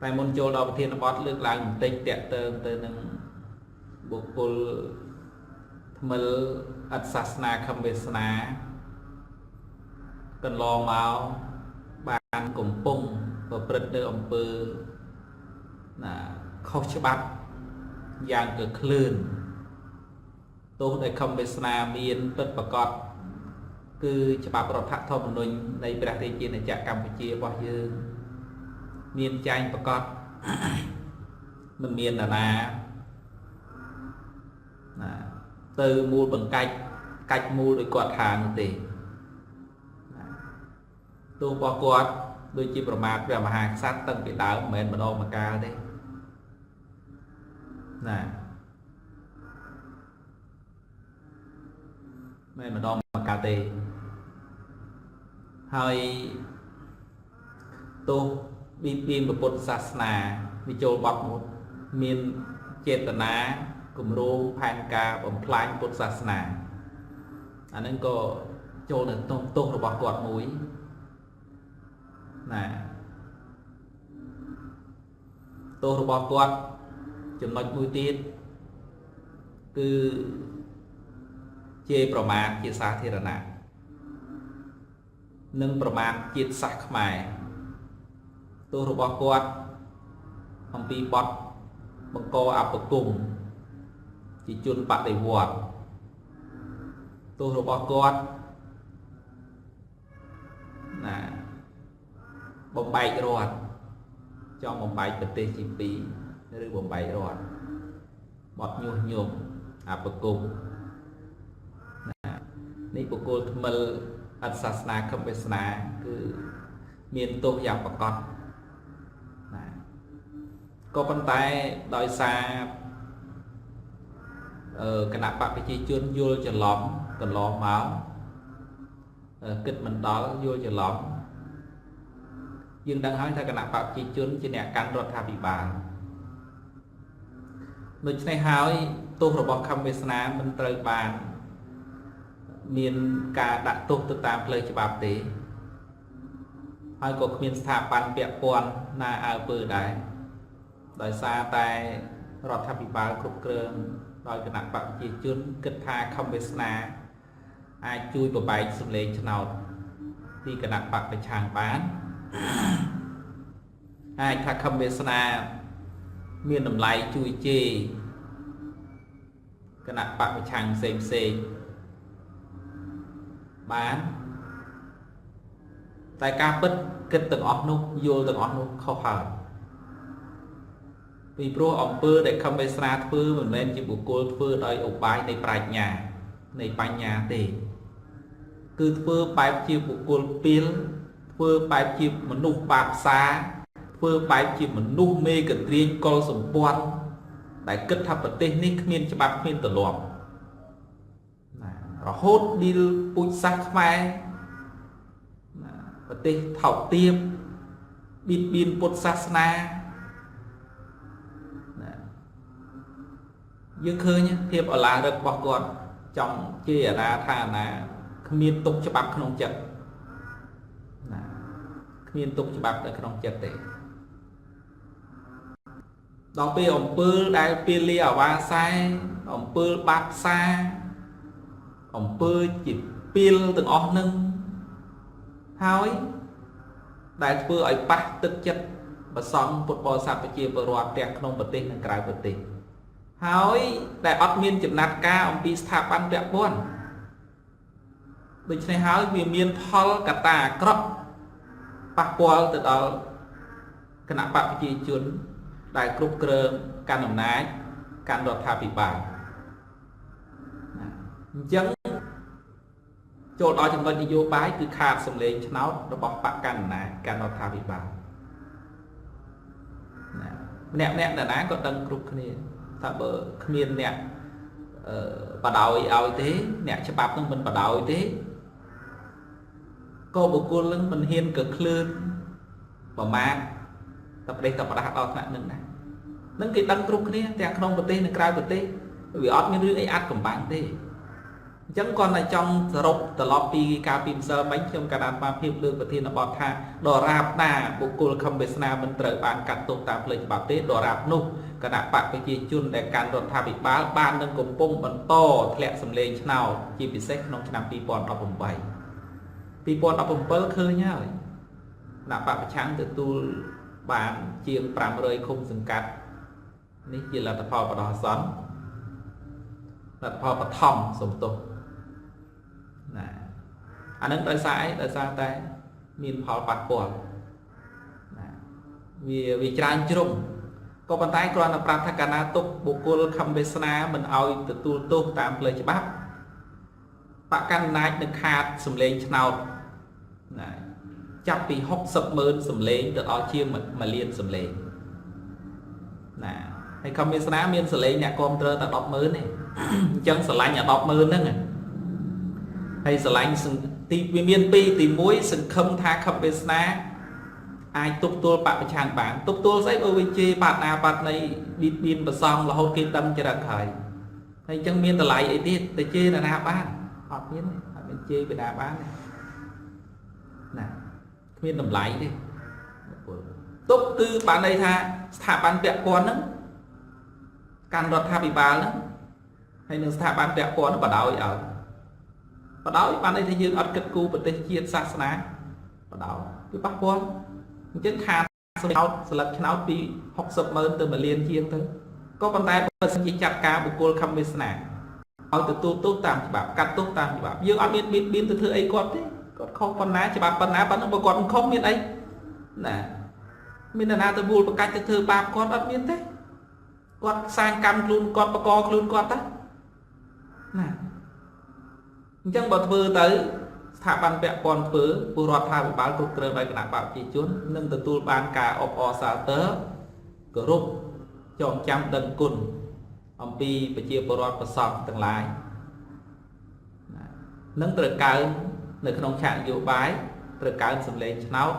តែមុនចូលដល់ប្រធានបទលើកឡើងបន្តិចតាក់ទងទៅនឹងបុគ្គលថ្មិលអត់សាសនាខំវាសនាកន្លងមកបានកំពុងប្រព្រឹត្តនៅអំពើណាខុសច្បាប់យ៉ាងកក្លឿនទោសដែលខំវាសនាមានពិតប្រកបគឺច្បាប់រដ្ឋធម្មនុញ្ញនៃព្រះរាជាណាចក្រកម្ពុជារបស់យើងមានចែងប្រកបមិនមាននរណាណាទៅមូលបង្កាច់កាច់មូលដោយគាត់ថានោះទេទោសរបស់គាត់ដូចជាប្រមាថព្រះមហាក្សត្រតាំងពីដើមមិនមែនម្ដងម្កាលទេណាមិនម្ដងម្កាលទេហើយទោសបៀតបៀនពុទ្ធសាសនាវាចូលបត់មួយមានចេតនាគម្រោងផែនការបំផ្លាញពុទ្ធសាសនាអាហ្នឹងក៏ចូលនៅក្នុងទោសរបស់គាត់មួយណាទោសរបស់គាត់ចំណុចមួយទៀតគឺជាប្រមាថជាសាធារណៈនិងប្រមាថជាតិសាសន៍ខ្មែរទោសរបស់គាត់អំពីបទបង្កអបគមន៍ជាជនបដិវត្តន៍ទោសរបស់គាត់ណាបំបែករដ្ឋចង់បំបែកប្រទេសជាពីរឬបំបែករដ្ឋបទញុះញង់អបគមន៍ណានេះបុគ្គលថ្មិលអត់សាសនាខំវាសនាគឺមានទោសយ៉ាងប្រកបណាក៏ប៉ុន្តែដោយសារគណៈបកប្រជាជនយល់ច្រឡំកន្លងមកគិតមិនដល់យល់ច្រឡំយើងដឹងហើយថាគណៈបកប្រជាជនជាអ្នកកាន់រដ្ឋាភិបាលដូច្នេះហើយទោសរបស់ខំវាសនាមិនត្រូវបានមានការដាក់ទោសទៅតាមផ្លូវច្បាប់ទេហើយក៏គ្មានស្ថាប័នពាក់ព័ន្ធណាអើពើដែរដោយសារតែរដ្ឋាភិបាលគ្រប់គ្រងដោយគណៈបកប្រជាជនគិតថាខំវាសនាអាចជួយបំបែកសម្លេងឆ្នោតពីគណៈបកប្រឆាំងបានអាចថាខំវាសនាមានតម្លៃជួយជេរគណៈបកប្រឆាំងផ្សេងផ្សេងបានតែការពិតគិតទាំងអស់នោះយល់ទាំងអស់នោះខុសហើយពីព្រោះអំពើដែលខំវាសនាធ្វើមិនមែនជាបុគ្គលធ្វើដោយឧបាយនៃប្រាជ្ញានៃបញ្ញាទេគឺធ្វើបែបជាបុគ្គលពីលធ្វើបែបជាមនុស្សបាបសាធ្វើបែបជាមនុស្សមេកន្ទ្រាញកុលសម្ព័ន្ធដែលគិតថាប្រទេសនេះគ្មានច្បាប់គ្មានទម្លាប់ណារហូតឌីលពូជសាសន៍ខ្មែរណាប្រទេសថោកទាបបៀតបៀនពុទ្ធសាសនាណាយើងឃើញភាពអឡារឹករបស់គាត់ចង់ជេរអាណាថាអាណាគ្មានទុកច្បាប់ក្នុងចិត្តណាគ្មានទុកច្បាប់នៅក្នុងចិត្តទេដល់ពេលអំពើដែលពេលលាអាវាសែអំពើបាបសាអំពើជាពីលទាំងអស់នឹងហើយដែលធ្វើឲ្យប៉ះទឹកចិត្តប្រសង់ពុទ្ធបរិស័ទប្រជាពលរដ្ឋទាំងក្នុងប្រទេសនិងក្រៅប្រទេសហើយដែលអត់មានចំណាត់ការអំពីស្ថាប័នពាក់ព័ន្ធដូច្នេះហើយវាមានផលកត្តាអាក្រក់ប៉ះពាល់ទៅដល់គណៈបកប្រជាជនដែលគ្រប់គ្រងកាន់អំណាចកាន់រដ្ឋាភិបាលអញ្ចឹងចូលដល់ចំណុចនយោបាយគឺខាតសម្លេងឆ្នោតរបស់បកកាន់អំណាចកាន់រដ្ឋាភិបាលណាម្នាក់ម្នាក់នរណាក៏ដឹងគ្រប់គ្នាថាបើគ្មានអ្នកបដោយឲ្យទេអ្នកច្បាប់នឹងមិនបដោយទេក៏បុគ្គលនឹងមិនហ៊ានកក្លឿនប្រមាថតប្រទេសតប្រដាស់ដល់ថ្នាក់នឹងដែរនឹងគេដឹងគ្រប់គ្នាទាំងក្នុងប្រទេសនិងក្រៅប្រទេសវាអត់មានរឿងអីអាចកំបាំងទេ អញ្ចឹងគាត់តែចង់សរុបត្រឡប់ពីការពីម្សិលមិញខ្ញុំកណ្ដាលបាភាពលើកប្រធានបទថាដរាបណាបុគ្គលខំវាសនាមិនត្រូវបានកាត់ទោសតាមផ្លូវច្បាប់ទេដរាបនោះគណៈបកប្រជាជនដែលកាន់រដ្ឋាភិបាលបាននឹងកំពុងបន្តធ្លាក់សម្លេងឆ្នោតជាពិសេសក្នុងឆ្នាំ2018 2017ឃើញហើយគណៈបកប្រឆាំងទទួលបានជាង500ឃុំសង្កាត់នេះជាលទ្ធផលបដោះអាសន្នលទ្ធផលបឋមសំទោសណាអានឹងដោយសារអីដោយសារតែមានផលប៉ះពាល់ណាវាច្រើនជ្រុងក៏ប៉ុន្តែគ្រាន់តែប្រាប់ថាកាលណាទុកបុគ្គលខំវាសនាមិនឲ្យទទួលទោសតាមផ្លូវច្បាប់បកកណ្ដាលនឹងខាតសម្លេងឆ្នោតណាចាប់ពី60ម៉ឺនសម្លេងទៅដល់ជាង1លានសម្លេងណាហើយខំវាសនាមានសម្លេងអ្នកគ្រប់គ្រងតែ10ម៉ឺនទេអញ្ចឹងស្រឡាញ់អា10ម៉ឺនហ្នឹងហើយស្រឡាញ់ទីវាមានពីរទី1សង្ឃឹមថាខំវាសនាអាចទប់ទល់បពប្រឆាំងបានទប់ទល់ស្អីបើវាជេរបាត់ណាបាត់នៃបៀតបៀនប្រសងរហូតគេដឹងចរិតហើយហើយអញ្ចឹងមានតម្លៃអីទៀតទៅជេរនរណាបានអត់មានទេអត់មានជេរពីណាបានទេណាគ្មានតម្លៃទេទុកគឺបានន័យថាស្ថាប័នពាក់ព័ន្ធហ្នឹងកាន់រដ្ឋាភិបាលហ្នឹងហើយនឹងស្ថាប័នពាក់ព័ន្ធបដ ாய் ឲ្យបដ ாய் បានន័យថាយើងអត់គិតគូរប្រទេសជាតិសាសនាបដ ாய் វាប៉ះពាល់អញ្ចឹងខាតស្លឹកស្លឹកឆ្នោតពី60ម៉ឺនទៅ1លានជាងទៅក៏ប៉ុន្តែបើសិនជាចាត់ការបុគ្គលខំវាសនាឲ្យទទួលទោសតាមច្បាប់កាត់ទោសតាមច្បាប់យើងអត់មានបៀតបៀនទៅធ្វើអីគាត់ទេគាត់ខុសប៉ុណ្ណាច្បាប់ប៉ុណ្ណាប៉ុណ្ណឹងបើគាត់មិនខុសមានអីណាមាននរណាទៅវល់ប្រកាច់ទៅធ្វើបាបគាត់អត់មានទេគាត់សាងកម្មខ្លួនគាត់បកខ្លួនគាត់តាណាអញ្ចឹងបើធ្វើទៅស្ថាប័នពាក់ព័ន្ធធ្វើពលរដ្ឋាភិបាលគ្រប់គ្រងដោយគណៈបកប្រជាជននឹងទទួលបានការអបអរសាទរគោរពចងចាំដឹងគុណអំពីប្រជាពលរដ្ឋប្រសពទាំងឡាយនឹងត្រូវកើននៅក្នុងឆាកនយោបាយត្រូវកើនសម្លេងឆ្នោត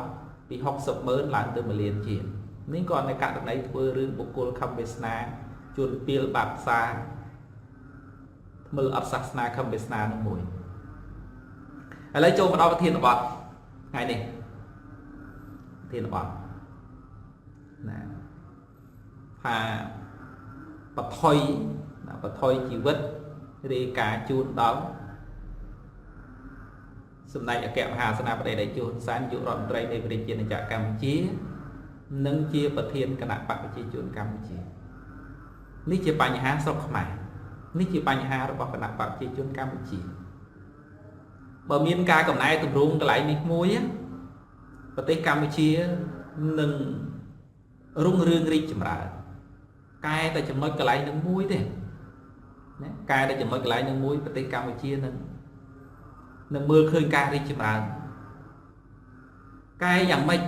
ពី60ម៉ឺនឡើងទៅ1លានជាងនេះក៏នៅករណីធ្វើរឿងបុគ្គលខំវាសនាជួនពីលបាបសាថ្មិលអត់សាសនាខំវាសនានឹងមួយឥឡូវចូលមកដល់ប្រធានបទថ្ងៃនេះប្រធានបទណាថាបថុយបថុយជីវិតរាយការណ៍ជូនដល់សម្ដេចអគ្គមហាសេនាបតីតេជោហ៊ុនសែននាយករដ្ឋមន្ត្រីនៃប្រជាណាចក្រកម្ពុជានិងជាប្រធានគណៈបកប្រជាជនកម្ពុជានេះជាបញ្ហាស្រុកខ្មែរនេះជាបញ្ហារបស់គណៈបកប្រជាជនកម្ពុជាបើមានការកំណែទម្រង់កន្លែងនេះមួយប្រទេសកម្ពុជានឹងរុងរឿងរីកចម្រើនកែតែចំណុចកន្លែងនឹងមួយទេណាកែតែចំណុចកន្លែងនឹងមួយប្រទេសកម្ពុជានឹងមើលឃើញការរីកចម្រើនកែយ៉ាងម៉េច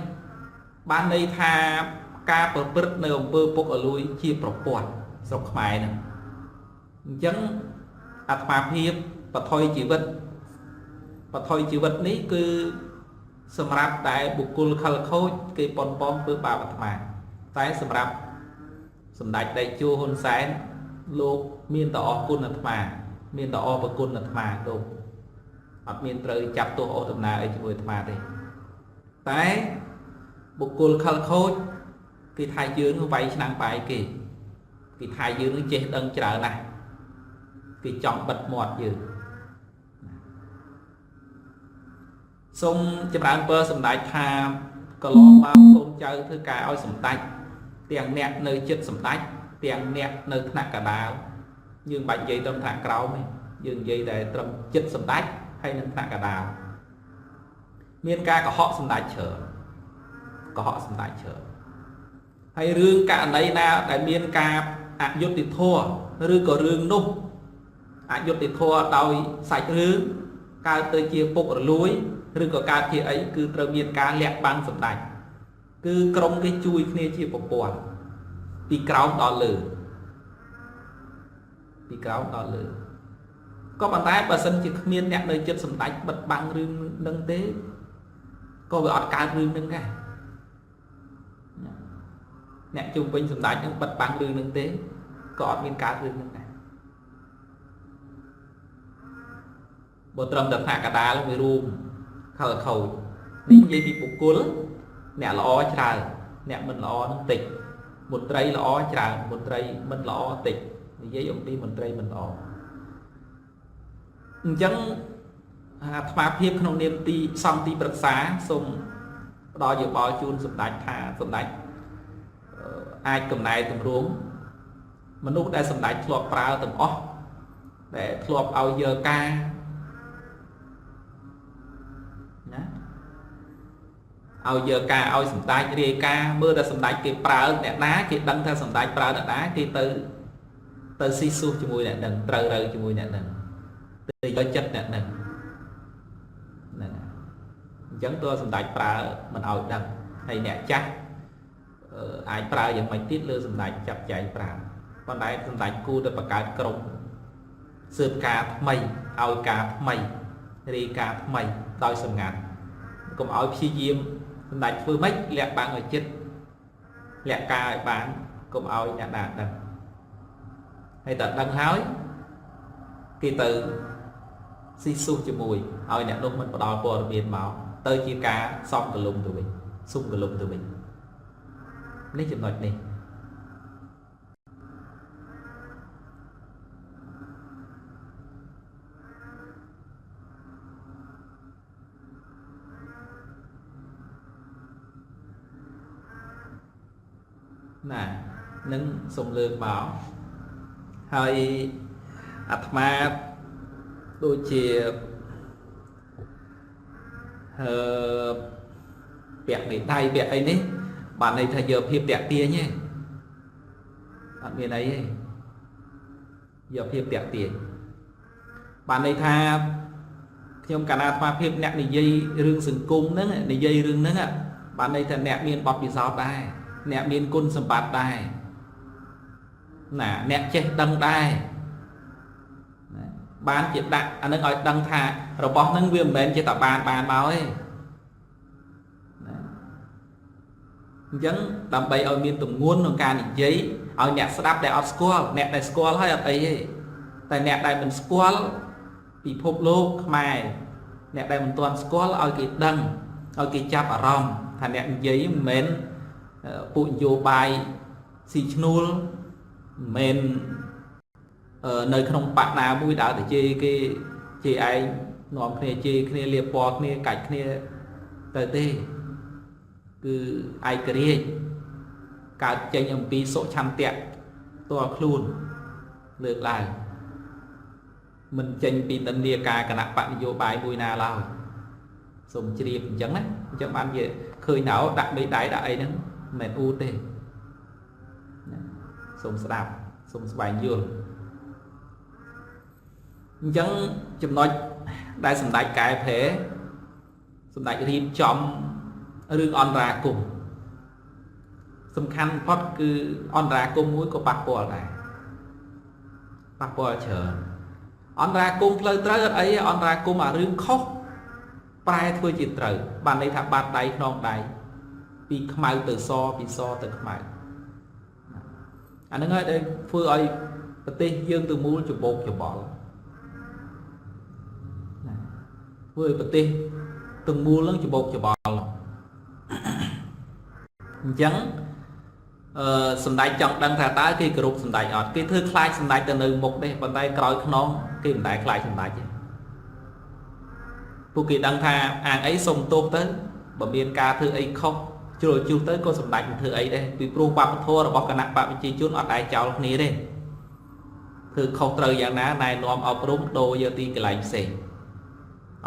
បានន័យថាការប្រព្រឹត្តនៅអំពើពុករលួយជាប្រព័ន្ធស្រុកខ្មែរហ្នឹងអញ្ចឹងអាត្មាភាពបថុយជីវិតបថុយជីវិតនេះគឺសម្រាប់តែបុគ្គលខិលខូចគេប៉ុនប៉ងធ្វើបាបអាត្មាតែសម្រាប់សម្ដេចតេជោហ៊ុនសែនលោកមានតែអរគុណអាត្មាមានតែអរព្រគុណអាត្មាលោកអត់មានត្រូវចាប់ទោសអូសដំណើរអីជាមួយអាត្មាទេតែបុគ្គលខិលខូចគេថាយើងវាយឆ្នាំងបាយគេគេថាយើងនឹងចេះដឹងច្រើនណាស់គេចង់បិទមាត់យើងសូមចម្រើនពរសម្ដេចថាកន្លងមកកូនចៅធ្វើការឲ្យសម្ដេចទាំងអ្នកនៅចិត្តសម្ដេចទាំងអ្នកនៅថ្នាក់កណ្ដាលយើងបាច់និយាយត្រឹមថ្នាក់ក្រោមទេយើងនិយាយតែត្រឹមចិត្តសម្ដេចហើយនឹងថ្នាក់កណ្ដាលមានការកុហកសម្ដេចច្រើនកុហកសម្ដេចច្រើនហើយរឿងករណីណាដែលមានការអយុត្តិធម៌ឬក៏រឿងនោះអយុត្តិធម៌ដោយសាច់រឿងកើតទៅជាពុករលួយឬក៏កើតជាអីគឺត្រូវមានការលាក់បាំងសម្ដេចគឺក្រុមគេជួយគ្នាជាប្រព័ន្ធពីក្រោមដល់លើពីក្រោមដល់លើក៏ប៉ុន្តែបើសិនជាគ្មានអ្នកនៅចិត្តសម្ដេចបិទបាំងរឿងនឹងទេក៏វាអត់កើតរឿងនឹងដែរអ្នកជុំវិញសម្ដេចនឹងបិទបាំងរឿងនឹងទេក៏អត់មានកើតរឿងនឹងដែរ បើត្រឹមតែថ្នាក់កដាលវារួមខលខូចនេះនិយាយពីបុគ្គលអ្នកល្អច្រើនអ្នកមិនល្អនឹងតិចមន្ត្រីល្អច្រើនមន្ត្រីមិនល្អតិចនិយាយអំពីមន្ត្រីមិនល្អអញ្ចឹងអាត្មាភាពក្នុងនាមទីសង្ឃទីប្រឹក្សាសូមផ្ដល់យោបល់ជូនសម្ដេចថាសម្ដេចអាចកំណែទម្រង់មនុស្សដែលសម្ដេចធ្លាប់ប្រើទាំងអស់ដែលធ្លាប់ឲ្យយកការណាឲ្យយកការឲ្យសម្ដេចរាយការមើលតែសម្ដេចគេប្រើអ្នកណាគេដឹងថាសម្ដេចប្រើអ្នកណាគេទៅស៊ីស៊ូជាមួយអ្នកនឹងត្រូវរើជាមួយអ្នកនឹងទៅយកចិត្តអ្នកនឹងហ្នឹងអញ្ចឹងតើសម្ដេចប្រើមិនឲ្យដឹងហើយអ្នកចាស់អាចប្រើយ៉ាងម៉េចទៀតលើសម្ដេចចាប់ចែងប្រើប៉ុន្តែសម្ដេចគួរតែបង្កើតក្រុមស៊ើបការថ្មីឲ្យការថ្មីរាយការថ្មីដោយសម្ងាត់កុំឲ្យព្យាយាមសម្ដេចធ្វើម៉េចលាក់បាំងឲ្យចិត្តលាក់ការឲ្យបានកុំឲ្យអ្នកណាដឹងហើយតែដឹងហើយគេទៅស៊ីស៊ូជាមួយឲ្យអ្នកនោះមិនផ្ដល់ព័ត៌មានមកទៅជាការសំកលុំទៅវិញសុំកលុំទៅវិញនេះចំណុចនេះណានឹងសូមលើកមកហើយអាត្មាដូចជាពាក់មេដៃពាក់អីនេះបានន័យថាយកភាពតាក់ទាញទេអត់មានអីទេយកភាពតាក់ទាញបានន័យថាខ្ញុំកាលណាអាត្មាភាពអ្នកនិយាយរឿងសង្គមហ្នឹងនិយាយរឿងហ្នឹងបានន័យថាអ្នកមានបទពិសោធន៍ដែរអ្នកមានគុណសម្បត្តិដែរណាអ្នកចេះដឹងដែរណាបានជាដាក់អានឹងឲ្យដឹងថារបស់ហ្នឹងវាមិនមែនជាតែបានមកទេណាអញ្ចឹងដើម្បីឲ្យមានទម្ងន់ក្នុងការនិយាយឲ្យអ្នកស្ដាប់ដែលអត់ស្គាល់អ្នកដែលស្គាល់ហើយអត់អីទេតែអ្នកដែលមិនស្គាល់ពិភពលោកខ្មែរអ្នកដែលមិនទាន់ស្គាល់ឲ្យគេដឹងឲ្យគេចាប់អារម្មណ៍ថាអ្នកនិយាយមិនមែនពួកនយោបាយស៊ីឈ្នួលមិនមែននៅក្នុងបកណាមួយដើរទៅជេរគេជេរឯងនាំគ្នាជេរគ្នាលាបពណ៌គ្នាកាច់គ្នាទៅទេគឺឯករាជ្យកើតចេញអំពីសុឆន្ទៈផ្ទាល់ខ្លួនលើកឡើងមិនចេញពីនិន្នាការគណៈបកនយោបាយមួយណាឡើយសូមជ្រាបអញ្ចឹងណាអញ្ចឹងបានជាឃើញណៅដាក់មេដៃដាក់អីហ្នឹងមិនអ៊ូទេណាសូមស្ដាប់សូមស្វែងយល់អញ្ចឹងចំណុចដែលសម្ដេចកែប្រែសម្ដេចរៀបចំរឿងអន្តរាគមន៍សំខាន់បំផុតគឺអន្តរាគមន៍មួយក៏ប៉ះពាល់ដែរប៉ះពាល់ច្រើនអន្តរាគមន៍ផ្លូវត្រូវអត់អីអន្តរាគមន៍អារឿងខុសប្រែធ្វើជាត្រូវបានន័យថាបាត់ដៃខ្នងដៃពីខ្មៅទៅសពីសទៅខ្មៅអាហ្នឹងហើយដែលធ្វើឲ្យប្រទេសយើងទៅមូលច្បោកច្បល់ណាធ្វើឲ្យប្រទេសទាំងមូលហ្នឹងច្បោកច្បល់អញ្ចឹងសម្ដេចចង់ដឹងថាតើគេគោរពសម្ដេចអត់គេធ្វើខ្លាចសម្ដេចទៅនៅមុខទេប៉ុន្តែក្រោយខ្នងគេមិនដែលខ្លាចសម្ដេចទេពួកគេដឹងថាអាងអីសុំទោសទៅបើមានការធ្វើអីខុសជ្រុលជ្រុះទៅក៏សម្ដេចមិនធ្វើអីដែរពីព្រោះវប្បធម៌របស់គណៈបកប្រជាជនអត់ដែលចោលគ្នាទេធ្វើខុសត្រូវយ៉ាងណាណែនាំអប់រំដូរយកទីកន្លែងផ្សេង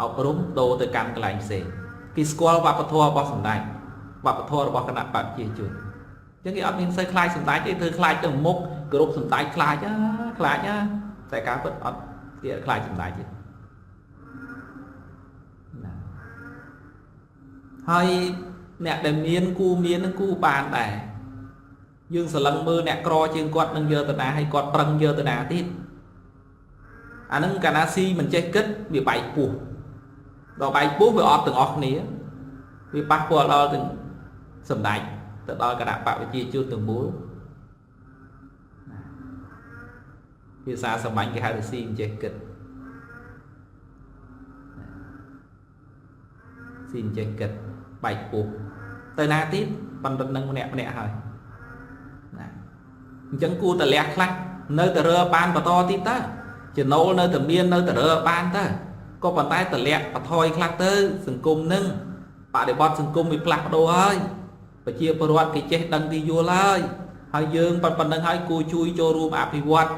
អប់រំដូរទៅកាន់កន្លែងផ្សេងគេស្គាល់វប្បធម៌របស់សម្ដេចវប្បធម៌របស់គណៈបកប្រជាជនអញ្ចឹងគេអត់មានសូវខ្លាចសម្ដេចទេធ្វើខ្លាចទៅមុខគោរពសម្ដេចខ្លាចខ្លាចតែការពិតអត់គេខ្លាចសម្ដេចទេណាហើយអ្នកដែលមានគូមាននឹងគូបានដែរយើងសឡឹងមើលអ្នកក្រជាងគាត់នឹងយកទៅណាឲ្យគាត់ប្រឹងយកទៅណាទៀតអានឹងកាលណាស៊ីមិនចេះគិតវាបែកពោះដល់បែកពោះវាអត់ទាំងអស់គ្នាវាប៉ះពាល់ដល់ទាំងសម្ដេចទៅដល់គណៈបកប្រជាជនទាំងមូលភាសាសាមញ្ញគេហៅថាស៊ីមិនចេះគិត ស៊ីចេះគិតបែកពោះទៅណាទៀតបណ្ឌិតនឹងម្នាក់ម្នាក់ហើយណាអញ្ចឹងគួរតែលះខ្លះនៅតែរើបានបន្តទៀតតើចំណូលនៅតែមាននៅតែរើបានតើក៏ប៉ុន្តែតម្លាក់បថយខ្លះទៅសង្គមនឹងបរិបត្តិសង្គមវាផ្លាស់ប្ដូរហើយប្រជាពលរដ្ឋគេចេះដឹងគេយល់ហើយហើយយើងប៉ុណ្្នឹងហើយគួរជួយចូលរួមអភិវឌ្ឍ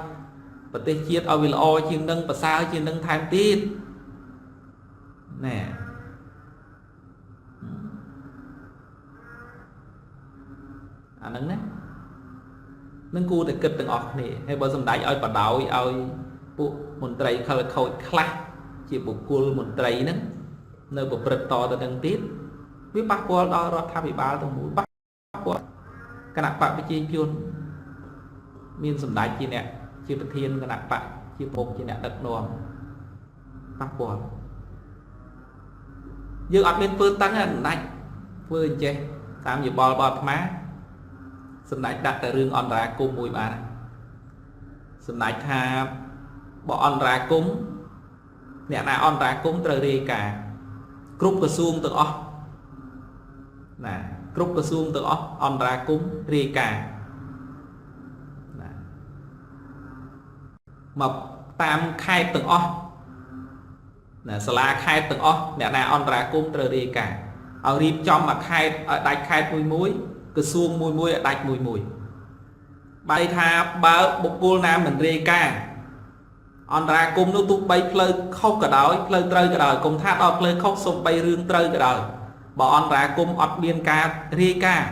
ប្រទេសជាតិឲ្យវាល្អជាងនឹងប្រសើរជាងនឹងថែមទៀតណែអាហ្នឹងណានឹងគួរតែគិតទាំងអស់គ្នាហើយបើសម្ដេចឲ្យបដ ாய் ឲ្យពួកមន្ត្រីខលខូចខ្លះជាបុគ្គលមន្ត្រីហ្នឹងនៅប្រព្រឹត្តតទៅនឹងទៀតវាប៉ះពាល់ដល់រដ្ឋាភិបាលទាំងមូលប៉ះពាល់គណៈបកប្រជាជនមានសម្ដេចជាអ្នកជាប្រធានគណៈបកជាពុកជាអ្នកដឹកនាំប៉ះពាល់យើងអត់មានធ្វើតឹងសម្ដេចធ្វើអញ្ចេះតាមយោបល់របស់អាត្មាសម្ដេចដាក់តែរឿងអន្តរាគមន៍មួយបានសម្ដេចថាបើអន្តរាគមន៍អ្នកណាអន្តរាគមន៍ត្រូវរាយការណ៍គ្រប់ក្រសួងទាំងអស់ណាគ្រប់ក្រសួងទាំងអស់អន្តរាគមន៍រាយការណ៍ណាមកតាមខេត្តទាំងអស់ណាសាលាខេត្តទាំងអស់អ្នកណាអន្តរាគមន៍ត្រូវរាយការណ៍ឲ្យរៀបចំមួយខេត្តឲ្យដាច់ខេត្តមួយមួយក្រសួងមួយមួយឲ្យដាច់មួយមួយបែរថាបើបុគ្គលណាមិនរាយការណ៍អន្តរាគមន៍នោះទោះបីផ្លូវខុសក៏ដោយផ្លូវត្រូវក៏ដោយកុំថាដល់ផ្លូវខុសសំបីរឿងត្រូវក៏ដោយបើអន្តរាគមន៍អត់មានការរាយការណ៍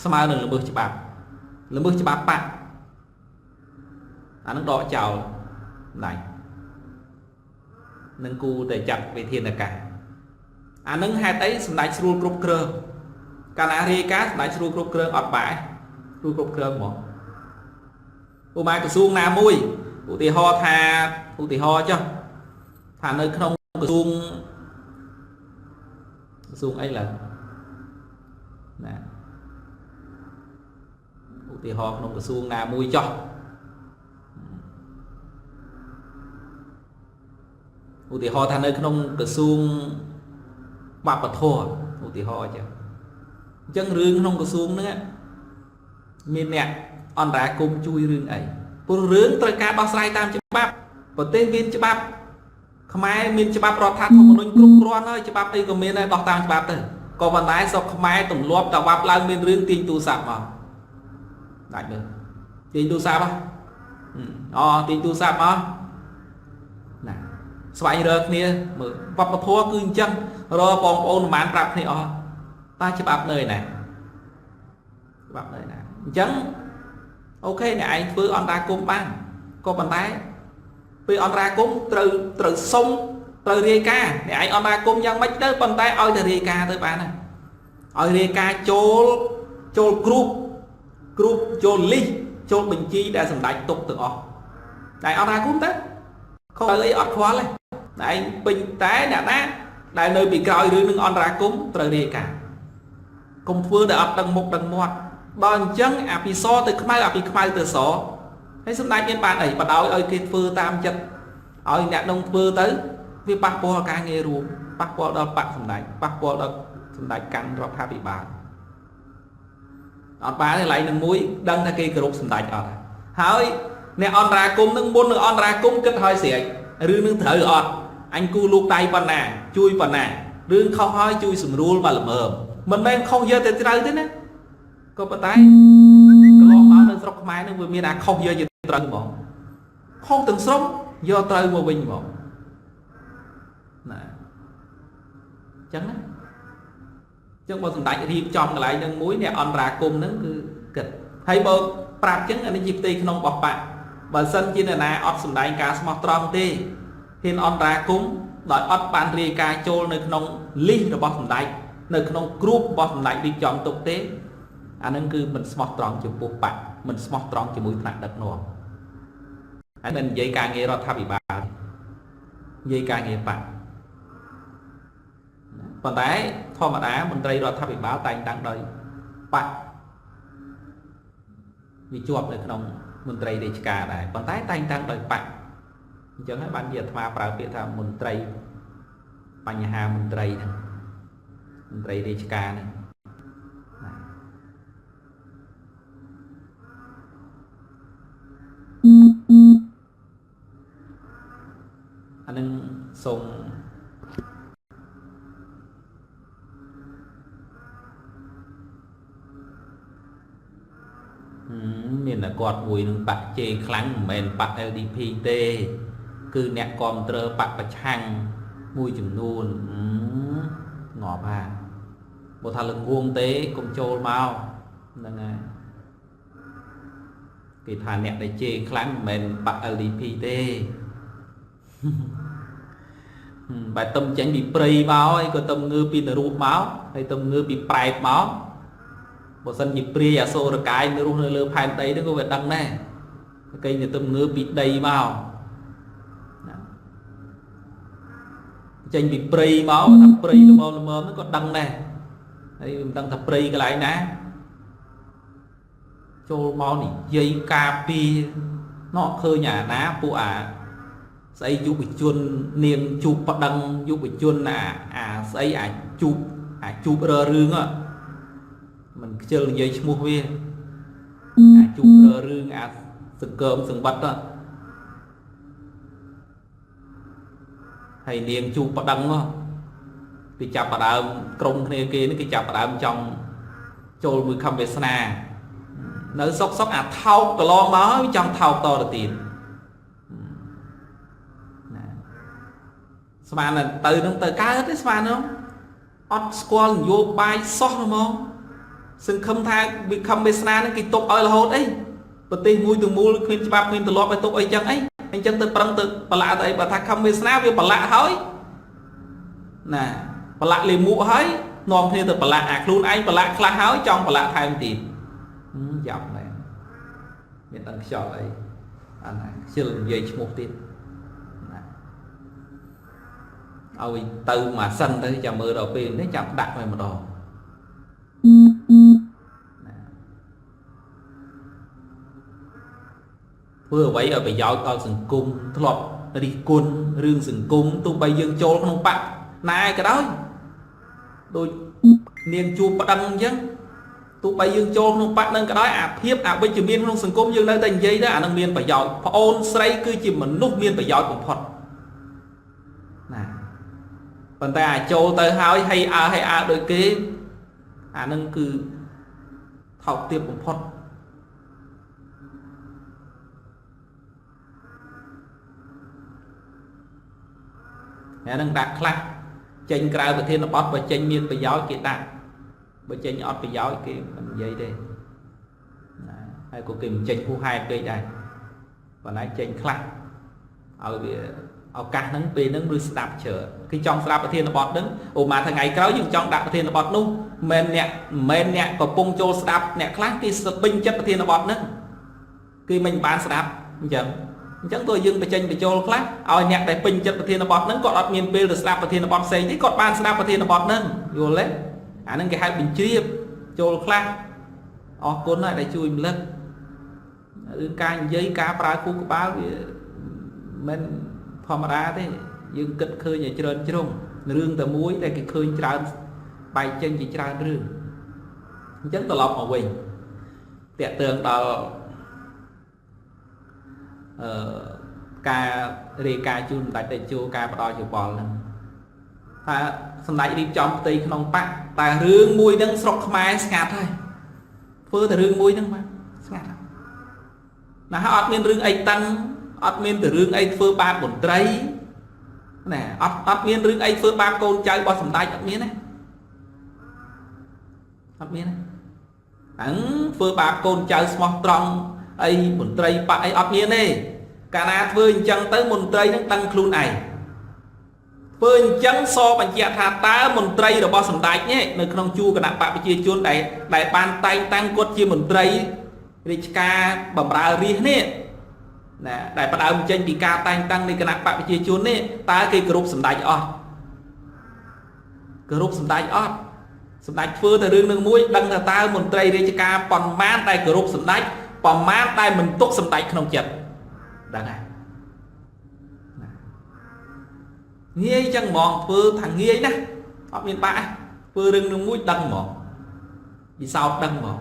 ស្មើនឹងល្មើសច្បាប់ល្មើសច្បាប់បាក់អានឹងដកចោលដៃនឹងគូតែចាត់វិធានការអានឹងហេតុអីសម្ដេចស្រួលគ្រប់គ្រងកាលណារាយការណ៍សម្ដេចស្រួលគ្រប់គ្រងអត់បែរស្រួលគ្រប់គ្រងហ្មងឧមាក្រសួងណាមួយឧទាហរណ៍ថាឧទាហរណ៍ចុះថានៅក្នុងក្រសួងអីឡើយណាឧទាហរណ៍ក្នុងក្រសួងណាមួយចុះឧទាហរណ៍ថានៅក្នុងក្រសួងវប្បធម៌ឧទាហរណ៍ចឹងអញ្ចឹងរឿងក្នុងក្រសួងហ្នឹងមានអ្នកអន្តរាគមន៍ជួយរឿងអីព្រោះរឿងត្រូវការដោះស្រាយតាមច្បាប់ប្រទេសមានច្បាប់ខ្មែរមានច្បាប់រដ្ឋធម្មនុញ្ញគ្រប់គ្រាន់ហើយច្បាប់អីក៏មានដែរដោះតាមច្បាប់ទៅក៏ប៉ុន្តែស្រុកខ្មែរទម្លាប់តែវ៉ាប់ឡើងមានរឿងទាញទូរស័ព្ទមកដាច់មើលទាញទូរស័ព្ទហ៎អូទាញទូរស័ព្ទមកណាស្វែងរកគ្នាមើលវប្បធម៌គឺអញ្ចឹងរកបងប្អូនប្រហែលប្រាប់គ្នាអស់តើច្បាប់នៅឯណាច្បាប់នៅឯណាអញ្ចឹងអូខេអ្នកឯងធ្វើអន្តរាគមន៍បានក៏ប៉ុន្តែពេលអន្តរាគមន៍ត្រូវសុំត្រូវរាយការណ៍អ្នកឯងអន្តរាគមន៍យ៉ាងម៉េចទៅប៉ុន្តែឲ្យតែរាយការណ៍ទៅបានណាឲ្យរាយការណ៍ចូលគ្រប់ចូលលីសចូលបញ្ជីដែលសម្ដេចទុកទាំងអស់តែអន្តរាគមន៍ទៅខុសអីអត់ខ្វល់ទេឯងពេញតែអ្នកណាដែលនៅពីក្រោយរឿងនឹងអន្តរាគមន៍ត្រូវរាយការណ៍កុំធ្វើដែលអត់ដឹងមុខដឹងមាត់ដល់អញ្ចឹងអាពីសទៅខ្មៅអាពីខ្មៅទៅសហើយសម្ដេចមានបានអីបដោយឲ្យគេធ្វើតាមចិត្តឲ្យអ្នកនងធ្វើទៅវាប៉ះពាល់ការងាររួមប៉ះពាល់ដល់បកសម្ដេចប៉ះពាល់ដល់សម្ដេចកាន់រដ្ឋាភិបាលអត់បានទេកន្លែងនឹងមួយដឹងថាគេគោរពសម្ដេចអត់ហើយអ្នកអន្តរាគមន៍នឹងមុននឹងអន្តរាគមន៍គិតឲ្យស្រេចរឿងនឹងត្រូវអត់អញគូលោកដៃប៉ុណ្ណាជួយប៉ុណ្ណារឿងខុសហើយជួយសម្រួលមកល្មមមិនមែនខុសយកតែត្រូវទេណាក៏ប៉ុន្តែកន្លងមកនៅស្រុកខ្មែរនឹងវាមានអាខុសយកជាត្រូវហ្មងខុសទាំងស្រុងយកត្រូវមកវិញហ្មងណាអញ្ចឹងណាអញ្ចឹងបើសម្ដេចរៀបចំកន្លែងនឹងមួយអ្នកអន្តរាគមន៍នឹងគឺគិតហើយបើប្រាប់អញ្ចឹងអានេះជាផ្ទៃក្នុងរបស់បកបើសិនជាអ្នកណាអត់សម្ដែងការស្មោះត្រង់ទេហ៊ានអន្តរាគមន៍ដោយអត់បានរាយការណ៍ចូលនៅក្នុងលីសរបស់សម្ដេចនៅក្នុងគ្រូបរបស់សម្ដេចរៀបចំទុកទេអានឹងគឺមិនស្មោះត្រង់ចំពោះបកមិនស្មោះត្រង់ជាមួយថ្នាក់ដឹកនាំហើយមិននិយាយការងាររដ្ឋាភិបាលនិយាយការងារបកប៉ុន្តែធម្មតាមន្ត្រីរដ្ឋាភិបាលតែងតាំងដោយបកវាជាប់នៅក្នុងមន្ត្រីរាជការដែរប៉ុន្តែតែងតាំងដោយបកអញ្ចឹងហើយបានជាអាត្មាប្រើពាក្យថាមន្ត្រី បញ្ហាមន្ត្រីហ្នឹងមន្ត្រីរាជការហ្នឹងអានឹងសូមមានតែគាត់មួយនឹងបាក់ជេរខ្លាំងមិនមែនបាក់ LDP ទេគឺអ្នកគ្រប់គ្រងបាក់ប្រឆាំងមួយចំនួនងាប់ហាបើថាល្ងងទេកុំចូលមកហ្នឹងហើយគេថាអ្នកដែលជេរខ្លាំងមិនមែនបាក់ LDP ទេបែរទំចេញពីព្រៃមកហើយក៏ទំងើពីនរកមកហើយទំងើពីប្រែតមកបើសិនជាព្រាយអសូរកាយនៅរស់នៅលើផែនដីហ្នឹងក៏វាដឹងដែរគេទៅទំងើពីដីមកចេញពីព្រៃមកថាព្រៃល្មមល្មមហ្នឹងក៏ដឹងដែរហើយមិនដឹងថាព្រៃកន្លែងណាចូលមកនិយាយការពារណកឃើញអាណាពួកអាស្អីយុវជននាងជួបប្តឹងយុវជនអាអាស្អីអាជួបអាជួបរើរឿងមិនខ្ជិលនិយាយឈ្មោះវាអាជួបរើរឿងអាសង្កើមសង្វិតហើយនាងជួបប្តឹងគេចាប់ផ្ដើមក្រុមគ្នាគេនេះគេចាប់ផ្ដើមចង់ចូលមួយខំវាសនានៅសុកសុកអាថោកកន្លងមកហើយចង់ថោកតទៅទៀតណាស្មានទៅនឹងទៅកើតទេស្មាននោះអត់ស្គាល់នយោបាយសោះហ្មងសង្ឃឹមថាវិខំវាសនានឹងគេទុកឲ្យរហូតអីប្រទេសមួយទាំងមូលគ្មានច្បាប់គ្មានទម្លាប់ឲ្យទុកអីចឹងអីអញ្ចឹងទៅប្រឹងទៅប្រឡាក់ទៅអីបើថាខំវាសនាវាប្រឡាក់ហើយណាប្រឡាក់លេមួកហើយនាំគ្នាទៅប្រឡាក់អាខ្លួនឯងប្រឡាក់ខ្លះហើយចង់ប្រឡាក់ថែមទៀតយ៉ាប់មែនមានដឹងខ្យល់អីអាណាខ្ជិលនិយាយឈ្មោះទៀតណាឲ្យទៅមកសិនទៅចាំមើលដល់ពេលនេះចាំដាក់មកម្ដងធ្វើអ្វីឲ្យប្រយោជន៍ដល់សង្គមធ្លាប់រិះគន់រឿងសង្គមទោះបីយើងចូលក្នុងបក្សណាក៏ដោយដូចនាងជួបប្តឹងអញ្ចឹងទោះបីយើងចូលក្នុងបក្សនឹងក៏ដោយអាភាពអវិជ្ជមានក្នុងសង្គមយើងនៅតែនិយាយដែរអានឹងមានប្រយោជន៍ប្អូនស្រីគឺជាមនុស្សមានប្រយោជន៍បំផុតណាប៉ុន្តែអាចចូលទៅហើយហើយអើហើយអើដូចគេអានឹងគឺថោកទាបបំផុតអានឹងដាក់ខ្លះចេញក្រៅប្រធានបទបើចេញមានប្រយោជន៍គេដាក់បើចេញអត់ប្រយោជន៍គេមិននិយាយទេណាហើយក៏គេមិនចេញហួសហេតុពេកដែរប៉ុន្តែចេញខ្លះឲ្យវាឱកាសហ្នឹងពេលហ្នឹងឬស្ដាប់ច្រើនគេចង់ស្ដាប់ប្រធានបទហ្នឹងអូមកថ្ងៃក្រោយយើងចង់ដាក់ប្រធានបទនោះមិនអ្នកកំពុងចូលស្ដាប់អ្នកខ្លះគេស្ពេញចិត្តប្រធានបទហ្នឹងគេមិនបានស្ដាប់អញ្ចឹងទោះយើងបញ្ចេញបញ្ចូលខ្លះឲ្យអ្នកដែលពេញចិត្តប្រធានបទហ្នឹងគាត់អត់មានពេលទៅស្ដាប់ប្រធានបទផ្សេងទេគាត់បានស្ដាប់ប្រធានបទហ្នឹងយល់ទេអាហ្នឹងគេហៅបញ្ជ្រាបចូលខ្លះអរគុណហើយដែលជួយរំលឹករឿងការនិយាយការប្រើគូក្បាលវាមិនធម្មតាទេយើងគិតឃើញឲ្យច្រើនជ្រុងរឿងតែមួយតែគេឃើញច្រើនបែកចេញជាច្រើនរឿងអញ្ចឹងត្រឡប់មកវិញតាក់ទងដល់ការរាយការណ៍ជូនសម្ដេចតេជោការផ្ដល់យោបល់ហ្នឹងថាសម្ដេចរៀបចំផ្ទៃក្នុងបក្សតែរឿងមួយហ្នឹងស្រុកខ្មែរស្ងាត់ហើយធ្វើតែរឿងមួយហ្នឹងបាទស្ងាត់ហើយណាអត់មានរឿងអីតឹងអត់មានតែរឿងអីធ្វើបាបមន្ត្រីណាអត់មានរឿងអីធ្វើបាបកូនចៅរបស់សម្ដេចអត់មានទេអត់មានទេអឹងធ្វើបាបកូនចៅស្មោះត្រង់អីមន្ត្រីបក្សអីអត់មានទេកាលណាធ្វើអញ្ចឹងទៅមន្ត្រីនឹងដឹងខ្លួនឯងធ្វើអញ្ចឹងសបញ្ជាក់ថាតើមន្ត្រីរបស់សម្ដេចនេះនៅក្នុងជួរគណៈបក្សប្រជាជនដែលបានតែងតាំងគាត់ជាមន្ត្រីរាជការបម្រើរាស្ត្រនេះណាដែលផ្ដើមចេញពីការតែងតាំងនៃគណៈបក្សប្រជាជននេះតើគេគោរពសម្ដេចអត់គោរពសម្ដេចអត់សម្ដេចធ្វើតែរឿងនឹងមួយដឹងថាតើមន្ត្រីរាជការប៉ុន្មានដែលគោរពសម្ដេចប៉ុន្មានដែលមិនទុកសម្ដេចក្នុងចិត្តដឹងហើយ ងាយចឹងហ្មងធ្វើថាងាយណាស់អត់មានបាក់ធ្វើរឿងនឹងមួយដឹងហ្មងពិសោធន៍ដឹងហ្មង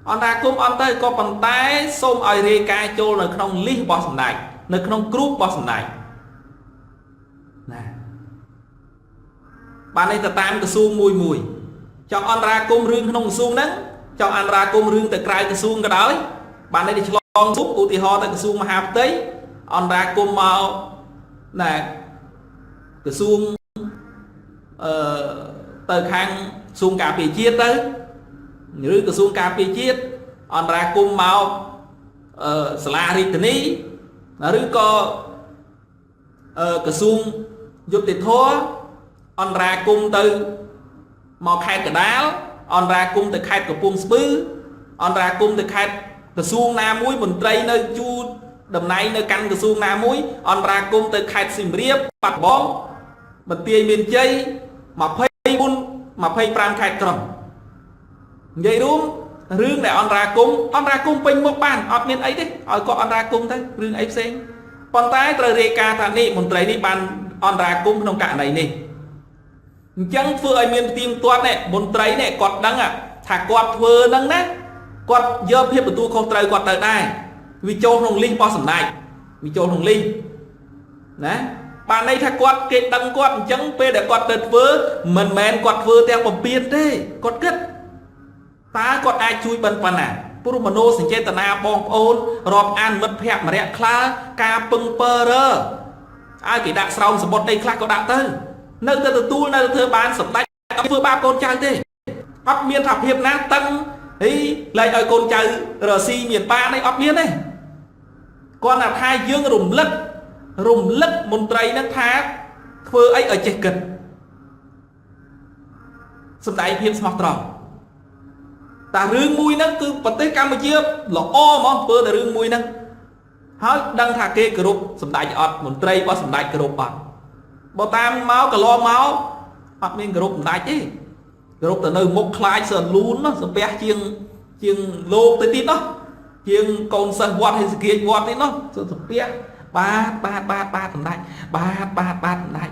អន្តរាគមអត់ទៅក៏ប៉ុន្តែសូមឲ្យរាយការណ៍ចូលនៅក្នុងលីសរបស់សម្ដេចនៅក្នុងគ្រូរបស់សម្ដេចណាបាននេះទៅតាមក្រសួងមួយមួយចង់អន្តរាគមរឿងក្នុងក្រសួងហ្នឹងចង់អន្តរាគមរឿងទៅក្រៅក្រសួងក៏ដោយបាននេះទៅឆ្លងស៊ុបឧទាហរណ៍ទៅក្រសួងមហាផ្ទៃអន្តរាគមមកណាក្រសួងអឺទៅខាងក្រសួងការពារជាតិទៅឬក្រសួងការពារជាតិអន្តរាគមមកអឺសាលារាជធានីឬក៏អឺក្រសួងយុត្តិធម៌អន្តរាគមទៅមកខេត្តកដាលអន្តរាគមទៅខេត្តកំពង់ស្ពឺអន្តរាគមទៅខេត្តក្រសួងណាមួយមន្ត្រីនៅជួរតំណែងនៅកាន់ក្រសួងណាមួយអន្តរាគមទៅខេត្តសៀមរាបបាត់ដំបងបន្ទាយមានជ័យ24 25ខេត្តក្រុងនិយាយរួមរឿងដែលអន្តរាគមអន្តរាគមពេញមុខបានអត់មានអីទេឲ្យគាត់អន្តរាគមទៅរឿងអីផ្សេងប៉ុន្តែត្រូវរាយការណ៍ថានេះមន្ត្រីនេះបានអន្តរាគមក្នុងករណីនេះអញ្ចឹងធ្វើឲ្យមានទៀងទាត់នេះមន្ត្រីនេះគាត់ដឹងថាគាត់ធ្វើហ្នឹងណាគាត់យកភាពទទួលខុសត្រូវគាត់ទៅដែរវាចូលក្នុងលីសរបស់សម្ដេចវាចូលក្នុងលីសណាបានន័យថាគាត់គេដឹងគាត់អញ្ចឹងពេលដែលគាត់ទៅធ្វើមិនមែនគាត់ធ្វើទាំងបំពេញទេគាត់គិតតើគាត់អាចជួយបិណ្ឌប៉ុណ្ណាព្រោះមโนសញ្ចេតនាបងប្អូនរាប់អានមិត្តភ័ក្តិម្នាក់ខ្លះការពឹងពើរើឲ្យគេដាក់ស្រោមសម្បត្តិអីខ្លះក៏ដាក់ទៅនៅតែទទួលនៅតែធ្វើបានសម្ដេចអត់ធ្វើបាបកូនចៅទេអត់មានថាភាពណាតឹងហីលែងឲ្យកូនចៅរស៊ីមានបានអីអត់មានទេគាត់ថាថាយើងរំលឹករំលឹកមន្ត្រីនឹងថាធ្វើអីឲ្យចេះគិតសម្ដែងភាពស្មោះត្រង់តែរឿងមួយហ្នឹងគឺប្រទេសកម្ពុជាល្អហ្មងធ្វើតែរឿងមួយហ្នឹងហើយដឹងថាគេគោរពសម្ដេចអត់មន្ត្រីរបស់សម្ដេចគោរពអត់បើតាមមកកន្លងមកអត់មានគោរពសម្ដេចទេគោរពទៅនៅមុខខ្លាចសលូនសំពះជាងជាងលោកទៅទៀតនោះជាងកូនសិស្សវត្តហើយសគាជវត្តទៀតនោះសំពះបាទបាទបាទបាទសម្ដេចបាទបាទបាទសម្ដេច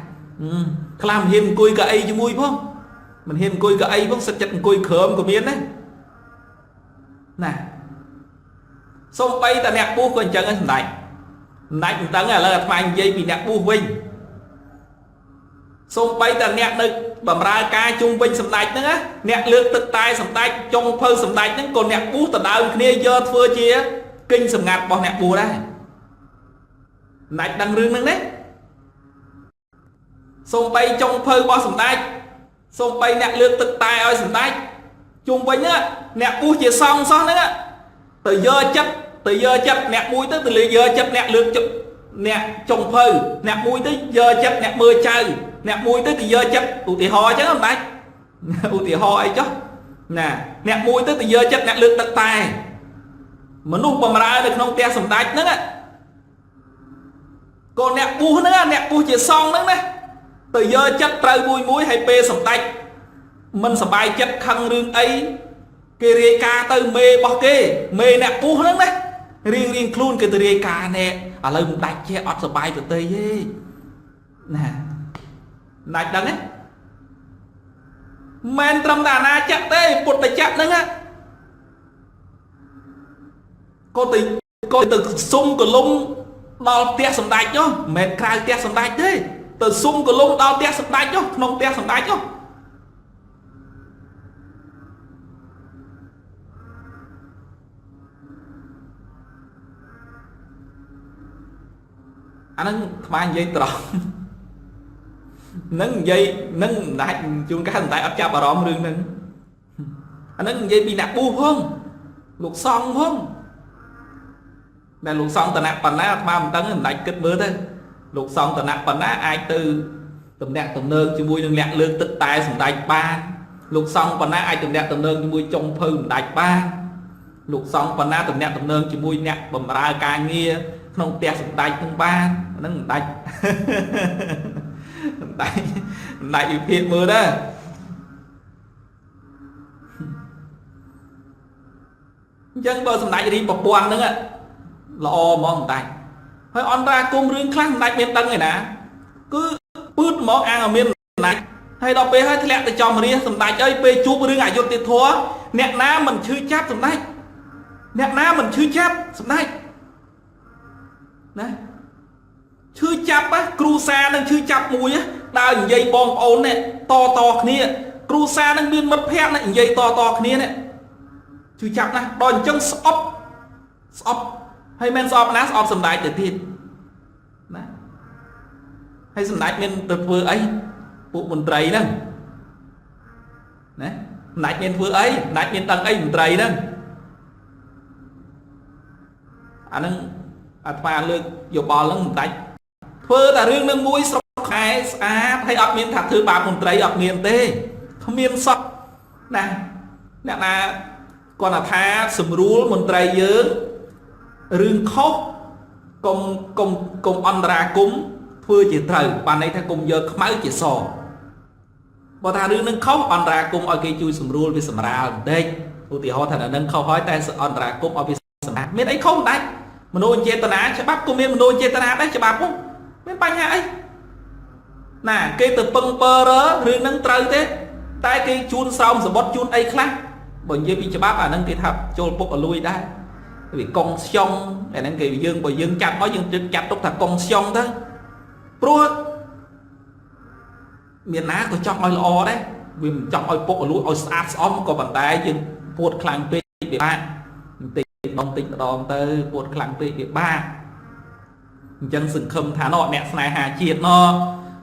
ខ្លះមិនហ៊ានអង្គុយកៅអីជាមួយផងមិនហ៊ានអង្គុយកៅអីផងសិតចិត្តអង្គុយក្រោមក៏មានដែរណាសំបីតាអ្នកបួសក៏អញ្ចឹងដែរសម្ដេចសម្ដេចមិនដឹងឥឡូវអាត្មានិយាយពីអ្នកបួសវិញសំបីតាអ្នកនៅបំរើការជុំវិញសម្ដេចហ្នឹងណាអ្នកលើកទឹកតែសម្ដេចចុងភៅសម្ដេចហ្នឹងក៏អ្នកបួសដដើមគ្នាយកធ្វើជាគិញសម្ងាត់របស់អ្នកបួសដែរសម្ដេចដឹងរឿងហ្នឹងទេសំបីចុងភៅរបស់សម្ដេចសំបីអ្នកលើកទឹកតែឲ្យសម្ដេចជុំវិញហ្នឹងអ្នកបួសជាសង្ឃសោះហ្នឹងទៅយកចិត្តទៅយកចិត្តអ្នកមួយទៅទៅយកចិត្តអ្នកលើកអ្នកចុងភៅអ្នកមួយទៅយកចិត្តអ្នកមើលចៅអ្នកមួយទៅទៅយកចិត្តឧទាហរណ៍អញ្ចឹងសម្ដេចឧទាហរណ៍អីចុះណាអ្នកមួយទៅទៅយកចិត្តអ្នកលើកទឹកតែមនុស្សបំរើនៅក្នុងផ្ទះសម្ដេចហ្នឹងក៏អ្នកបួសហ្នឹងអ្នកបួសជាសង្ឃហ្នឹងណាទៅយកចិត្តត្រូវមួយមួយហើយពេលសម្ដេចមិនសប្បាយចិត្តខឹងរឿងអីគេរាយការណ៍ទៅមេរបស់គេមេអ្នកបួសហ្នឹងណារៀងរៀងខ្លួនគេទៅរាយការណ៍ណែឥឡូវមិនដាច់ចេះអត់សប្បាយប្រតិទេណាដាច់ដឹងទេមិនត្រឹមតែអាណាចក្រទេពុទ្ធចក្រហ្នឹងក៏ទៅសុំកលុំដល់ផ្ទះសម្ដេចនោះមិនមែនក្រៅផ្ទះសម្ដេចទេទៅសុំកលុំដល់ផ្ទះសម្ដេចនោះក្នុងផ្ទះសម្ដេចនោះអាហ្នឹងថ្មនិយាយត្រង់នឹងនិយាយនឹងមិនដាច់ជួនកាលមិនដាច់អត់ចាប់អារម្មណ៍រឿងហ្នឹងអាហ្នឹងនិយាយពីអ្នកបួសផងលោកសង្ឃផងដែលលោកសង្ឃតនៈបណ្ណាអាត្មាមិនដឹងមិនដាច់គិតមើលទេលោកសង្ឃតនៈបណ្ណាអាចទៅតំណាក់តំណើងជាមួយនឹងអ្នកលើកទឹកតែសម្ដេចបានលោកសង្ឃបណ្ណាអាចតំណាក់តំណើងជាមួយចុងភៅសម្ដេចបានលោកសង្ឃបណ្ណាតំណាក់តំណើងជាមួយអ្នកបម្រើការងារក្នុងផ្ទះសម្ដេចនឹងបានហ្នឹងមិនដាច់មិនដាច់មិនដាច់វិភាគមើលដែរអញ្ចឹងបើសម្ដេចរៀបប្រព័ន្ធហ្នឹងល្អហ្មងសម្ដេចហើយអន្តរាគមរឿងខ្លះសម្ដេចមានដឹងឯណាគឺ ពឺតហ្មងអាងឲ្យមានអំណាចហើយដល់ពេលហើយធ្លាក់ទៅចំរាសសម្ដេចអើយពេលជួបរឿងអយុត្តិធម៌អ្នកណាមិនឈឺចាប់សម្ដេចអ្នកណាមិនឈឺចាប់សម្ដេចណាឈឺចាប់ណាគ្រូសានឹងឈឺចាប់មួយដើរនិយាយបងប្អូននេះតតគ្នាគ្រូសានឹងមានមិត្តភ័ក្តិនេះនិយាយតតគ្នានេះឈឺចាប់ណាស់ដល់អញ្ចឹងស្អប់ស្អប់ហើយមិនស្អប់ណាស្អប់សម្ដេចទៅទៀតណាហើយសម្ដេចមានទៅធ្វើអីពួកមន្ត្រីហ្នឹងណាសម្ដេចមានធ្វើអីសម្ដេចមានដឹងអីមន្ត្រីហ្នឹងអាហ្នឹងអាត្មាលើកយោបល់ហ្នឹងសម្ដេចធ្វើតែរឿងនឹងមួយស្រុកខែស្អាតហើយអត់មានថាធ្វើបាបមន្ត្រីអត់មានទេគ្មានសោះណាអ្នកណាគាត់ថាសម្រួលមន្ត្រីយើងរឿងខុសកុំកុំកុំអន្តរាគមធ្វើជាត្រូវបានន័យថាកុំយកខ្មៅជាសបើថារឿងនឹងខុសអន្តរាគមឲ្យគេជួយសម្រួលវាសម្រាលបន្តិចឧទាហរណ៍ថានឹងខុសហើយតែអន្តរាគមឲ្យវាសម្រាលមានអីខុសមិនដាច់មនោចេតនាច្បាប់ក៏មានមនោចេតនាដែរច្បាប់មានបញ្ហាអីណាគេទៅពឹងពើរើរឿងនឹងត្រូវទេតែគេជូនស្រោមសម្បត្តិជូនអីខ្លះបើនិយាយពីច្បាប់អានឹងគេថាចូលពុកអលួយដែរវាកងស្យងអាហ្នឹងគេយើងបើយើងចាត់មកយើងចាត់ទុកថាកងស្យងទៅព្រោះមានណាក៏ចង់ឲ្យល្អដែរវាមិនចង់ឲ្យពុកអលួយឲ្យស្អាតស្អំក៏ប៉ុន្តែយើងពួតខ្លាំងពេកវាបាក់បន្តិចម្ដងតិចម្ដងទៅពួតខ្លាំងពេកវាបាក់អញ្ចឹងសង្ឃឹមថាណោះអ្នកស្នេហាជាតិណោះ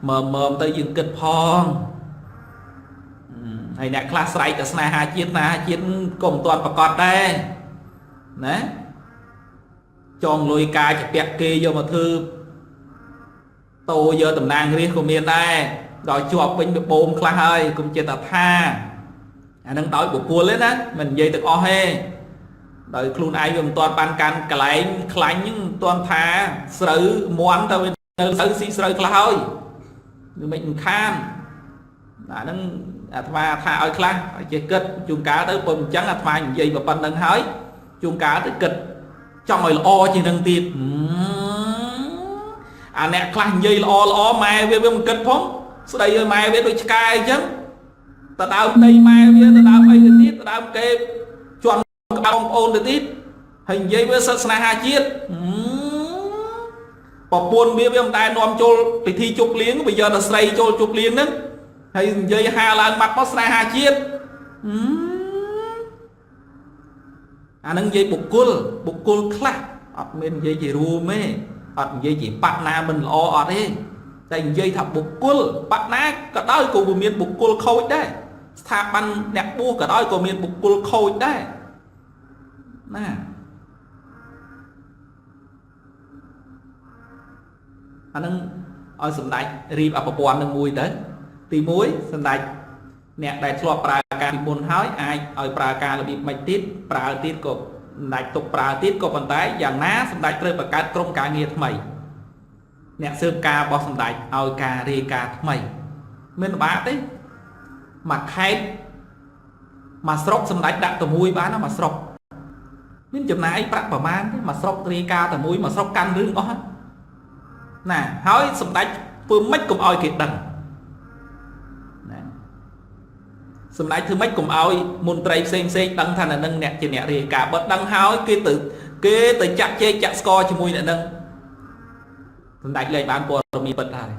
មើមមើមទៅយើងគិតផងហើយអ្នកខ្លះស្រែកតែស្នេហាជាតិស្នេហាជាតិក៏មិនទាន់ប្រកាសដែរណាចងលុយការជពាក់គេយកមកធ្វើតោយកតំណាងរាស្ត្រក៏មានដែរដល់ជាប់វិញវាបូមខ្លះហើយកុំចិត្តថាអានឹងដោយបុគ្គលទេណាមិននិយាយទាំងអស់ទេដោយខ្លួនឯងវាមិនទាន់បានកាន់កលែងខ្លាញ់ហ្នឹងមិនទាន់ថាស្រូវមន់ទៅវានៅស្រូវស៊ីស្រូវខ្លះហើយវាមិនខានអាហ្នឹងអាត្មាថាឲ្យខ្លះឲ្យចេះគិតជួនកាលទៅបើមិនចឹងអាត្មានិយាយប៉ុណ្្នឹងហើយជួនកាលទៅគិតចង់ឲ្យល្អជាងនឹងទៀតអាអ្នកខ្លះនិយាយល្អល្អម៉ែវាវាមិនគិតផងស្ដីឲ្យម៉ែវាដូចឆ្កែអញ្ចឹងទៅដើមដីម៉ែវាទៅដើមអីទៅទៀតទៅដើមគេជន់ក្បាលបងប្អូនទៅទៀតហើយនិយាយវាសិតស្នេហាជាតិប្រពន្ធវាវាមិនដែលនាំចូលពិធីជប់លៀងវាយកតែស្រីចូលជប់លៀងហ្នឹងហើយនិយាយហាឡើងបាត់មកស្នេហាជាតិអានឹងនិយាយបុគ្គលបុគ្គលខ្លះអត់មាននិយាយជារួមទេអត់និយាយជាបាក់ណាមិនល្អអត់ទេតែនិយាយថាបុគ្គលបាក់ណាក៏ដោយក៏វាមានបុគ្គលខូចដែរស្ថាប័នអ្នកបួសក៏ដោយក៏មានបុគ្គលខូចដែរណាអានឹងឲ្យសម្ដេចរៀបអប្រព័ន្ធនឹងមួយទៅទី1សម្ដេចអ្នកដែលធ្លាប់ប្រើការពីមុនហើយអាចឲ្យប្រើការរបៀបមិនទៀតប្រើទៀតក៏សម្ដេចទុកប្រើទៀតក៏ប៉ុន្តែយ៉ាងណាសម្ដេចត្រូវបង្កើតក្រុមការងារថ្មីអ្នកស៊ើបការរបស់សម្ដេចឲ្យការរាយការណ៍ថ្មីមានលំបាកទេមួយខេត្តមួយស្រុកសម្ដេចដាក់តែមួយបានណាមួយស្រុកមានចំណាយប្រាក់ប្រមាណទេមួយស្រុករាយការណ៍តែមួយមួយស្រុកកាន់រឿងអស់ណាហើយសម្ដេចធ្វើម៉េចកុំឲ្យគេដឹងណាសម្ដេចធ្វើម៉េចកុំឲ្យមន្ត្រីផ្សេងផ្សេងដឹងថានៅនឹងអ្នកជាអ្នករាយការណ៍បើដឹងហើយគេទៅចាក់ជែកចាក់ស្ករជាមួយអ្នកនឹងសម្ដេចលែងបានព័ត៌មានពិតហើយ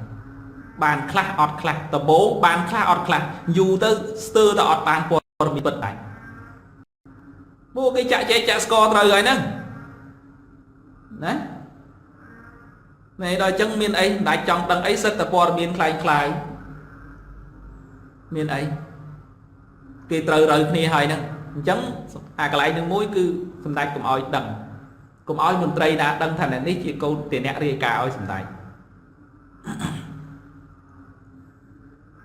បានខ្លះអត់ខ្លះដបោបានខ្លះអត់ខ្លះយូរទៅស្ទើរតែអត់បានព័ត៌មានពិតដែរពួកគេចាក់ជែកចាក់ស្ករត្រូវហើយហ្នឹងណានេះដល់អញ្ចឹងមានអីសម្ដេចចង់ដឹងអីសិតតែព័ត៌មានคล้ายៗមានអីគេត្រូវរើគ្នាហើយហ្នឹងអញ្ចឹងអាកន្លែងនឹងមួយគឺសម្ដេចកុំឲ្យដឹងកុំឲ្យមន្ត្រីណាដឹងថាអ្នកនេះជាកូនជាអ្នករាយការណ៍ឲ្យសម្ដេច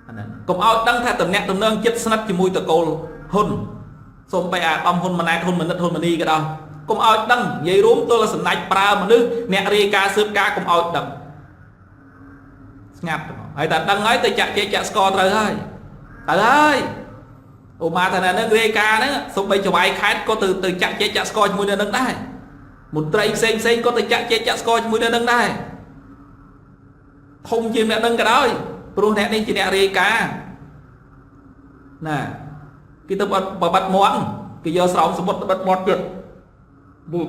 អាហ្នឹងកុំឲ្យដឹងថាតំណាក់តំណងចិត្តស្និទ្ធជាមួយតកូលហ៊ុនសូម្បីអាដាមហ៊ុនម៉ាណែតហ៊ុនម៉ាណិតហ៊ុនម៉ាណីក៏ដោយកុំឲ្យដឹងនិយាយរួមទល់សម្ដេចប្រើមនុស្សអ្នករាយការណ៍ស៊ើបការកុំឲ្យដឹងស្ងាត់ហើយតែដឹងហើយទៅចាក់ជែកចាក់ស្ករត្រូវហើយទៅហើយអូម៉ាថានឹងរាយការណ៍ហ្នឹងសូម្បីចវាយខេតក៏ទៅចាក់ជែកចាក់ស្ករជាមួយនៅនឹងដែរមន្ត្រីផ្សេងផ្សេងក៏ទៅចាក់ជែកចាក់ស្ករជាមួយនៅនឹងដែរធំជាងអ្នកនឹងក៏ដោយ ព្រោះអ្នកនេះជាអ្នករាយការណ៍ណាគេទៅបិទមាត់គេយកស្រោមសមុទ្របិទមាត់ទៀតពុ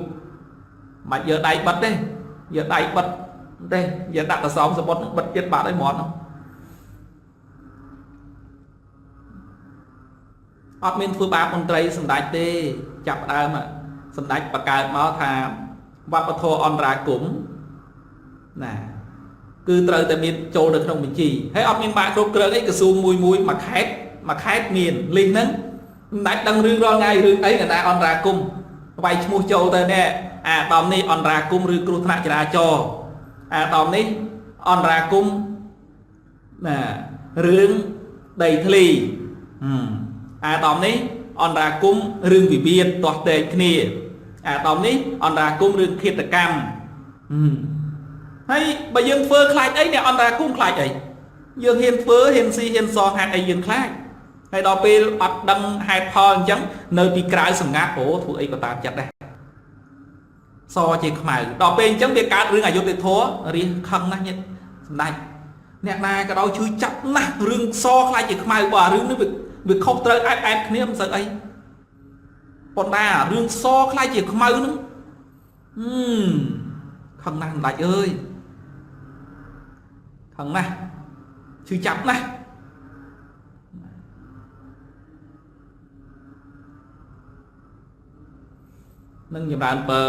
មិនយកដៃបិទទេយកដៃបិទទេយកដាក់ទៅស្រោមសមុទ្របិទទៀតបាត់ហើយមាត់នោះអត់មានធ្វើបាបមន្ត្រីសម្ដេចទេចាប់ដើមសម្ដេចបង្កើតមកថាវប្បធម៌អន្តរាគមណាគឺត្រូវតែមានចូលនៅក្នុងបញ្ជីហើយអត់មានបាក់គ្រប់គ្រងអីក្រសួងមួយមួយមួយខេត្តមួយខេត្តមានលីសហ្នឹងមិនដាច់ដឹងរឿងរាល់ថ្ងៃរឿងអីកណ្ដាលអន្តរាគមវាយឈ្មោះចូលទៅនេះអាដាមនេះអន្តរាគមឬគ្រោះថ្នាក់ចរាចរណ៍អាដាមនេះអន្តរាគមណារឿងដីធ្លីអាដាមនេះអន្តរាគមរឿងវិវាទទាស់ទែងគ្នាអាដាមនេះអន្តរាគមរឿងឃាតកម្មហើយបើយើងធ្វើខ្លាចអីអ្នកអន្តរាគមខ្លាចអីយើងហ៊ានធ្វើហ៊ានស៊ីហ៊ានសងហេតុអីយើងខ្លាចហើយដល់ពេលអត់ដឹងហេតុផលអញ្ចឹងនៅពីក្រៅសម្ងាត់អូធ្វើអីក៏តាមចិត្តដែរសជាខ្មៅដល់ពេលអញ្ចឹងវាកើតរឿងអយុត្តិធម៌រាខឹងណាស់ញាតិសម្ដេចអ្នកណាក៏ដោយឈឺចាប់ណាស់រឿងសខ្លាចជាខ្មៅបើរឿងនេះវាខុសត្រូវអែបគ្នាមិនសូវអីប៉ុន្តែរឿងសខ្លាចជាខ្មៅហ្នឹងខឹងណាស់សម្ដេចអើយខឹងណាស់ឈឺចាប់ណាស់នឹងចម្រើនបើ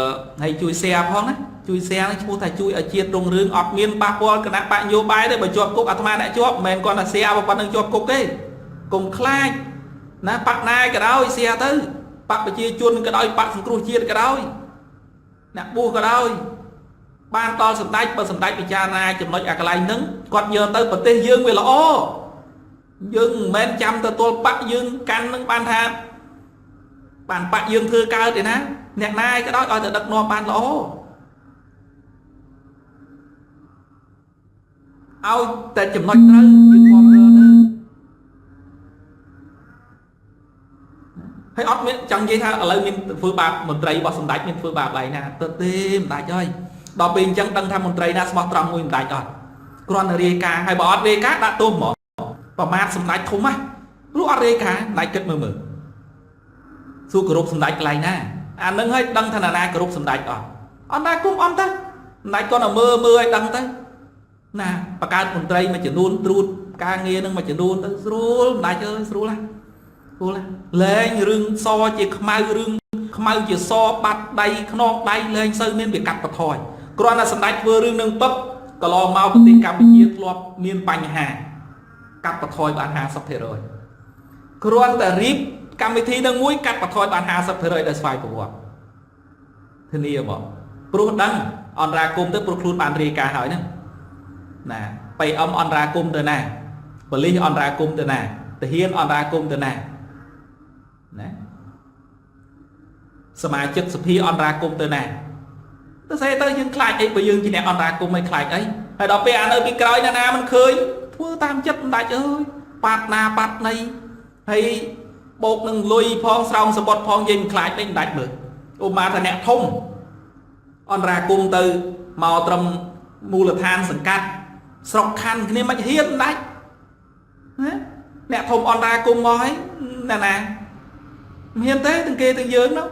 ហើយជួយ share ផងណាជួយ share នឹងឈ្មោះថាជួយឲ្យជាតិរុងរឿងអត់មានប៉ះពាល់គណៈបកនយោបាយទេបើជាប់គុកអាត្មាអ្នកជាប់មិនមែនគាត់ថា share ប៉ុណ្្នឹងជាប់គុកទេកុំខ្លាចណាបកណាក៏ដោយ share ទៅបកប្រជាជនក៏ដោយបកសង្គ្រោះជាតិក៏ដោយអ្នកបួសក៏ដោយបានដល់សម្ដេចបើសម្ដេចពិចារណាចំណុចអាកន្លែងហ្នឹងគាត់យកទៅប្រទេសយើងវាល្អយើងមិនមែនចាំទៅទល់បកយើងកាន់នឹងបានថាបានបកយើងធ្វើកើតទេណាអ្នកណាក៏ដោយឲ្យតែដឹកនាំបានល្អឲ្យតែចំណុចត្រូវយើងគាំទ្រទៅហើយអត់មានចង់និយាយថាឥឡូវមានធ្វើបាបមន្ត្រីរបស់សម្ដេចមានធ្វើបាបឡើយណាទៅទេមិនដាច់ហើយដល់ពេលអញ្ចឹងដឹងថាមន្ត្រីណាស្មោះត្រង់មួយមិនដាច់អត់គ្រាន់តែរាយការណ៍ហើយបើអត់រាយការណ៍ដាក់ទោសហ្មងប្រមាថសម្ដេចធំណាព្រោះអត់រាយការណ៍សម្ដេចគិតមើលមើលសួរគោរពសម្ដេចកន្លែងណាអានឹងឲ្យដឹងថាណាគោរពសម្ដេចអត់អត់ណាគុំអត់ទៅសម្ដេចគាត់តែមើលមើលឲ្យដឹងទៅណាបង្កើតមន្ត្រីមួយចំនួនត្រួតការងារនឹងមួយចំនួនទៅស្រួលសម្ដេចអើយស្រួលណាស្រួលណាលែងរឿងសជាខ្មៅរឿងខ្មៅជាសបាត់ដៃខ្នងដៃលែងសូវមានវាកាត់បន្ថយគ្រាន់តែសម្ដេចធ្វើរឿងនឹងពឹបកន្លងមកប្រទេសកម្ពុជាធ្លាប់មានបញ្ហាកាត់បន្ថយបាន 50% គ្រាន់តែរៀបកម្មវិធីនឹងមួយកាត់បន្ថយបាន 50% ដោយស្វ័យប្រវត្តិធានាមកព្រោះដឹងអន្តរាគមទៅព្រោះខ្លួនបានរាយការណ៍ហើយហ្នឹងណា PM អន្តរាគមទៅណាប៉ូលីសអន្តរាគមទៅណាទាហានអន្តរាគមទៅណាណាសមាជិកសភាអន្តរាគមទៅណាទៅស្អីទៅយើងខ្លាចអីបើយើងជាអ្នកអន្តរាគមមិនខ្លាចអីហើយដល់ពេលអានៅពីក្រោយណាណាមិនឃើញធ្វើតាមចិត្តមិនដាច់អើយប៉ាត់ណាប៉ាត់ណីហើយបោកនឹងលុយផងស្រោមសម្បត្តិផងយើងមិនខ្លាចមិនដាច់មើលឧបមាថាអ្នកធំអន្តរាគមទៅមកត្រឹមមូលដ្ឋានសង្កាត់ស្រុកខណ្ឌគ្នាមិនហ៊ានដាច់ណាអ្នកធំអន្តរាគមមកហើយណាណាមិនហ៊ានទេទាំងគេទាំងយើងនោះ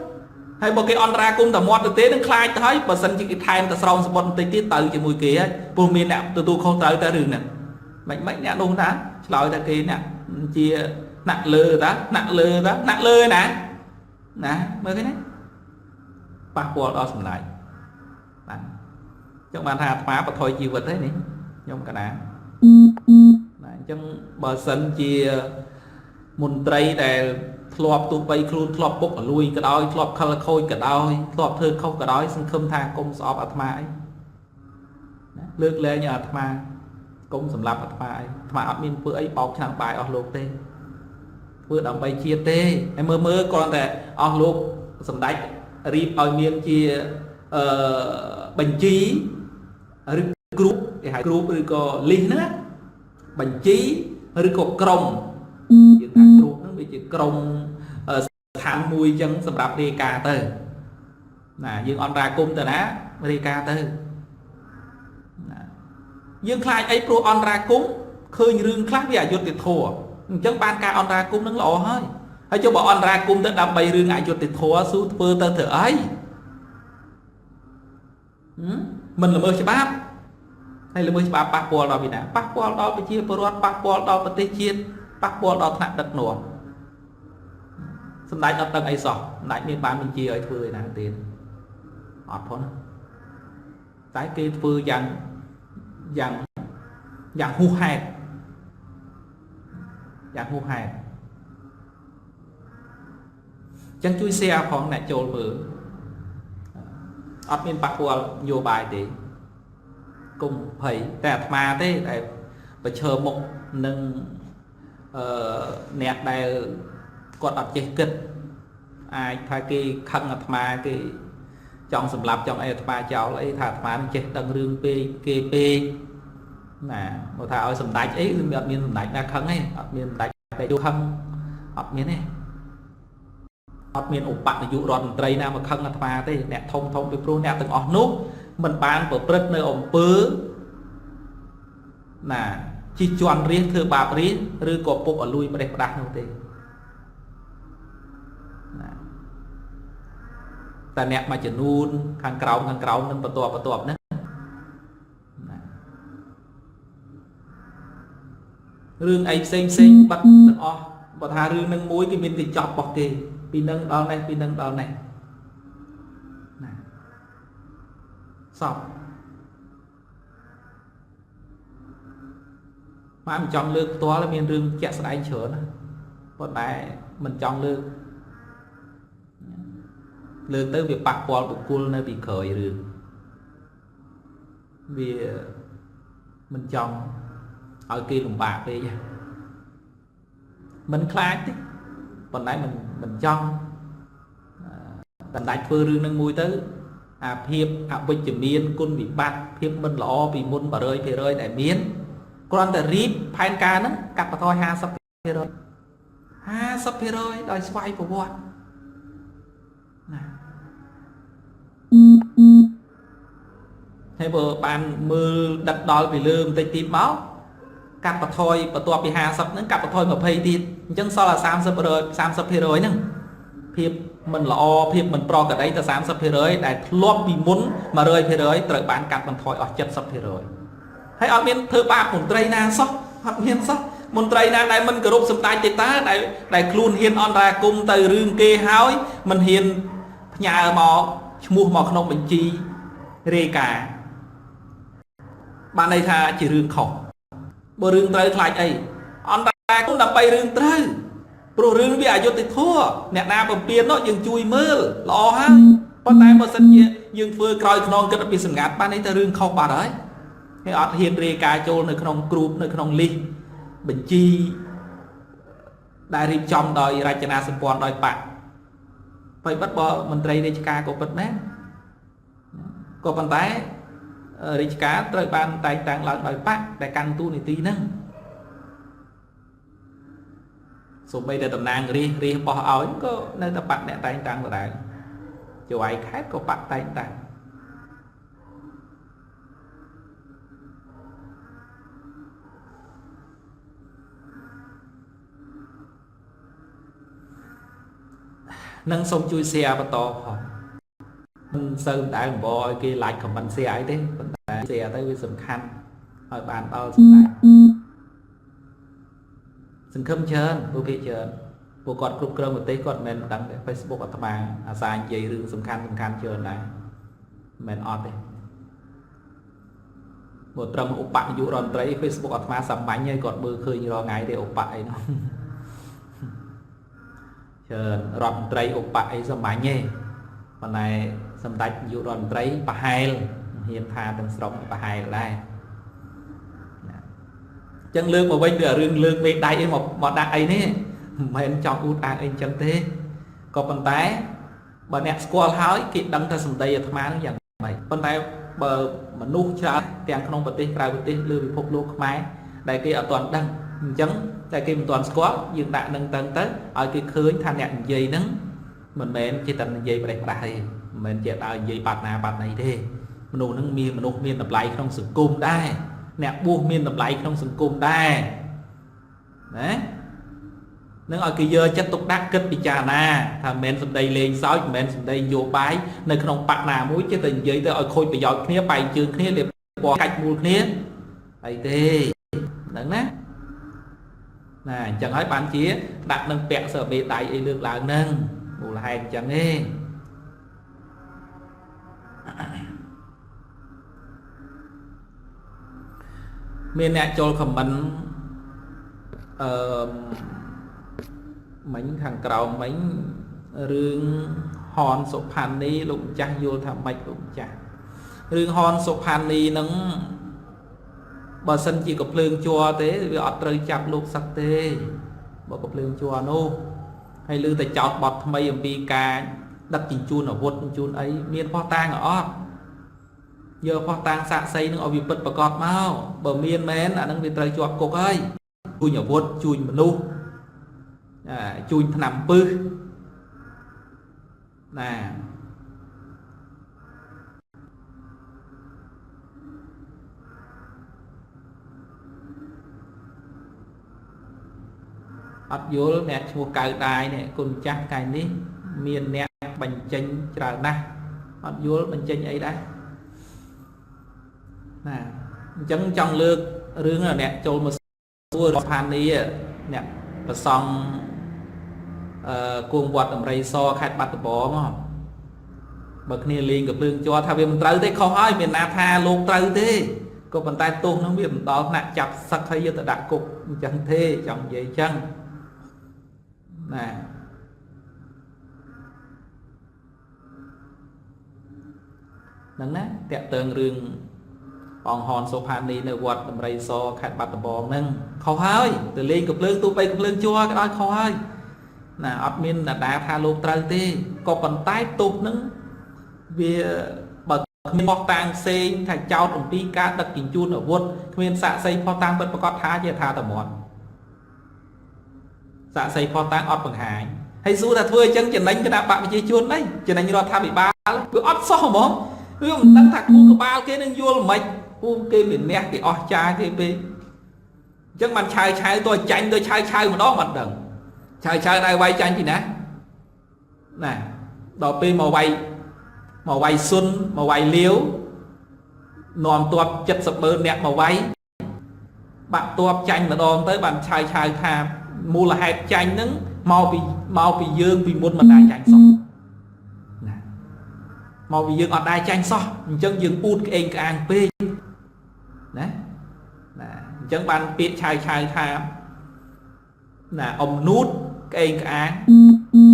ហើយបើគេអន្តរាគមតែមាត់ទៅទេនឹងខ្លាចទៅហើយបើសិនជាគេថែមតែស្រោមសម្បត្តិបន្តិចទៀតទៅជាមួយគេហើយព្រោះមានអ្នកទទួលខុសត្រូវតែរឿងហ្នឹងមិនអ្នកនោះណាឆ្លើយតែគេអ្នកជាណាក់លើតាណាក់លើតាណាក់លើណាណាមើលឃើញទេប៉ះពាល់ដល់សម្ដេចបាទចឹងបានថាអាត្មាបថុយជីវិតទេនេះខ្ញុំកណាណាអញ្ចឹងបើសិនជាមន្ត្រីដែលធ្លាប់ទោះបីខ្លួនធ្លាប់ពុកអលួយក៏ដោយធ្លាប់ខលខូចក៏ដោយធ្លាប់ធ្វើខុសក៏ដោយសង្ឃឹមថាកុំស្អប់អាត្មាអីណាលើកលែងឲ្យអាត្មាកុំសម្លាប់អាត្មាអីអាត្មាអត់មានធ្វើអីបោកឆ្នាំងបាយអស់លោកទេធ្វើដើម្បីជាតិទេហើយមើលមើលគ្រាន់តែអស់លោកសម្ដេចរៀបឲ្យមានជាបញ្ជីឬគ្រូគេហៅគ្រូឬក៏លីសហ្នឹងណាបញ្ជីឬក៏ក្រុមយើងថាគ្រូហ្នឹងវាជាក្រុមស្ថានមួយអញ្ចឹងសម្រាប់រាយការណ៍ទៅណាយើងអន្តរាគមទៅណារាយការណ៍ទៅណាយើងខ្លាចអីព្រោះអន្តរាគម ឃើញរឿងខ្លះវាអយុត្តិធម៌អញ្ចឹងបានការអន្តរាគមន៍នឹងល្អហើយហើយចុះបើអន្តរាគមន៍ទៅដើម្បីរឿងអយុត្តិធម៌ស៊ូធ្វើទៅធ្វើអីមិនល្មើសច្បាប់ហើយល្មើសច្បាប់ប៉ះពាល់ដល់ពីណាប៉ះពាល់ដល់ប្រជាពលរដ្ឋប៉ះពាល់ដល់ប្រទេសជាតិប៉ះពាល់ដល់ថ្នាក់ដឹកនាំសម្ដេចអត់ដឹងអីសោះសម្ដេចមានបានបញ្ជាឲ្យធ្វើឯណាទេអត់ផងតែគេធ្វើយ៉ាងយ៉ាងយ៉ាងហួសហេតុយ៉ាងហួសហេតុចឹងជួយ share ផងអ្នកចូលមើលអត់មានប៉ះពាល់នយោបាយទេគុំភ័យតែអាត្មាទេដែលប្រឈមមុខនឹងអ្នកដែលគាត់អត់ចេះគិតអាចថាគេខឹងអាត្មាគេចង់សម្លាប់ចង់អីអាត្មាចោលអីថាអាត្មានឹងចេះដឹងរឿងពេកគេពេកណាមកថាឲ្យសម្ដេចអីគឺអត់មានសម្ដេចណាខឹងទេអត់មានសម្ដេចតែយូខឹងអត់មានទេអត់មានឧបនាយករដ្ឋមន្ត្រីណាមកខឹងអាត្មាទេអ្នកធំធំពីព្រោះអ្នកទាំងអស់នោះមិនបានប្រព្រឹត្តនៅអំពើណាជិះជាន់រាជធ្វើបាបរាជឬក៏ពុកអលួយប្រេះផ្ដាស់នោះទេណាតែអ្នកមួយចំនួនខាងក្រោមនឹងបន្ទាប់ណាណារឿងអីផ្សេងបាត់ទាំងអស់បើថារឿងនឹងមួយគេមានគេចប់របស់គេពីនឹងដល់នេះពីនឹងដល់នេះណាសពមកមិនចង់លើកផ្ទាល់មានរឿងជាក់ស្ដែងច្រើនណាប៉ុន្តែមិនចង់លើកទៅវាប៉ះពាល់បុគ្គលនៅពីក្រោយរឿងវាមិនចង់ឲ្យគេលំបាកពេកមិនខ្លាចទេប៉ុន្តែមិនចង់បណ្ដាច់ធ្វើរឿងនឹងមួយទៅអាភាពអវិជ្ជមានគុណវិបត្តិភាពមិនល្អពីមុន100%ដែលមានគ្រាន់តែរៀបផែនការហ្នឹងកាត់បន្ថយ50% 50%ដោយស្វ័យប្រវត្តិណាហើយបើបានមើលដឹកដល់ពីលើបន្តិចទៀតមកកាត់បន្ថយបន្ទាប់ពី50ហ្នឹងកាត់បន្ថយ20ទៀតអញ្ចឹងសល់តែ30% 30%ហ្នឹងភាពមិនល្អភាពមិនប្រក្រតីទៅ30%ដែលធ្លាប់ពីមុន100%ត្រូវបានកាត់បន្ថយអស់70%ហើយអត់មានធ្វើបាបមន្ត្រីណាសោះអត់មានសោះមន្ត្រីណាដែលមិនគោរពសម្ដេចទេតើដែលខ្លួនហ៊ានអន្តរាគមន៍ទៅរឿងគេហើយមិនហ៊ានផ្ញើមកឈ្មោះមកក្នុងបញ្ជីរាយការណ៍បានន័យថាជារឿងខុសបើរឿងត្រូវខ្លាចអីអន្តរាគមន៍ដើម្បីរឿងត្រូវព្រោះរឿងវាអយុត្តិធម៌អ្នកណាបំពេញនោះយើងជួយមើលល្អហើយប៉ុន្តែបើសិនជាយើងធ្វើក្រោយខ្នងគិតពីសម្ងាត់បានន័យថារឿងខុសបាត់ហើយគេអត់ហ៊ានរាយការណ៍ចូលនៅក្នុងគ្រូបនៅក្នុងលីសបញ្ជីដែលរៀបចំដោយរចនាសម្ព័ន្ធដោយបកបើបិទបើមន្ត្រីរាជការក៏ពិតមែនក៏ប៉ុន្តែរាជការត្រូវបានតែងតាំងឡើងដោយបកដែលកាន់តួនាទីហ្នឹងសូម្បីតែតំណាងរាជបោះឲ្យក៏នៅតែបកអ្នកតែងតាំងដដែលចៅឯខេត្តក៏បកតែងតាំងនឹងសូមជួយ share បន្តផងមិនសូវដែលអំបរឲ្យគេ like comment share អីទេប៉ុន្តែ share ទៅវាសំខាន់ឲ្យបានដល់សម្ដេចសង្ឃឹមច្រើនពួកភាគច្រើនពួកគាត់គ្រប់គ្រងប្រទេសគាត់មិនមែនដឹងទេ Facebook អាត្មាអាសានិយាយរឿងសំខាន់ច្រើនដែរមិនមែនអត់ទេបើត្រឹមឧបនាយករដ្ឋមន្ត្រី Facebook អាត្មាសាមញ្ញហើយគាត់មើលឃើញរាល់ថ្ងៃទេឧបអីនោះច្រើនរដ្ឋមន្ត្រីឧបអីសាមញ្ញទេប៉ុន្តែសម្ដេចនាយករដ្ឋមន្ត្រីប្រហែលហ៊ានថាទាំងស្រុងប្រហែលដែរណាអញ្ចឹងលើកមកវិញវារឿងលើកមេដៃអីមកដាក់អីនេះមិនមែនចង់អួតអាងអីអញ្ចឹងទេក៏ប៉ុន្តែបើអ្នកស្គាល់ហើយគេដឹងថាសម្ដីអាត្មានឹងយ៉ាងម៉េចប៉ុន្តែបើមនុស្សច្រើនទាំងក្នុងប្រទេសក្រៅប្រទេសលើពិភពលោកខ្មែរដែលគេអត់ទាន់ដឹងអញ្ចឹងតែគេមិនទាន់ស្គាល់យើងដាក់នឹងទៅឲ្យគេឃើញថាអ្នកនិយាយហ្នឹងមិនមែនជាតែនិយាយប្រេះប្រាស់ទេមិនមែនជាដើរនិយាយបាត់ណាបាត់ណីទេមនុស្សហ្នឹងមានមនុស្សមានតម្លៃក្នុងសង្គមដែរ អ្នកបួសមានតម្លៃក្នុងសង្គមដែរណានឹងឲ្យគេយកចិត្តទុកដាក់គិតពិចារណាថាមិនមែនសម្ដីលេងសើចមិនមែនសម្ដីនយោបាយនៅក្នុងបកណាមួយចេះតែនិយាយទៅឲ្យខូចប្រយោជន៍គ្នាបែកជើងគ្នាលេបពណ៌កាច់មូលគ្នាអីទេហ្នឹងណាណាអញ្ចឹងហើយបានជាដាក់នឹងពាក់សើមេដៃអីលើកឡើងហ្នឹងមូលហេតុអញ្ចឹងឯងមានអ្នកចូលខមមិនអឺមិញខាងក្រោមមិញរឿងហនសុផានីលោកម្ចាស់យល់ថាម៉េចលោកម្ចាស់រឿងហនសុផានីនឹងបើសិនជាកភ្លើងជ័រទេវាអត់ត្រូវចាប់លោកសឹកទេបើកភ្លើងជ័រនោះហើយឮតែចោតបត់ថ្មីអំពីការដឹកជញ្ជូនអាវុធជញ្ជូនអីមានផោះតាងអត់យកផោះតាងសាក់សីនឹងឲ្យវាពិតប្រកបមកបើមានមែនអានឹងវាត្រូវជាប់គុកហើយជួញអាវុធជួញមនុស្សជួញថ្នាំពឹសណាអត់យល់អ្នកឈ្មោះកៅដាយនេះគុណចាស់ថ្ងៃនេះមានអ្នកបញ្ចេញច្រើនណាស់អត់យល់បញ្ចេញអីដែរណាអញ្ចឹងចង់លើករឿងអ្នកចូលមកសួរផានីអ្នកប្រសង់គួងវត្តអមរីសខេត្តបាត់ដំបងបើគ្នាលេងកភ្លើងជ័រថាវាមិនត្រូវទេខុសហើយមានណាថាលោកត្រូវទេក៏ប៉ុន្តែទោសនឹងវាមិនដល់ថ្នាក់ចាប់សឹកហើយយកទៅដាក់គុកអញ្ចឹងទេចង់និយាយអញ្ចឹងណាហ្នឹងណាតាក់ទងរឿងអង្គហនសុផានីនៅវត្តដំរីសខេត្តបាត់ដំបងហ្នឹងខុសហើយទៅលេងកភ្លើងទូបីកភ្លើងជ័រក៏ដោយខុសហើយណាអត់មានដដាថាលោកត្រូវទេក៏ប៉ុន្តែទោសហ្នឹងវាបើគ្មានផុសតាងផ្សេងថាចោតអំពីការដឹកជញ្ជូនអាវុធគ្មានសាក្សីផុសតាងពិតប្រកបថាជាថាតមាត់សាក្សីផុសតាងអត់បង្ហាញហើយសួរថាធ្វើអញ្ចឹងចំណេញគណៈបកប្រជាជនអីចំណេញរដ្ឋាភិបាលវាអត់សោះហ្មងវាមិនដឹងថាគូក្បាលគេនឹងយល់មិនពូគេមានអ្នកគេអស់ចាគេពេកអញ្ចឹងបានឆាវឆាវតើចាញ់ទៅឆាវឆាវម្ដងមិនដឹងឆាវឆាវដែរវាយចាញ់ពីណាណាដល់ពេលមកវាយសុនមកវាយលាវនាំទ័ព70ម៉ឺនអ្នកមកវាយបាក់ទ័ពចាញ់ម្ដងទៅបានឆាវឆាវថាមូលហេតុចាញ់ហ្នឹងមកពីយើងពីមុនមិនដែរចាញ់សោះណាមកពីយើងអត់ដែរចាញ់សោះអញ្ចឹងយើងអួតក្អេងក្អាងពេកណាណាអញ្ចឹងបានពាក្យឆាវឆាវថាណាអំនួតក្អេងក្អាង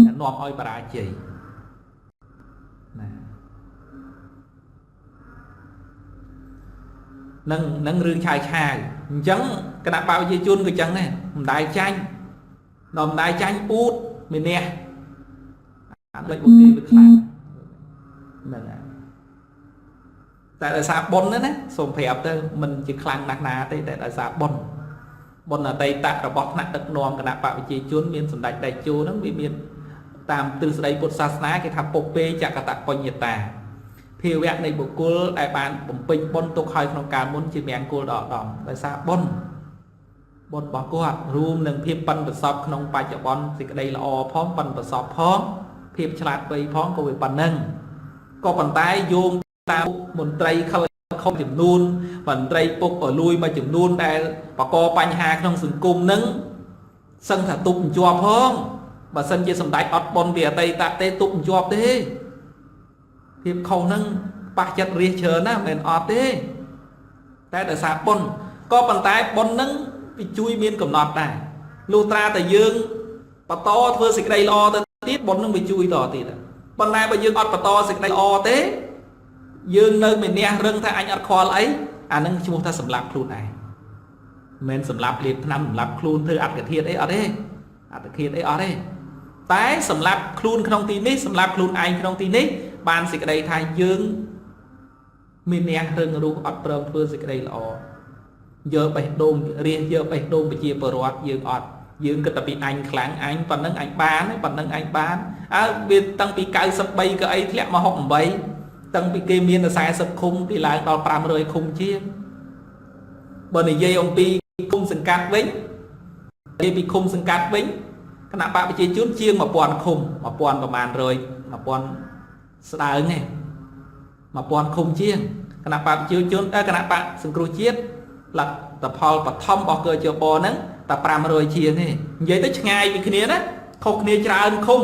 នាំឲ្យបរាជ័យណានឹងរឿងឆាវឆាវអញ្ចឹងគណៈបកប្រជាជនក៏អញ្ចឹងដែរមិនដែរចាញ់ដល់មិនដែរចាញ់អួតមានអ្នកអានេះពួកគេវាខ្លាំងហ្នឹងហើយតែដោយសារបុណ្យណាសូមប្រាប់ទៅមិនជាខ្លាំងណាស់ណាទេតែដោយសារបុណ្យអតីតរបស់ថ្នាក់ដឹកនាំគណៈបកប្រជាជនមានសម្ដេចតេជោហ្នឹងវាមានតាមទ្រឹស្ដីពុទ្ធសាសនាគេថាពុពេចកតបញ្ញតាភាវៈនៃបុគ្គលដែលបានបំពេញបុណ្យទុកហើយក្នុងកាលមុនជាមង្គលដ៏ឧត្តមដោយសារបុណ្យរបស់គាត់រួមនឹងភាពប៉ិនប្រសពក្នុងបច្ចុប្បន្នសេចក្តីល្អផងប៉ិនប្រសពផងភាពឆ្លាតវៃផងក៏វាប៉ុណ្ណឹងក៏ប៉ុន្តែយោងតាមមន្ត្រីខិលខុសចំនួនមន្ត្រីពុកអលួយមួយចំនួនដែលបកបញ្ហាក្នុងសង្គមនឹងសឹងថាទប់ជាប់ផងបើសិនជាសម្ដេចអត់បុណ្យពីអតីតទេទប់ជាប់ទេភាពខុសនឹងប៉ះចិត្តរាជច្រើនណាមិនអត់ទេតែដោយសារបុណ្យក៏ប៉ុន្តែបុណ្យនឹងវាជួយមានកំណត់ដែរលុះត្រាតែយើងបន្តធ្វើសេចក្តីល្អទៅទៀតបុណ្យនឹងវាជួយតទៀតប៉ុន្តែបើយើងអត់បន្តសេចក្តីល្អទេយើងនៅមានអ្នករឹងថាអញអត់ខ្វល់អីអានឹងឈ្មោះថាសម្លាប់ខ្លួនឯងមិនសម្លាប់លេបថ្នាំសម្លាប់ខ្លួនធ្វើអត្តឃាតអីអត់ទេអត្តឃាតអីអត់ទេតែសម្លាប់ខ្លួនក្នុងទីនេះសម្លាប់ខ្លួនឯងក្នុងទីនេះបានសេចក្តីថាយើងមានអ្នករឹងរូសអត់ព្រមធ្វើសេចក្តីល្អយកបេះដូងរាជយកបេះដូងប្រជាពលរដ្ឋយើងអត់យើងគិតតែពីអញខ្លាំងអញប៉ុណ្ណឹងអញបានប៉ុណ្ណឹងអញបានអើវាតាំងពី93ក៏អីធ្លាក់មក68តាំងពីគេមាន40ឃុំគេឡើងដល់500ឃុំជាង បើនិយាយអំពីឃុំសង្កាត់វិញនិយាយពីឃុំសង្កាត់វិញគណៈបកប្រជាជនជាង1000ឃុំ1000ប្រមាណ100 1000ស្ដើងទេ1000ឃុំជាងគណៈបកប្រជាជនគណៈបកសង្គ្រោះជាតិលទ្ធផលបឋមរបស់កជបហ្នឹងតែ500ជាងទេនិយាយទៅឆ្ងាយពីគ្នាណាខុសគ្នាច្រើនឃុំ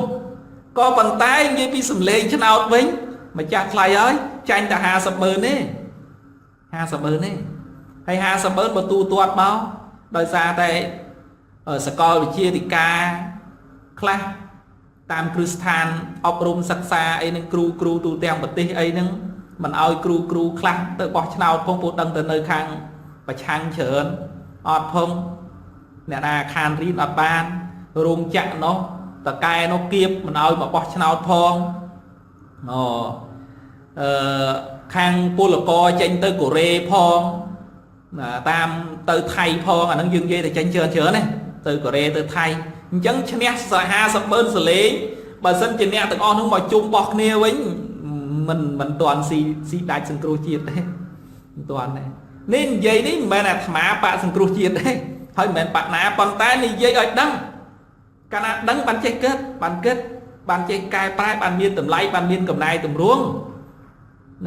ក៏ប៉ុន្តែនិយាយពីសម្លេងឆ្នោតវិញម្ចាស់ថ្លៃហើយចាញ់តែ50ម៉ឺនទេ50ម៉ឺនទេហើយ50ម៉ឺនបើទូទាត់មកដោយសារតែសកលវិទ្យាធិការខ្លះតាមគ្រឹះស្ថានអប់រំសិក្សាអីហ្នឹងគ្រូគ្រូទូទាំងប្រទេសអីហ្នឹងមិនឲ្យគ្រូគ្រូខ្លះទៅបោះឆ្នោតផងពួកដឹងទៅនៅខាងប្រឆាំងច្រើនអត់ផងអ្នកណាអាខានរៀនអត់បានរោងចក្រនោះតកែនោះគៀបមិនឲ្យមកបោះឆ្នោតផងអូអឺខាងពលករចេញទៅកូរ៉េផងតាមទៅថៃផងអាហ្នឹងយើងនិយាយតែចេញច្រើនច្រើនណាទៅកូរ៉េទៅថៃអញ្ចឹងឈ្នះ50ម៉ឺនសលេងបើសិនជាអ្នកទាំងអស់នោះមកជុំបោះគ្នាវិញមិនទាន់ស៊ីស៊ីដាច់សង្គ្រោះជាតិទេមិនទាន់ទេនេះនិយាយនេះមិនមែនអាត្មាបកសង្គ្រោះជាតិទេហើយមិនមែនបកណាប៉ុន្តែនិយាយឲ្យដឹងកាលណាដឹងបានចេះគិតបានគិតបានចេះកែប្រែបានមានតម្លៃបានមានកំណែទម្រង់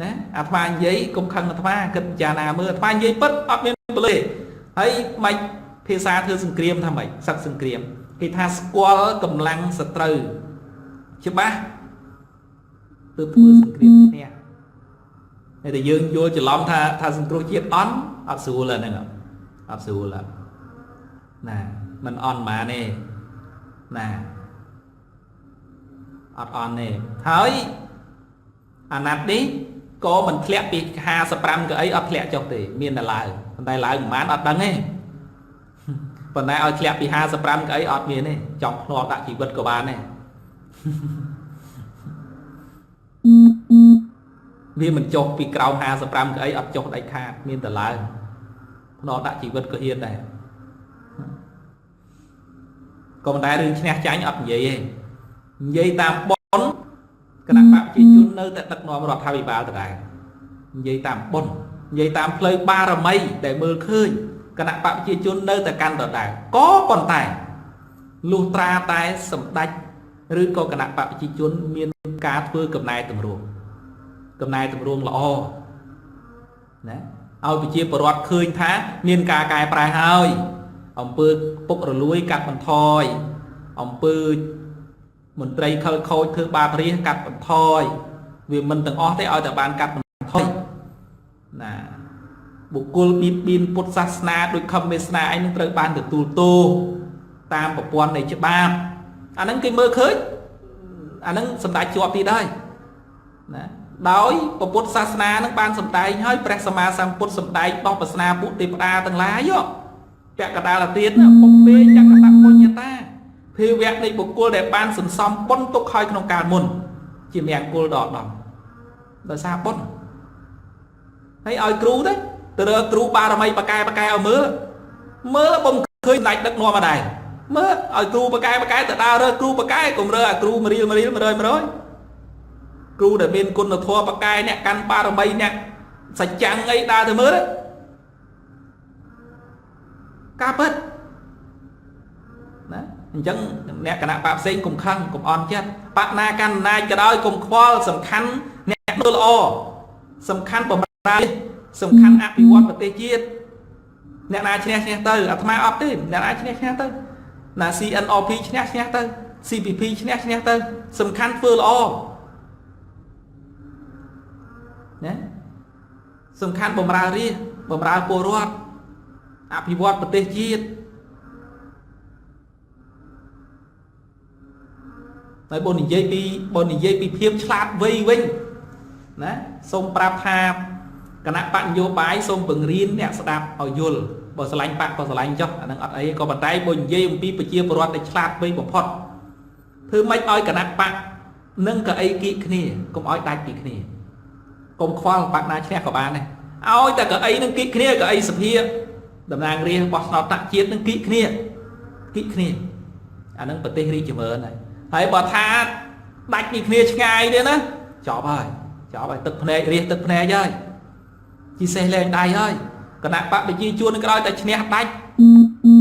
ណាអាត្មានិយាយកុំខឹងអាត្មាគិតពិចារណាមើលអាត្មានិយាយពិតអត់មានពលេហើយមិនភាសាធ្វើសង្គ្រាមថាម៉េចសឹកសង្គ្រាមគេថាស្គាល់កម្លាំងសត្រូវច្បាស់ទើបធ្វើសង្គ្រាមឈ្នះតែតែយើងយល់ច្រឡំថាសង្គ្រោះជាតិអន់អត់ស្រួលហ្នឹងអត់ស្រួលណាមិនអន់ហ្មងទេណាអត់អន់ទេហើយអាណត្តិនេះក៏មិនធ្លាក់ពី55កៅអីអត់ធ្លាក់ចុះទេមានតែឡើងប៉ុន្តែឡើងប្រហែលអត់ដឹងទេប៉ុន្តែឲ្យធ្លាក់ពី55កៅអីអត់មានទេចង់ភ្នាល់ដាក់ជីវិតក៏បានដែរវាមិនចុះពីក្រោម55កៅអីអត់ចុះដាច់ខាតមានតែឡើងភ្នាល់ដាក់ជីវិតក៏ហ៊ានដែរក៏ប៉ុន្តែរឿងឈ្នះចាញ់អត់និយាយទេនិយាយតាមប៉ុនគណៈបកប្រជាជននៅតែដឹកនាំរដ្ឋាភិបាលដដែលនិយាយតាមប៉ុននិយាយតាមផ្លូវបារមីដែលមើលឃើញគណៈបកប្រជាជននៅតែកាន់ដដែលក៏ប៉ុន្តែលុះត្រាតែសម្ដេចឬក៏គណៈបកប្រជាជនមានការធ្វើកំណែទម្រង់កំណែទម្រង់ល្អណាឲ្យប្រជាពលរដ្ឋឃើញថាមានការកែប្រែហើយអំពើពុករលួយកាត់បន្ថយអំពើមន្ត្រីខិលខូចធ្វើបាបរាជកាត់បន្ថយវាមិនទាំងអស់ទេឲ្យតែបានកាត់បន្ថយណាបុគ្គលបៀតបៀនពុទ្ធសាសនាដោយខំមេស្នាឯងនឹងត្រូវបានទទួលទោសតាមប្រព័ន្ធនៃច្បាប់អាហ្នឹងគេមើលឃើញអាហ្នឹងសម្ដេចជាប់ទៀតហើយណាដោយពុទ្ធសាសនានឹងបានសម្ដែងហើយព្រះសម្មាសម្ពុទ្ធសម្ដែងដោះប្រស្នាពួកទេវតាទាំងឡាយពាក់កណ្ដាលទៀតពុពេចក្រតពុញ្ញតាភាវៈនៃបុគ្គលដែលបានសន្សំបុណ្យទុកហើយក្នុងកាលមុនជាមង្គលដល់ដល់ដោយសារបុណ្យហើយឲ្យគ្រូទៅរើគ្រូបារមីបកែបកែឲ្យមើលមើលបំឃើញដាច់ដឹកនាំអត់ដែរមើលឲ្យគ្រូបកែបកែទៅដើររើគ្រូបកែកុំរើអាគ្រូមួយរៀលមួយរៀល100 100គ្រូដែលមានគុណធម៌បកែអ្នកកាន់បារមីអ្នកសច្ចាំងអីដើរទៅមើលការពិតណាអញ្ចឹងអ្នកគណៈបកផ្សេងកុំខឹងកុំអន់ចិត្តបកណាកាន់អំណាចក៏ដោយកុំខ្វល់សំខាន់អ្នកមើលល្អសំខាន់បំរើសំខាន់អភិវឌ្ឍប្រទេសជាតិអ្នកណាឈ្នះឈ្នះទៅអាត្មាអត់ទេអ្នកណាឈ្នះឈ្នះទៅណា CNRP ឈ្នះឈ្នះទៅ CPP ឈ្នះឈ្នះទៅសំខាន់ធ្វើល្អណាសំខាន់បំរើរាជបំរើពលរដ្ឋអភិវឌ្ឍប្រទេសជាតិហើយបើនិយាយពីភាពឆ្លាតវៃវិញណាសូមប្រាប់ថាគណៈបកនយោបាយសូមបង្រៀនអ្នកស្ដាប់ឲ្យយល់បើស្រឡាញ់បកក៏ស្រឡាញ់ចុះអានឹងអត់អីក៏ប៉ុន្តែបើនិយាយអំពីប្រជាពលរដ្ឋដែលឆ្លាតវៃបំផុតធ្វើម៉េចឲ្យគណៈបកនិងកៅអីគៀកគ្នាកុំឲ្យដាច់ពីគ្នាកុំខ្វល់បកណាឈ្នះក៏បានដែរឲ្យតែកៅអីនឹងគៀកគ្នាកៅអីសភាតំណាងរាស្ត្របោះឆ្នោតថ្នាក់ជាតិនឹងគៀកគ្នាគៀកគ្នាអានឹងប្រទេសរីកចម្រើនហើយហើយបើថាដាច់ពីគ្នាឆ្ងាយទៀតណាចប់ហើយចប់ហើយទឹកភ្នែករាសទឹកភ្នែកហើយជីសេះលែងដៃហើយ គណៈបកប្រជាជននឹងក៏ដោយតែឈ្នះដាច់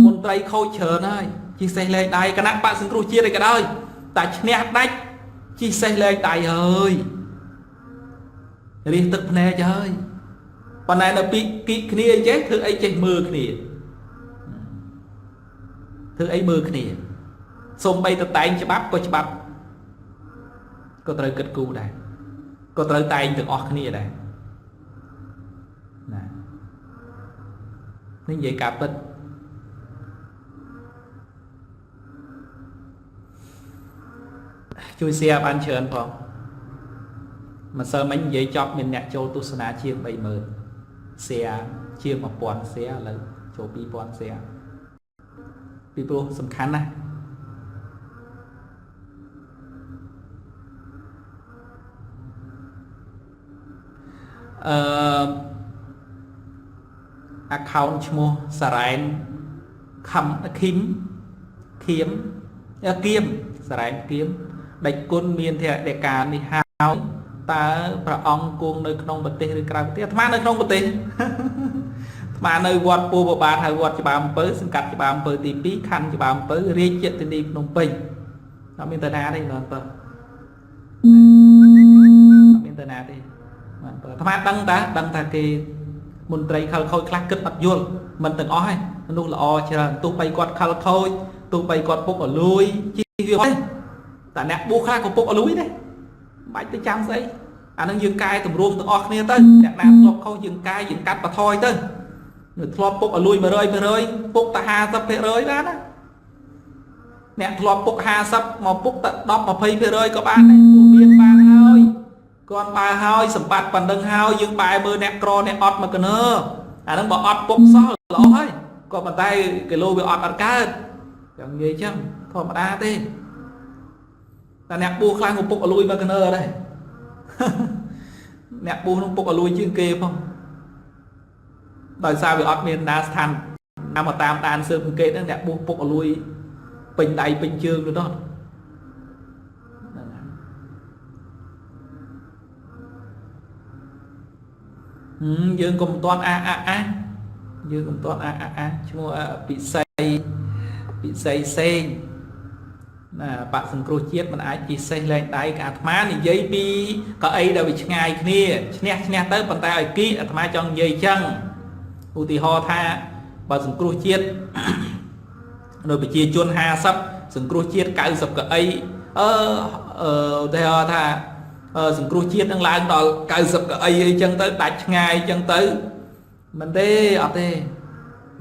មន្ត្រីខូចច្រើនហើយជីសេះលែងដៃគណៈបកសង្គ្រោះជាតិឯក៏ដោយតែឈ្នះដាច់ជីសេះលែងដៃហើយរិះទឹកភ្នែកហើយប៉ុន្តែនៅពីគីគ្នាចេះធ្វើអីចេះមើលគ្នាធ្វើអីមើលគ្នាសូម្បីតែតែងច្បាប់ក៏ច្បាប់ក៏ត្រូវគិតគូរដែរក៏ត្រូវតែងទាំងអស់គ្នាដែរណានេះនិយាយការពិតជួយ share បានច្រើនផងម្សិលមិញនិយាយចប់មានអ្នកចូលទស្សនាជាង 30000 share ជាង 1000 share ឥឡូវចូល 2000 share ពីព្រោះសំខាន់ណាស់អឺ account ឈ្មោះសារ៉ែនខំឃីមខៀមគៀមសារ៉ែនគៀមដេចគុណមានធរដីកានេះហើយតើព្រះអង្គគង់នៅក្នុងប្រទេសឬក្រៅប្រទេសអាត្មានៅក្នុងប្រទេសអាត្មានៅវត្តពោធិបាទហើយវត្តច្បារអំពៅសង្កាត់ច្បារអំពៅទី2ខណ្ឌច្បារអំពៅរាជធានីភ្នំពេញអត់មានទៅណាទេបាទបើអត់មានទៅណាទេបាទបើអាត្មាដឹងតាដឹងថាគេមន្ត្រីខលខូចខ្លះគិតអត់យល់មិនទាំងអស់ទេមនុស្សល្អច្រើនទោះបីគាត់ខលខូចទោះបីគាត់ពុកអលួយជីវាទេតែអ្នកបួសខ្លះក៏ពុកអលួយដែរមិនបាច់ទៅចាំស្អីអានឹងយើងកែតម្រួមទាំងអស់គ្នាទៅអ្នកណាធ្លាប់ខុសយើងកែយើងកាត់បន្ថយទៅនៅធ្លាប់ពុកអលួយ100%ពុកតែ50%បានណាអ្នកធ្លាប់ពុក50មកពុកតែ10 20%ក៏បានដែរពួកមានបានហើយគាត់បើហើយសម្បត្តិប៉ុណ្្នឹងហើយយើងបែរមើលអ្នកក្រអ្នកអត់មកកណើអានឹងបើអត់ពុកសោះល្អហើយក៏ប៉ុន្តែគីឡូវាអត់អត់កើតចង់និយាយចឹងធម្មតាទេតែអ្នកបួសខ្លះក៏ពុកអលួយមកកណើដែរអ្នកបួសនឹងពុកអលួយជាងគេផងដោយសារវាអត់មានណាស្ថានណាមកតាមដានស៊ើបអង្កេតហ្នឹងអ្នកបួសពុកអលួយពេញដៃពេញជើងទៅដល់យើងកុំតាន់អាអាអាយើងកុំតាន់អាអាអាឈ្មោះពិសីពិសីសេងណាបកសង្គ្រោះជាតិមិនអាចពិសេសលែងដៃអាត្មានិយាយពីកៅអីដែលវាឆ្ងាយគ្នាឈ្នះឈ្នះទៅប៉ុន្តែឲ្យគីអាត្មាចង់និយាយចឹងឧទាហរណ៍ថាបើសង្គ្រោះជាតិនៅប្រជាជន50សង្គ្រោះជាតិ90កៅអីអឺឧទាហរណ៍ថាសង្គ្រោះជាតិនឹងឡើងដល់90កៅអីអីចឹងទៅដាច់ឆ្ងាយចឹងទៅមិនទេអត់ទេ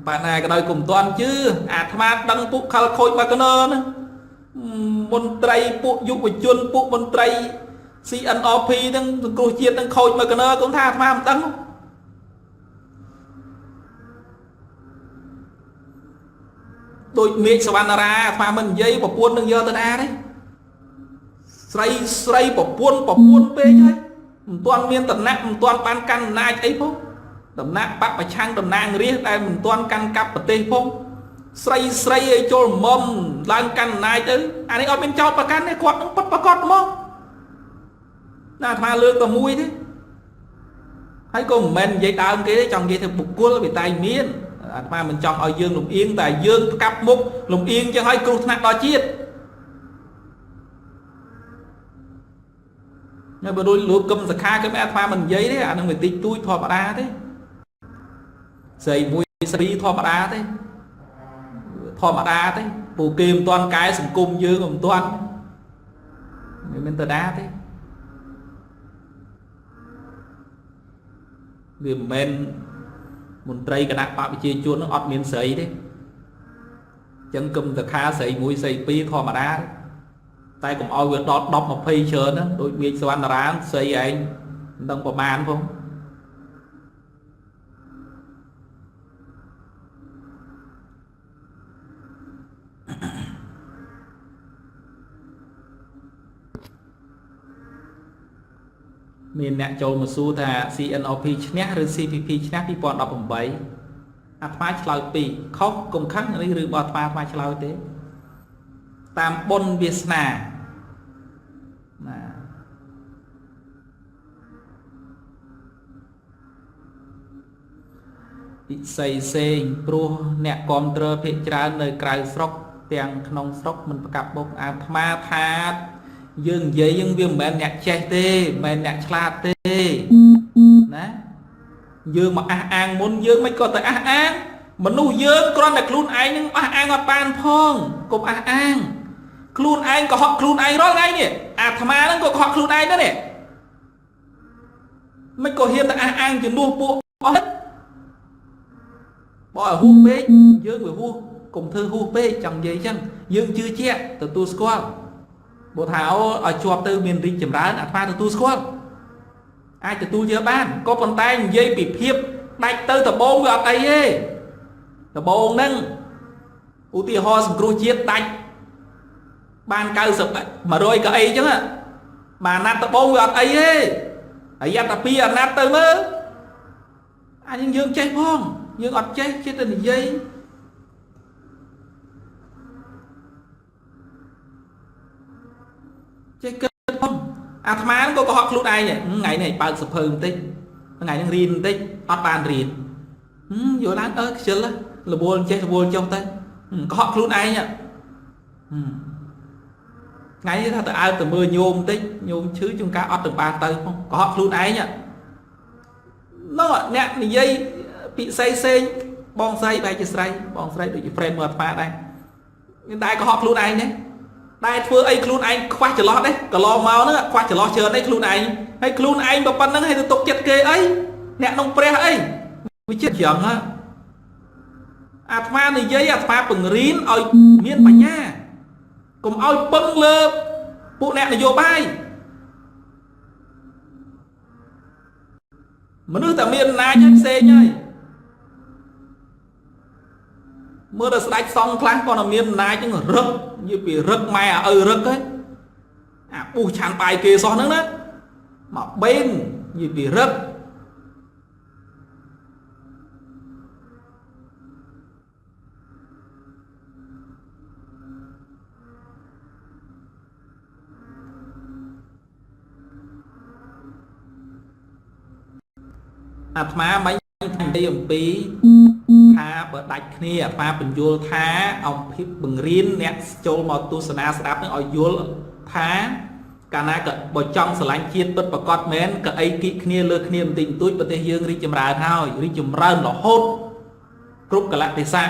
បាណាក៏ដោយគុំតាន់ជឿអាត្មាដឹងពួកខលខូចមកកណើហ្នឹងមន្ត្រីពួកយុវជនពួកមន្ត្រី CNRP ហ្នឹងសង្គ្រោះជាតិហ្នឹងខូចមកកណើគុំថាអាត្មាមិនដឹងដូចមេឃសវណ្ណរាអាត្មាមិននិយាយប្រពន្ធនឹងយកទៅណាទេស្រីស្រីប្រពន្ធប្រពន្ធពេកហើយមិនទាន់មានតំណាក់មិនទាន់បានកាន់អំណាចអីផងតំណាក់បពប្រឆាំងតំណាងរាស្ត្រដែលមិនទាន់កាន់កាប់ប្រទេសផងស្រីស្រីឲ្យចូលមុំឡើងកាន់អំណាចទៅអានេះអត់មានចោតប្រកាន់ទេគាត់នឹងពិតប្រកបហ្មងណាអាត្មាលើកតែមួយទេហើយក៏មិនមែននិយាយដើមគេទេចង់និយាយថាបុគ្គលវាតែមានអាត្មាមិនចង់ឲ្យយើងលំអៀងតែយើងផ្កាប់មុខលំអៀងចឹងឲ្យគ្រោះថ្នាក់ដល់ជាតិនៅបើដូចលោកកឹមសខាគេមិនអាត្មាមិននិយាយទេអានឹងវាតិចតួចធម្មតាទេស្រីមួយស្រីធម្មតាទេធម្មតាទេពួកគេមិនទាន់កែសង្គមយើងមិនទាន់មិនមានតដាទេវាមិនមែនមន្ត្រីគណៈបកប្រជាជននឹងអត់មានស្រីទេអញ្ចឹងកឹមតខាស្រីមួយស្រីពីរធម្មតាតែកុំឲ្យវាដល់10 20ច្រើនណាដូចមេឃសវណ្ណរាស្រីឯងមិនដឹងប្រមាណផងមានអ្នកចូលមកសួរថា CNOP ឈ្នះឬ CPP ឈ្នះ2018អាត្មាឆ្លើយពីរខុសកុំខឹងនេះឬបើអាត្មាឆ្លើយទេតាមបុណ្យវាសនាណា ពិសីសេងព្រោះអ្នកគ្រប់គ្រងភាគច្រើននៅក្រៅស្រុកទាំងក្នុងស្រុកមិនប្រកាប់បុកអាត្មាថាយើងនិយាយយើងវាមិនមែនអ្នកចេះទេមិនមែនអ្នកឆ្លាតទេណាយើងមកអះអាងមុនយើងមិនក៏ទៅអះអាងមនុស្សយើងគ្រាន់តែខ្លួនឯងនឹងអះអាងអត់បានផងកុំអះអាងខ្លួនឯងក៏ហក់ខ្លួនឯងរាល់ថ្ងៃនេះអាត្មាហ្នឹងក៏ហក់ខ្លួនឯងដែរនេះមិនក៏ហ៊ានទៅអះអាងជំនួសពួកអស់បើឲ្យហួសពេកយើងវាហួសកុំធ្វើហួសពេកចង់និយាយចឹងយើងជឿជាក់ទទួលស្គាល់បើថាអូឲ្យជាប់ទៅមានរីកចម្រើនអាត្មាទទួលស្គាល់អាចទទួលយកបានក៏ប៉ុន្តែនិយាយពីភាពដាច់ទៅដបងវាអត់អីទេដបងហ្នឹងឧទាហរណ៍សង្គ្រោះជាតិដាច់បាន90 100ក៏អីចឹងបានណាត់ដបងវាអត់អីទេហើយយ៉ាត់តែពីអាណាត់ទៅមើលអញយើងចេះផងយើងអត់ចេះចេះតែនិយាយចេះគិតផងអាត្មាក៏កុហកខ្លួនឯងថ្ងៃនេះបើកសភៅបន្តិចថ្ងៃនេះរៀនបន្តិចអត់បានរៀនយល់ឡើងអើខ្ជិលរវល់ចេះរវល់ចុះទៅកុហកខ្លួនឯងថ្ងៃនេះថាទៅអើទៅមើលញោមបន្តិចញោមឈឺជួនកាលអត់ទៅបានទៅផងកុហកខ្លួនឯងនោះអ្នកនិយាយពិសីសេងបងស្រីបែរជាស្រីបងស្រីដូចជា friend មើលអាត្មាដែរមានតែកុហកខ្លួនឯងទេតែធ្វើអីខ្លួនឯងខ្វះចន្លោះទេកន្លងមកហ្នឹងខ្វះចន្លោះច្រើនទេខ្លួនឯងហើយខ្លួនឯងប៉ុណ្្នឹងហើយទៅទុកចិត្តគេអីអ្នកក្នុងព្រះអីវាចិត្តច្រងហ่ะអាត្មានិយាយអាត្មាពង្រៀនឲ្យមានបញ្ញាកុំឲ្យពឹងលើពួកអ្នកនយោបាយមនុស្សតែមានអំណាចហើយផ្សេងហើយមើលដល់ស្ដេចសង្ឃខ្លះគាត់តែមានអំណាចហ្នឹងរឹកនិយាយពីរឹកម៉ែឪរឹកហ្នឹងអាពុះឆាន់បាយគេសោះហ្នឹងណាមកបេននិយាយពីរឹកអាត្មាមិននិយាយអំពីថាបើដាច់គ្នាអាត្មាបញ្យល់ថាអំភិបបង្រៀនអ្នកចូលមកទស្សនាស្ដាប់នឹងឲ្យយល់ថាកាលណាក៏បើចង់ស្រឡាញ់ជាតិពិតប្រកបមែនក៏អីគិគ្នាលើគ្នាបន្តិចបន្តួចប្រទេសយើងរីកចម្រើនហើយរីកចម្រើនរហូតគ្រប់កលៈទេសៈ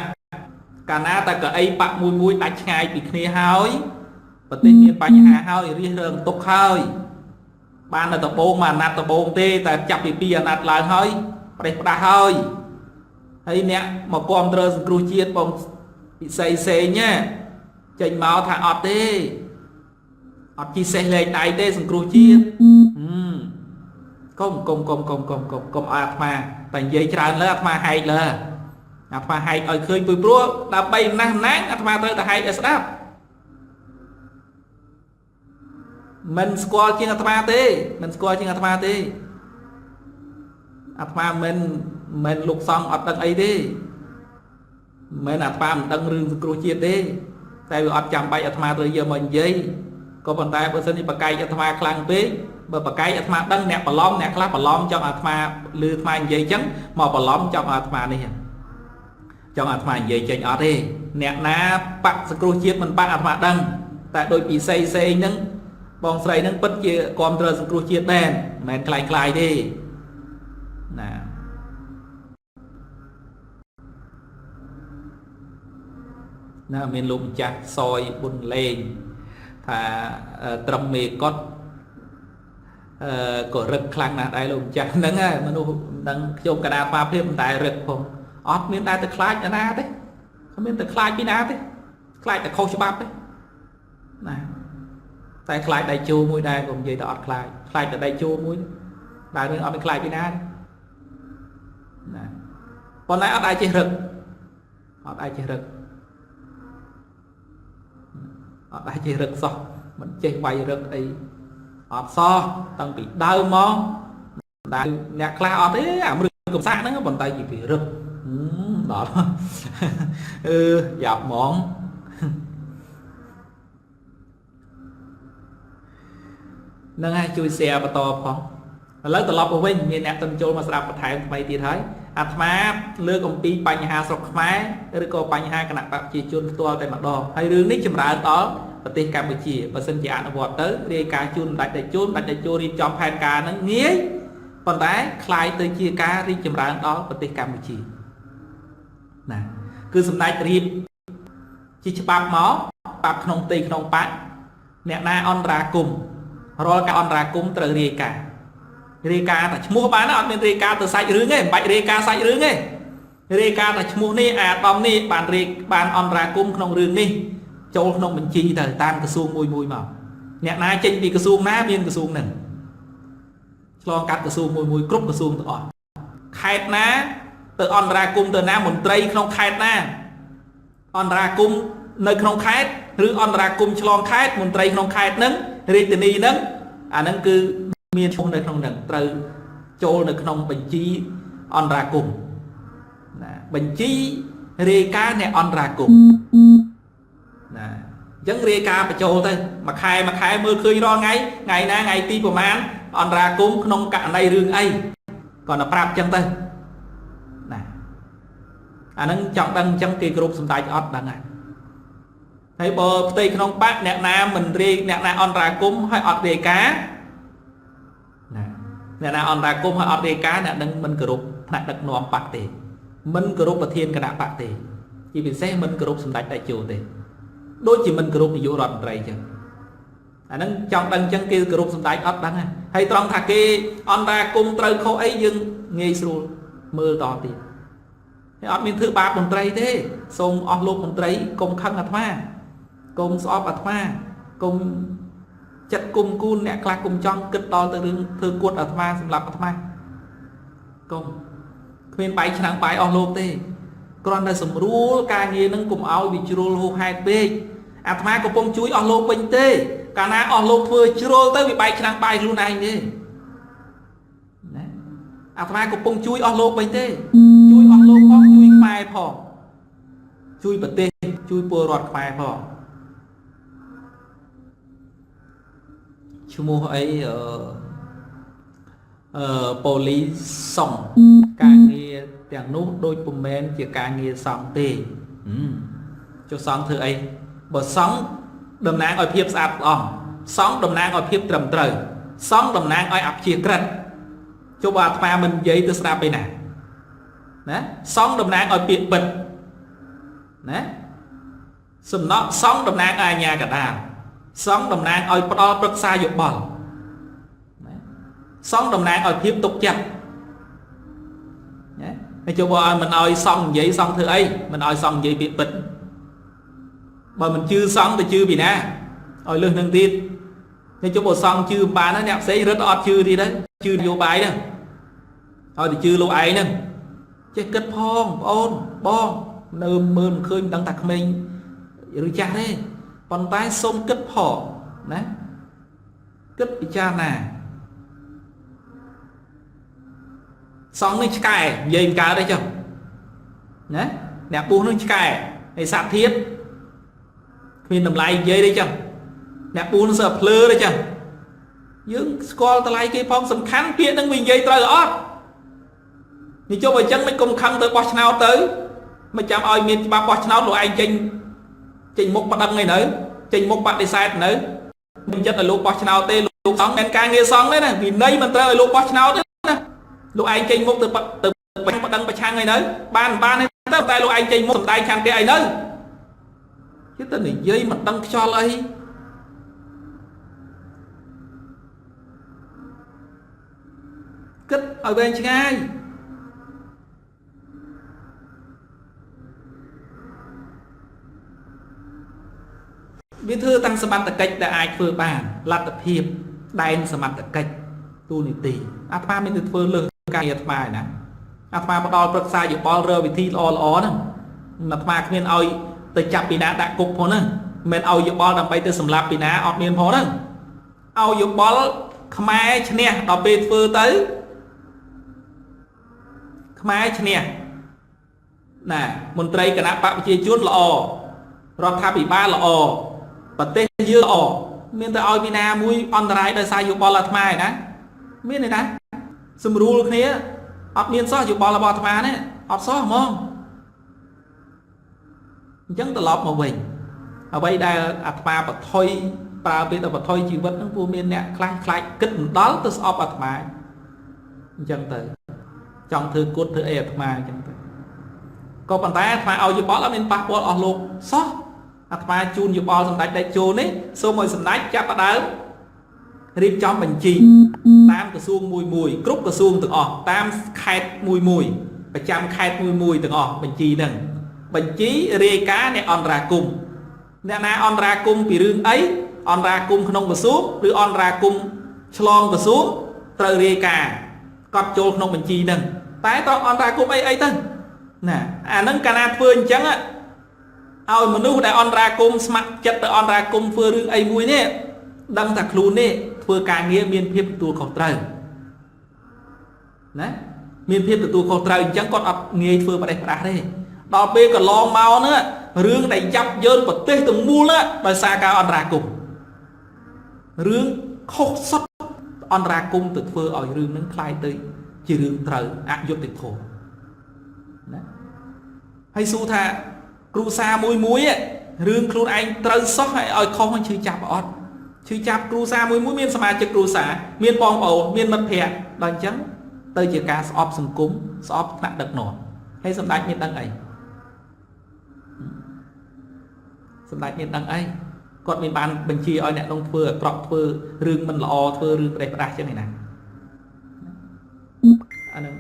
កាលណាតែក៏អីបាក់មួយមួយដាច់ឆ្ងាយពីគ្នាហើយប្រទេសមានបញ្ហាហើយរិះរឹងទុកហើយបានតែដបងមួយអាណត្តិដបងទេតែចាប់ពីពីអាណត្តិឡើងហើយប្រេះផ្ដាស់ហើយហើយអ្នកមកគ្រប់គ្រងសង្គ្រោះជាតិបងពិសីសេងណាចេញមកថាអត់ទេអត់ជីសេះលេងដៃទេសង្គ្រោះជាតិកុំកុំកុំកុំកុំកុំកុំឲ្យអាត្មាតែនិយាយច្រើនលើអាត្មាហែកលើអាត្មាហែកឲ្យឃើញពីព្រោះដើម្បីណាស់ណាងអាត្មាត្រូវតែហែកឲ្យស្ដាប់មិនស្គាល់ជាងអាត្មាទេមិនស្គាល់ជាងអាត្មាទេអាត្មាមិនលោកសង្ឃអត់ដឹងអីទេមិនអាត្មាមិនដឹងរឿងសង្គ្រោះជាតិទេតែវាអត់ចាំបាច់អាត្មាត្រូវយកមកនិយាយក៏ប៉ុន្តែបើសិនជាបកែកអាត្មាខ្លាំងពេកបើបកែកអាត្មាដឹងអ្នកបន្លំអ្នកខ្លះបន្លំចង់អាត្មាលឺអាត្មានិយាយចឹងមកបន្លំចង់អាត្មានេះចង់អាត្មានិយាយចេញអត់ទេអ្នកណាបាក់សង្គ្រោះជាតិមិនបាក់អាត្មាដឹងតែដោយពិសីសេងហ្នឹងបងស្រីហ្នឹងពិតជាគាំទ្រសង្គ្រោះជាតិមែនមិនមែនคล้ายៗទេណាណាមានលោកម្ចាស់សយប៊ុនលេងថាត្រឹមមេកុដក៏រឹកខ្លាំងណាស់ដែរលោកម្ចាស់ហ្នឹងហើយមនុស្សមិនដឹងខ្ញុំកដាបាភាពមិនដែលរឹកផងអត់មានដែរទៅខ្លាចណាទេគ្មានទៅខ្លាចពីណាទេខ្លាចតែខុសច្បាប់ទេណាតែខ្លាចដៃជោមួយដែរកុំនិយាយទៅអត់ខ្លាចខ្លាចតែដៃជោមួយដែរនឹងអត់មានខ្លាចពីណាទេណាប៉ុន្តែអត់អាចចេះរឹកអត់អាចចេះរឹកអត់អាចចេះរឹកសោះមិនចេះវាយរឹកអីអត់សោះតាំងពីដើមមកតែអ្នកខ្លះអត់ទេអាមរឹកកំសាកហ្នឹងប៉ុន្តែពីរឹកដល់អឺយ៉ាប់ហ្មងហ្នឹងហើយជួយ share បន្តផងឥឡូវត្រឡប់មកវិញមានអ្នកទៅចូលមកស្ដាប់បន្ថែមថ្មីទៀតហើយ អាត្មាលើកអំពីបញ្ហាស្រុកខ្មែរឬក៏បញ្ហាគណៈបកប្រជាជនផ្ទាល់តែម្ដងហើយរឿងនេះចម្រើនដល់ប្រទេសកម្ពុជាបើសិនជាអនុវត្តទៅរាយការណ៍ជូនដាច់តេជោដាច់តេជោរៀបចំផែនការហ្នឹងងាយប៉ុន្តែคล้ายទៅជាការរីកចម្រើនដល់ប្រទេសកម្ពុជាណាគឺសម្ដេចរៀបជាច្បាប់មកច្បាប់ក្នុងផ្ទៃក្នុងបកអ្នកណាអន្តរាគមរាល់ការអន្តរាគមត្រូវរាយការណ៍រាយការណ៍តែឈ្មោះបានអត់មានរាយការណ៍ទៅសាច់រឿងទេមិនបាច់រាយការណ៍សាច់រឿងទេរាយការណ៍តែឈ្មោះនេះអាដាមនេះបានរាយបានអន្តរាគមក្នុងរឿងនេះចូលក្នុងបញ្ជីទៅតាមក្រសួងមួយមួយមកអ្នកណាចេញពីក្រសួងណាមានក្រសួងហ្នឹងឆ្លងកាត់ក្រសួងមួយមួយគ្រប់ក្រសួងទាំងអស់ខេត្តណាទៅអន្តរាគមទៅណាមន្ត្រីក្នុងខេត្តណាអន្តរាគមនៅក្នុងខេត្តឬអន្តរាគមឆ្លងខេត្តមន្ត្រីក្នុងខេត្តហ្នឹងរាជធានីហ្នឹងអាហ្នឹងគឺមានឈ្មោះនៅក្នុងហ្នឹងត្រូវចូលនៅក្នុងបញ្ជីអន្តរាគមណាបញ្ជីរាយការណ៍អ្នកអន្តរាគមណាអញ្ចឹងរាយការណ៍បញ្ចូលទៅមួយខែមួយខែមើលឃើញរាល់ថ្ងៃថ្ងៃណាថ្ងៃទីប្រមាណអន្តរាគមក្នុងករណីរឿងអីគាត់តែប្រាប់អញ្ចឹងទៅណាអាហ្នឹងចង់ដឹងអញ្ចឹងគេគ្រប់សម្ដេចអត់ដឹងហើយហើយបើផ្ទៃក្នុងបកអ្នកណាមិនរាយអ្នកណាអន្តរាគមហើយអត់រាយការណ៍ណាអ្នកណាអន្តរាគមហើយអត់រាយការណ៍អ្នកនឹងមិនគោរពថ្នាក់ដឹកនាំបកទេមិនគោរពប្រធានគណៈបកទេជាពិសេសមិនគោរពសម្ដេចតេជោទេដូចជាមិនគោរពនាយករដ្ឋមន្ត្រីអញ្ចឹងអាហ្នឹងចង់ដឹងអញ្ចឹងគេគោរពសម្ដេចអត់ដឹងហើយត្រង់ថាគេអន្តរាគមត្រូវខុសអីយើងងាយស្រួលមើលតទៀតហើយអត់មានធ្វើបាបមន្ត្រីទេសូមអស់លោកមន្ត្រីកុំខឹងអាត្មាកុំស្អប់អាត្មាកុំចិត្តគុំគូនអ្នកខ្លះគុំចង់គិតដល់ទៅរឿងធ្វើគួតអាត្មាសម្រាប់អាត្មាកុំគ្មានបាយឆ្នាំងបាយអស់លោកទេគ្រាន់តែសម្រួលការងារនឹងកុំឲ្យវាជ្រុលហួសហេតុពេកអាត្មាកំពុងជួយអស់លោកវិញទេកាលណាអស់លោកធ្វើជ្រុលទៅវាបែកឆ្នាំងបាយខ្លួនឯងទេណាអាត្មាកំពុងជួយអស់លោកវិញទេជួយអស់លោកផងជួយខ្មែរផងជួយប្រទេសជួយពលរដ្ឋខ្មែរផងឈ្មោះអីអឺប៉ូលីសុងការងារទាំងនោះដូចពុំមែនជាការងារសង្ឃទេចុះសង្ឃធ្វើអីបើសង្ឃតំណាងឲ្យភាពស្អាតស្អំសង្ឃតំណាងឲ្យភាពត្រឹមត្រូវសង្ឃតំណាងឲ្យអព្យាក្រឹតចុះបើអាត្មាមិននិយាយទៅស្ដាប់ឯណាណាសង្ឃតំណាងឲ្យពាក្យពិតណាសំណក់សង្ឃតំណាងឲ្យអាញាកដាលសង្ឃតំណាងឲ្យផ្ដល់ប្រឹក្សាយោបល់ណាសង្ឃតំណាងឲ្យភាពទុកចិត្តណាហើយចូលបើឲ្យមិនឲ្យសង្ឃនិយាយសង្ឃធ្វើអីមិនឲ្យសង្ឃនិយាយពាក្យពិតបើមិនជឿសង្ឃទៅជឿពីណាឲ្យលើសនឹងទៀតនេះចុះបើសង្ឃជឿបានណាអ្នកផ្សេងរត់អត់ជឿទៀតទៅជឿនយោបាយហ្នឹងឲ្យទៅជឿលោកឯងហ្នឹងចេះគិតផងបងអូនបងនៅមើលមិនឃើញមិនដឹងថាក្មេងឬចាស់ទេប៉ុន្តែសូមគិតផងណាគិតពិចារណាសង្ឃនេះឆ្កែនិយាយមិនកើតទេចុះណាអ្នកពុះនឹងឆ្កែហើយសត្វធាតគ្មានតម្លៃនិយាយទេចឹងអ្នកពូនសើភ្លើទេចឹងយើងស្គាល់តម្លៃគេផងសំខាន់ពាក្យនឹងវានិយាយត្រូវអត់នេះចុះបើចឹងមិនកុំខឹងទៅបោះឆ្នោតទៅមិនចាំឲ្យមានច្បាប់បោះឆ្នោតលោកឯងចេញមុខប្តឹងឯនៅចេញមុខបដិសេធនៅមិនចិត្តឲ្យលោកបោះឆ្នោតទេលោកសង្ឃមិនការងារសង្ឃទេណាវិន័យមិនត្រូវឲ្យលោកបោះឆ្នោតទេណាលោកឯងចេញមុខទៅទៅប្តឹងប្រឆាំងឯនៅបានបានទេតែលោកឯងចេញមុខសម្ដែងឆន្ទៈឯនៅគេទៅនិយាយមិនដឹងខ្យល់អីគិតឲ្យវែងឆ្ងាយវាធ្វើតាំងសមត្ថកិច្ចដែលអាចធ្វើបានលទ្ធភាពដែនសមត្ថកិច្ចទូនីតិអាត្មាមានទៅធ្វើលើការងារអាត្មាឯណាអាត្មាផ្ដល់ប្រឹក្សាយោបល់រើវិធីល្អល្អហ្នឹងអាត្មាគ្មានឲ្យទៅចាប់ពីណាដាក់គុកផងហ្នឹងមិនឲ្យយោបល់ដើម្បីទៅសម្លាប់ពីណាអត់មានផងហ្នឹងឲ្យយោបល់ខ្មែរឈ្នះដល់ពេលធ្វើទៅខ្មែរឈ្នះណាមន្ត្រីគណៈបកប្រជាជនល្អរដ្ឋាភិបាលល្អប្រទេសយើងល្អមានតែឲ្យពីណាមួយអន្តរាយដោយសារយោបល់អាត្មាឯណាមានទេណាសម្រួលគ្នា អត់មានសោះយោបល់របស់អាត្មានេះអត់សោះហ្មងអញ្ចឹងត្រឡប់មកវិញអ្វីដែលអាត្មាបថុយប្រើពេលទៅបថុយជីវិតហ្នឹងព្រោះមានអ្នកខ្លះខ្លាចគិតមិនដល់ទៅស្អប់អាត្មាអញ្ចឹងទៅចង់ធ្វើគុតធ្វើអីអាត្មាអញ្ចឹងទៅក៏ប៉ុន្តែអាត្មាឲ្យយោបល់អត់មានប៉ះពាល់អស់លោកសោះអាត្មាជូនយោបល់សម្ដេចតេជោនេះសូមឲ្យសម្ដេចចាប់ផ្ដើមរៀបចំបញ្ជីតាមក្រសួងមួយមួយគ្រប់ក្រសួងទាំងអស់តាមខេត្តមួយមួយប្រចាំខេត្តមួយមួយទាំងអស់បញ្ជីហ្នឹងបញ្ជីរាយការណ៍អ្នកអន្តរាគមន៍អ្នកណាអន្តរាគមន៍ពីរឿងអីអន្តរាគមន៍ក្នុងក្រសួងឬអន្តរាគមន៍ឆ្លងក្រសួងត្រូវរាយការណ៍កត់ចូលក្នុងបញ្ជីហ្នឹងតែត្រូវអន្តរាគមន៍អីអីទៅណាអាហ្នឹងកាលណាធ្វើអញ្ចឹងឲ្យមនុស្សដែលអន្តរាគមន៍ស្ម័គ្រចិត្តទៅអន្តរាគមន៍ធ្វើរឿងអីមួយនេះដឹងថាខ្លួននេះធ្វើការងារមានភាពទទួលខុសត្រូវណាមានភាពទទួលខុសត្រូវអញ្ចឹងគាត់អត់ងាយធ្វើប្រេះផ្ដាស់ទេដល់ពេលកន្លងមកហ្នឹងរឿងដែលយ៉ាប់យ៉ឺនប្រទេសទាំងមូលដោយសារការអន្តរាគមន៍រឿងខុសសុទ្ធអន្តរាគមន៍ទៅធ្វើឲ្យរឿងហ្នឹងคล้ายទៅជារឿងត្រូវអយុត្តិធម៌ណាហើយសួរថាគ្រូសាមួយមួយរឿងខ្លួនឯងត្រូវសោះហើយឲ្យខុសឈឺចាប់អត់ឈឺចាប់គ្រូសាមួយមួយមានសមាជិកគ្រូសាមានបងប្អូនមានមិត្តភ័ក្តិដល់អញ្ចឹងទៅជាការស្អប់សង្គមស្អប់ថ្នាក់ដឹកនាំហើយសម្ដេចមានដឹងអីសម្ដេចមានដឹងអីគាត់មានបានបញ្ជាឲ្យអ្នកនោះធ្វើអាក្រក់ធ្វើរឿងមិនល្អធ្វើរឿងប្រេះផ្ដាស់ចឹងឯណាអាហ្នឹង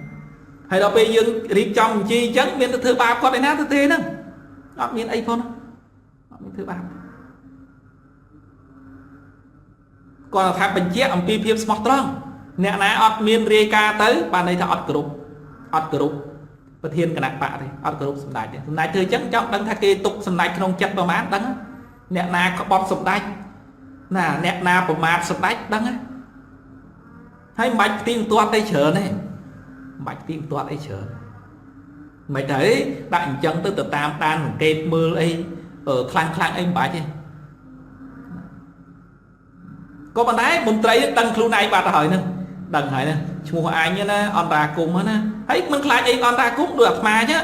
ហើយដល់ពេលយើងរៀបចំបញ្ជីអញ្ចឹងមានទៅធ្វើបាបគាត់ឯណាទៅទេហ្នឹងអត់មានអីផងអត់មានធ្វើបាបគាត់ថាបញ្ជាក់អំពីភាពស្មោះត្រង់អ្នកណាអត់មានរាយការណ៍ទៅបានន័យថាអត់គោរពអត់គោរពប្រធានគណៈបកទេអត់គោរពសម្ដេចទេសម្ដេចធ្វើអញ្ចឹងចង់ដឹងថាគេទុកសម្ដេចក្នុងចិត្តប្រមាណដឹងអ្នកណាក្បត់សម្ដេចណាអ្នកណាប្រមាថសម្ដេចដឹងហើយមិនបាច់ផ្ទៀងទាត់អីច្រើនទេមិនបាច់ផ្ទៀងទាត់អីច្រើនមិនទៅដាក់អញ្ចឹងទៅតាមដានសង្កេតមើលអីខ្លាំងខ្លាំងអីមិនបាច់ទេក៏ប៉ុន្តែមន្ត្រីដឹងខ្លួនឯងបាត់ទៅហើយហ្នឹងដឹងហើយណាឈ្មោះអញណាអន្តរាគមន៍ណាហើយមិនខ្លាចអីអន្តរាគមន៍ដូចអាត្មាចឹង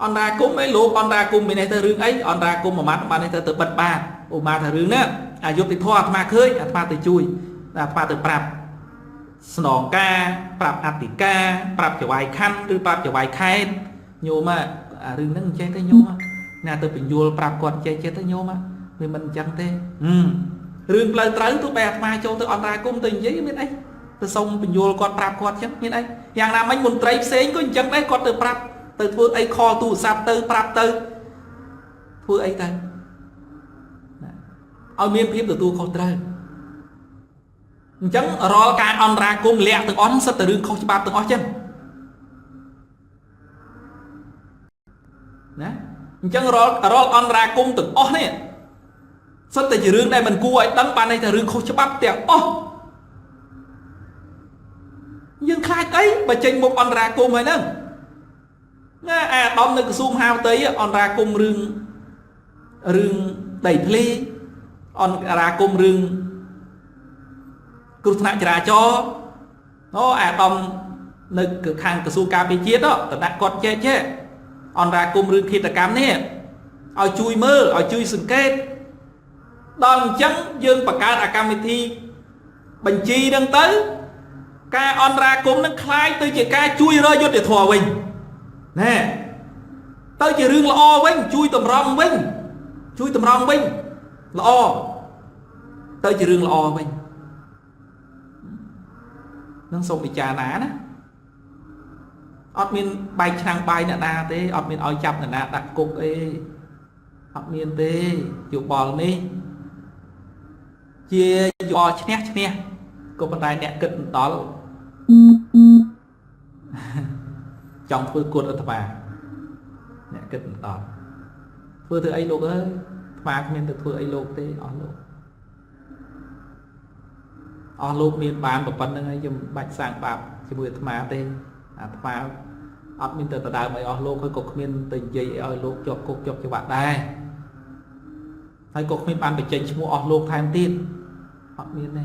អន្តរាគមន៍អីលោកអន្តរាគមន៍ពីនេះទៅរឿងអីអន្តរាគមន៍មួយម៉ាត់បាននេះទៅបិទបាតឧមាថារឿងនេះអយុត្តិធម៌អាត្មាឃើញអាត្មាទៅជួយអាត្មាទៅប្រាប់ស្នងការប្រាប់អធិការប្រាប់ចៅហ្វាយខណ្ឌឬប្រាប់ចៅហ្វាយខេត្តញោមអារឿងហ្នឹងចេះទេញោមណាទៅបញ្យល់ប្រាប់គាត់ចេះចេះទៅញោមវាមិនអញ្ចឹងទេរឿងផ្លូវត្រូវទោះបីអាត្មាចូលទៅអន្តរាគមន៍ទៅនិយាយមានអីទៅសុំបញ្យល់គាត់ប្រាប់គាត់ចឹងមានអីយ៉ាងណាមិញមន្ត្រីផ្សេងក៏អញ្ចឹងដែរគាត់ទៅប្រាប់ទៅធ្វើអីខលទូរស័ព្ទទៅប្រាប់ទៅធ្វើអីទៅឲ្យមានភាពទទួលខុសត្រូវអញ្ចឹងរាល់ការអន្តរាគមន៍លាក់ទាំងអស់ហ្នឹងសិតតែរឿងខុសច្បាប់ទាំងអស់ចឹងណាអញ្ចឹងរាល់អន្តរាគមន៍ទាំងអស់នេះសិតតែជារឿងដែលមិនគួរឲ្យដឹងបានន័យថារឿងខុសច្បាប់ទាំងអស់យើងខ្លាចអីបើចេញមុខអន្តរាគមន៍ហើយហ្នឹងណាអាដាមនៅក្រសួងមហាផ្ទៃអន្តរាគមន៍រឿងដីធ្លីអន្តរាគមន៍រឿងគ្រោះថ្នាក់ចរាចរណ៍អូអាដាមនៅខាងក្រសួងការពារជាតិតដាក់គាត់ចេះចេះអន្តរាគមន៍រឿងឃាតកម្មនេះឲ្យជួយមើលឲ្យជួយសង្កេតដល់អញ្ចឹងយើងបង្កើតអាកម្មវិធីបញ្ជីហ្នឹងទៅការអន្តរាគមន៍នឹងคล้ายទៅជាការជួយរកយុត្តិធម៌វិញណែទៅជារឿងល្អវិញជួយតម្រង់វិញជួយតម្រង់វិញល្អទៅជារឿងល្អវិញនឹងសូមពិចារណាណាអត់មានបែកឆ្នាំងបាយអ្នកណាទេអត់មានឲ្យចាប់អ្នកណាដាក់គុកអីអត់មានទេយោបល់នេះជាយោបល់ឈ្នះឈ្នះក៏ប៉ុន្តែអ្នកគិតមិនដល់ចង់ធ្វើគុតអាត្មាអ្នកគិតមិនដល់ធ្វើធ្វើអីលោកអើយអាត្មាគ្មានទៅធ្វើអីលោកទេអស់លោកអស់លោកមានបានប៉ុណ្្នឹងហើយខ្ញុំបាច់សាងបាបជាមួយអាត្មាទេអាត្មាអត់មានទៅដដើមអីអស់លោកហើយក៏គ្មានទៅនិយាយអីឲ្យលោកជាប់គុកជាប់ច្បាប់ដែរហើយក៏គ្មានបានបញ្ចេញឈ្មោះអស់លោកថែមទៀតអត់មានទេ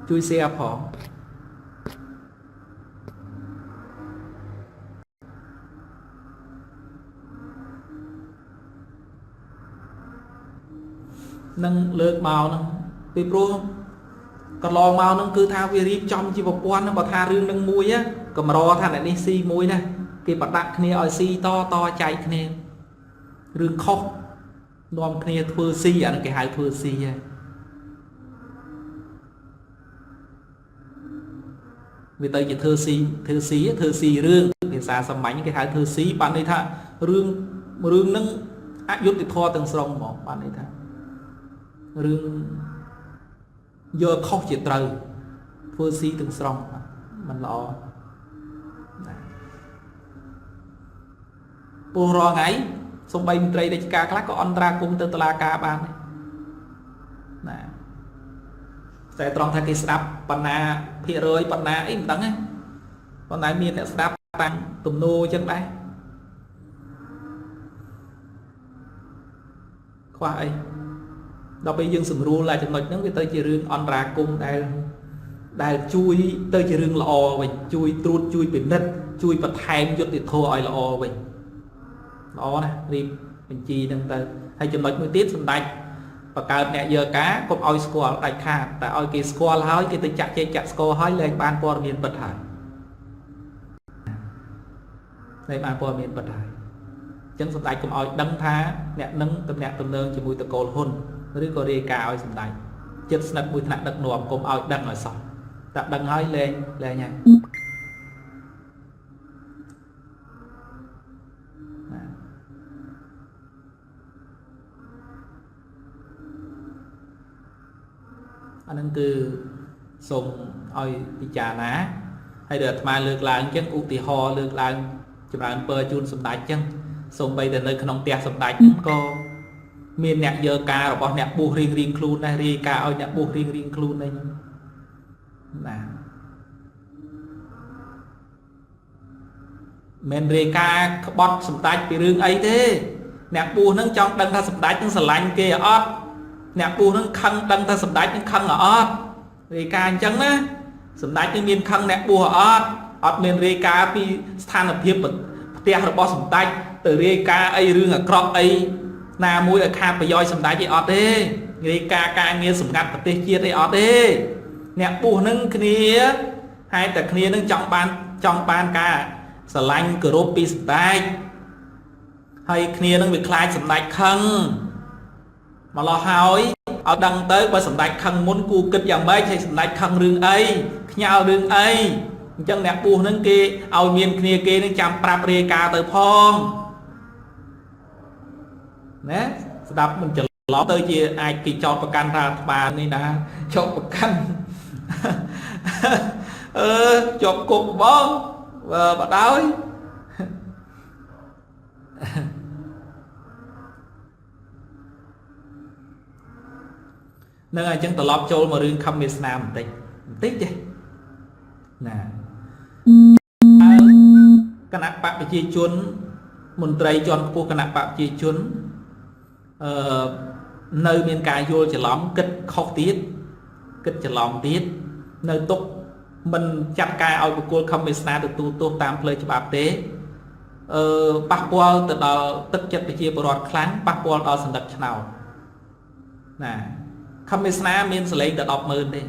ជួយ share ផងនឹងលើកមកហ្នឹងពីព្រោះកន្លងមកហ្នឹងគឺថាវារៀបចំជាប្រព័ន្ធហ្នឹងបើថារឿងនឹងមួយកម្រថាអ្នកនេះស៊ីមួយណាគេប្រដាក់គ្នាឲ្យស៊ីតតចែកគ្នារឿងខុសនាំគ្នាធ្វើស៊ីអាហ្នឹងគេហៅធ្វើស៊ីហ៎វាទៅជាធ្វើស៊ីធ្វើស៊ីធ្វើស៊ីរឿងភាសាសាមញ្ញគេហៅធ្វើស៊ីបានន័យថារឿងរឿងហ្នឹងអយុត្តិធម៌ទាំងស្រុងហ្មងបានន័យថារឿងយកខុសជាត្រូវធ្វើស៊ីទាំងស្រុងមិនល្អណាពលរាល់ថ្ងៃសំបីមន្ត្រីរាជការខ្លះក៏អន្តរាគមទៅតុលាការបានណាតែត្រង់ថាគេស្ដាប់បណ្ណាភាគរយបណ្ណាអីមិនដឹងទេប៉ុន្តែមានអ្នកស្ដាប់តាំងទំនោរអញ្ចឹងដែរខ្វះអីដល់ពេលយើងសម្រួលអាចំណុចហ្នឹងវាទៅជារឿងអន្តរាគមដែលជួយទៅជារឿងល្អវិញជួយត្រួតជួយពិនិត្យជួយបន្ថែមយុត្តិធម៌ឲ្យល្អវិញល្អណាស់រៀបបញ្ជីហ្នឹងទៅហើយចំណុចមួយទៀតសម្ដេចបង្កើតអ្នកយកការកុំឲ្យស្គាល់ដាច់ខាតតែឲ្យគេស្គាល់ហើយគេទៅចាក់ជែកចាក់ស្គាល់ហើយលែងបានព័ត៌មានពិតហើយលែងបានព័ត៌មានពិតហើយអញ្ចឹងសម្ដេចកុំឲ្យដឹងថាអ្នកនឹងតំណាក់តំណងជាមួយតកូលហ៊ុនឬក៏រាយការណ៍ឲ្យសម្ដេចចិត្តស្និទ្ធមួយថ្នាក់ដឹកនាំកុំឲ្យដឹងឲ្យសោះតែដឹងហើយលែងហើយអាហ្នឹងគឺសូមឲ្យពិចារណាហើយដែលអាត្មាលើកឡើងអញ្ចឹងឧទាហរណ៍លើកឡើងចម្រើនពរជូនសម្ដេចអញ្ចឹងសូម្បីតែនៅក្នុងផ្ទះសម្ដេចហ្នឹងក៏មានអ្នកយកការរបស់អ្នកបួសរៀងរៀងខ្លួនដែររាយការណ៍ឲ្យអ្នកបួសរៀងរៀងខ្លួនដែរណាមិនរាយការណ៍ក្បត់សម្ដេចពីរឿងអីទេអ្នកបួសហ្នឹងចង់ដឹងថាសម្ដេចហ្នឹងស្រឡាញ់គេអត់អ្នកពូនឹងខឹងដឹងថាសម្ដេចនឹងខឹងអត់រាយការណ៍អញ្ចឹងណាសម្ដេចនឹងមានខឹងអ្នកបួសអត់អត់មានរាយការណ៍ពីស្ថានភាពផ្ទះរបស់សម្ដេចទៅរាយការណ៍អីរឿងអាក្រក់អីណាមួយឲ្យខាតប្រយោជន៍សម្ដេចអីអត់ទេរាយការណ៍ការងារសម្ងាត់ប្រទេសជាតិអីអត់ទេអ្នកពូនឹងគ្នាហេតុតែគ្នានឹងចង់បានការស្រឡាញ់គោរពពីសម្ដេចហើយគ្នានឹងវាខ្លាចសម្ដេចខឹងម្លោះហើយឲ្យដឹងទៅបើសម្ដេចខឹងមុនគូគិតយ៉ាងម៉េចហើយសម្ដេចខឹងរឿងអីខ្ញាល់រឿងអីអញ្ចឹងអ្នកពស់នឹងគេឲ្យមានគ្នាគេនឹងចាំប្រាប់រាយការណ៍ទៅផងណាស្ដាប់មិនច្រឡំទៅជាអាចគេចោទប្រកាន់ថាអាត្មានេះណាចោទប្រកាន់ជាប់គុកបងបដ ாய் នឹងអញ្ចឹងត្រឡប់ចូលមករឿងខំវាសនាបន្តិចបន្តិចទេណាគណៈបកប្រជាជនមន្ត្រីជាន់ខ្ពស់គណៈបកប្រជាជននៅមានការយល់ច្រឡំគិតខុសទៀតគិតច្រឡំទៀតនៅទុកមិនចាត់ការឲ្យបុគ្គលខំវាសនាទទួលទោសតាមផ្លូវច្បាប់ទេប៉ះពាល់ទៅដល់ទឹកចិត្តប្រជាពលរដ្ឋខ្លាំងប៉ះពាល់ដល់សន្លឹកឆ្នោតណាខំវាសនាមានសលេងតែ 100000 ទេ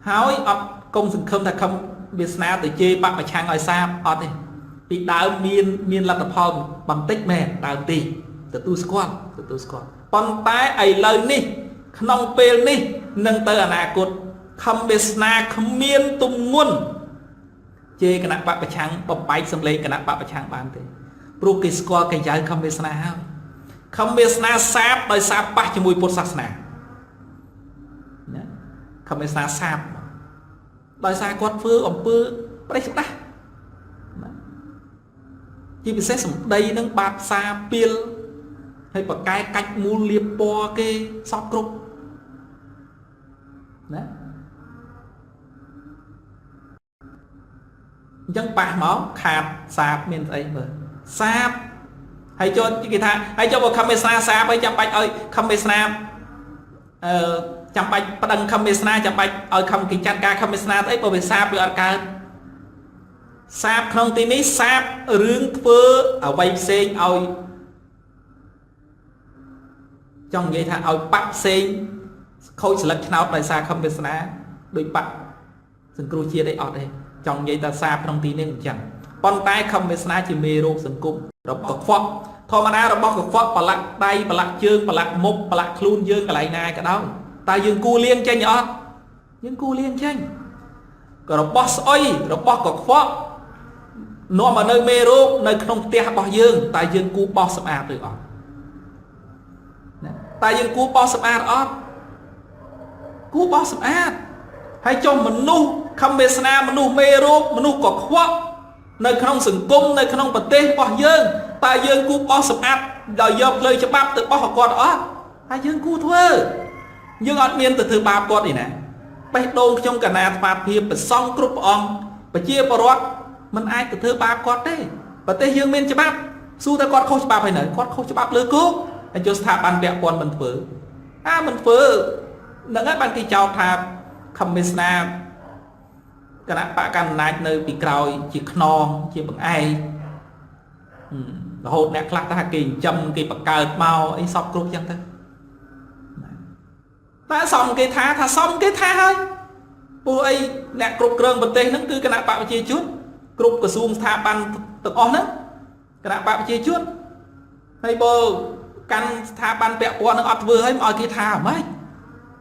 ហើយអត់កុំសង្ឃឹមថាខំវាសនាទៅជេរបកប្រឆាំងឲ្យសាបអត់ទេពីដើមមានលទ្ធផលបន្តិចមែនដើមទីទទួលស្គាល់ប៉ុន្តែឥឡូវនេះក្នុងពេលនេះនឹងទៅអនាគតខំវាសនាគ្មានទំងន់ជេរគណៈបកប្រឆាំងបំបែកសម្លេងគណៈបកប្រឆាំងបានទេព្រោះគេស្គាល់កាយៅខំវាសនាហើយខំវាសនាសាបដោយសារប៉ះជាមួយពុទ្ធសាសនាណាខំវាសនាសាបដោយសារគាត់ធ្វើអំពើប្រេះស្ដាស់ណាជាពិសេសសម្ដីនឹងបាបសាពីលហើយបកែកាច់មូលលៀបពណ៌គេសពគ្រប់ណាអញ្ចឹងប៉ះមកខាតសាបមានស្អីមើលសាបហើយចូលគេថាហើយចូលបើខំវាសនាសាបហើយចាំបាច់ឲ្យខំវាសនា ចាំបាច់ប្តឹងខំមេស្នាចាំបាច់ឲ្យខំគេចាត់ការខំមេស្នាទៅអីបើវាសាបវាអត់កើតសាបក្នុងទីនេះសាបរឿងធ្វើអ្វីផ្សេងឲ្យចង់និយាយថាឲ្យបាក់ផ្សេងខូចស្លឹកឆ្នោតដោយសារខំវាសនាដោយបាក់សង្គ្រោះជាតិអីអត់ទេចង់និយាយថាសាបក្នុងទីនេះអញ្ចឹងប៉ុន្តែខំវាសនាជាមេរោគសង្គមរបស់កខ្វក់ធម្មតារបស់កខ្វក់ប្រឡាក់ដៃប្រឡាក់ជើងប្រឡាក់មុខប្រឡាក់ខ្លួនយើងកន្លែងណាក៏ដោយតើយើងគួរលាងចេញអត់យើងគួរលាងចេញក៏របស់ស្អុយរបស់កខ្វក់នាំមកនៅមេរោគនៅក្នុងផ្ទះរបស់យើងតើយើងគួរបោសសម្អាតឬអត់ណាតើយើងគួរបោសសម្អាតអត់គួរបោសសម្អាតហើយចុះមនុស្សខំវាសនាមនុស្សមេរោគមនុស្សកខ្វក់នៅក្នុងសង្គមនៅក្នុងប្រទេសរបស់យើងតើយើងគួរបោសសម្អាតដោយយកផ្លូវច្បាប់ទៅបោសឲ្យគាត់អត់ហើយយើងគួរធ្វើយើងអត់មានទៅធ្វើបាបគាត់ទេណាបេះដូងខ្ញុំកណាអាត្មាភាពប្រសង់គ្រប់ព្រះអង្គប្រជាពលរដ្ឋមិនអាចទៅធ្វើបាបគាត់ទេប្រទេសយើងមានច្បាប់សួរតែគាត់ខុសច្បាប់ហើយនៅគាត់ខុសច្បាប់លើគោកហើយចូលស្ថាប័នពាក់ព័ន្ធមិនធ្វើអាមិនធ្វើហ្នឹងហើយបានគេចោទថាខំមេស្នាគណៈបកកណ្ដាលអំណាចនៅពីក្រោយជាខ្នងជាបង្អែករហូតអ្នកខ្លះថាគេចិញ្ចឹមគេបង្កើតមកអីសពគ្រប់ចឹងទៅតែសំគេថាសំគេថាហើយពួកអីអ្នកគ្រប់គ្រងប្រទេសហ្នឹងគឺគណៈបកប្រជាជនគ្រប់ក្រសួងស្ថាប័នទាំងអស់ហ្នឹងគណៈបកប្រជាជនហើយបើកាន់ស្ថាប័នពាក់ព័ន្ធនឹងអត់ធ្វើហើយមកឲ្យគេថាហ្មង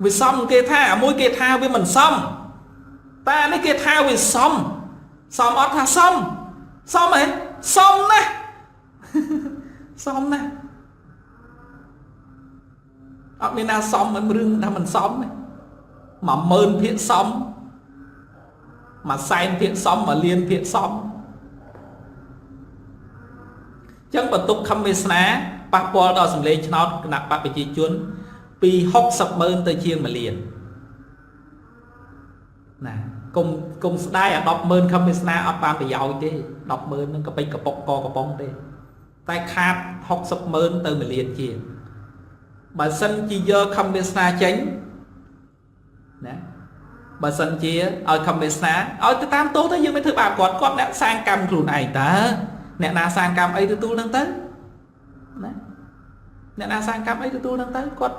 វាសំគេថាអាមួយគេថាវាមិនសមតែនេះគេថាវាសមសមអត់ថាសមសមហ៎សមណាស់សមណាស់អត់មានណាសមរឿងថាមិនសមទេ10000ភាគសម100,000ភាគសម1,000,000ភាគសមចឹងបន្ទុកខំវាសនាប៉ះពាល់ដល់សម្លេងឆ្នោតគណៈបកប្រជាជនពី60,000ទៅជាង1លានណាកុំស្ដាយអា10,000ខំវាសនាអត់បានប្រយោជន៍ទេ10,000នឹងកប៉ិចកប៉ុកកកំប៉ុងទេតែខាត60,000ទៅ1លានជាងបើសិនជាយកខំវាសនាចេញណាបើសិនជាឲ្យខំវាសនាឲ្យទៅតាមទោសទៅយើងមិនធ្វើបាបគាត់គាត់អ្នកសាងកម្មខ្លួនឯងតើអ្នកណាសាងកម្មអីទទួលនឹងទៅណាអ្នកណាសាងកម្មអីទទួលនឹងទៅគាត់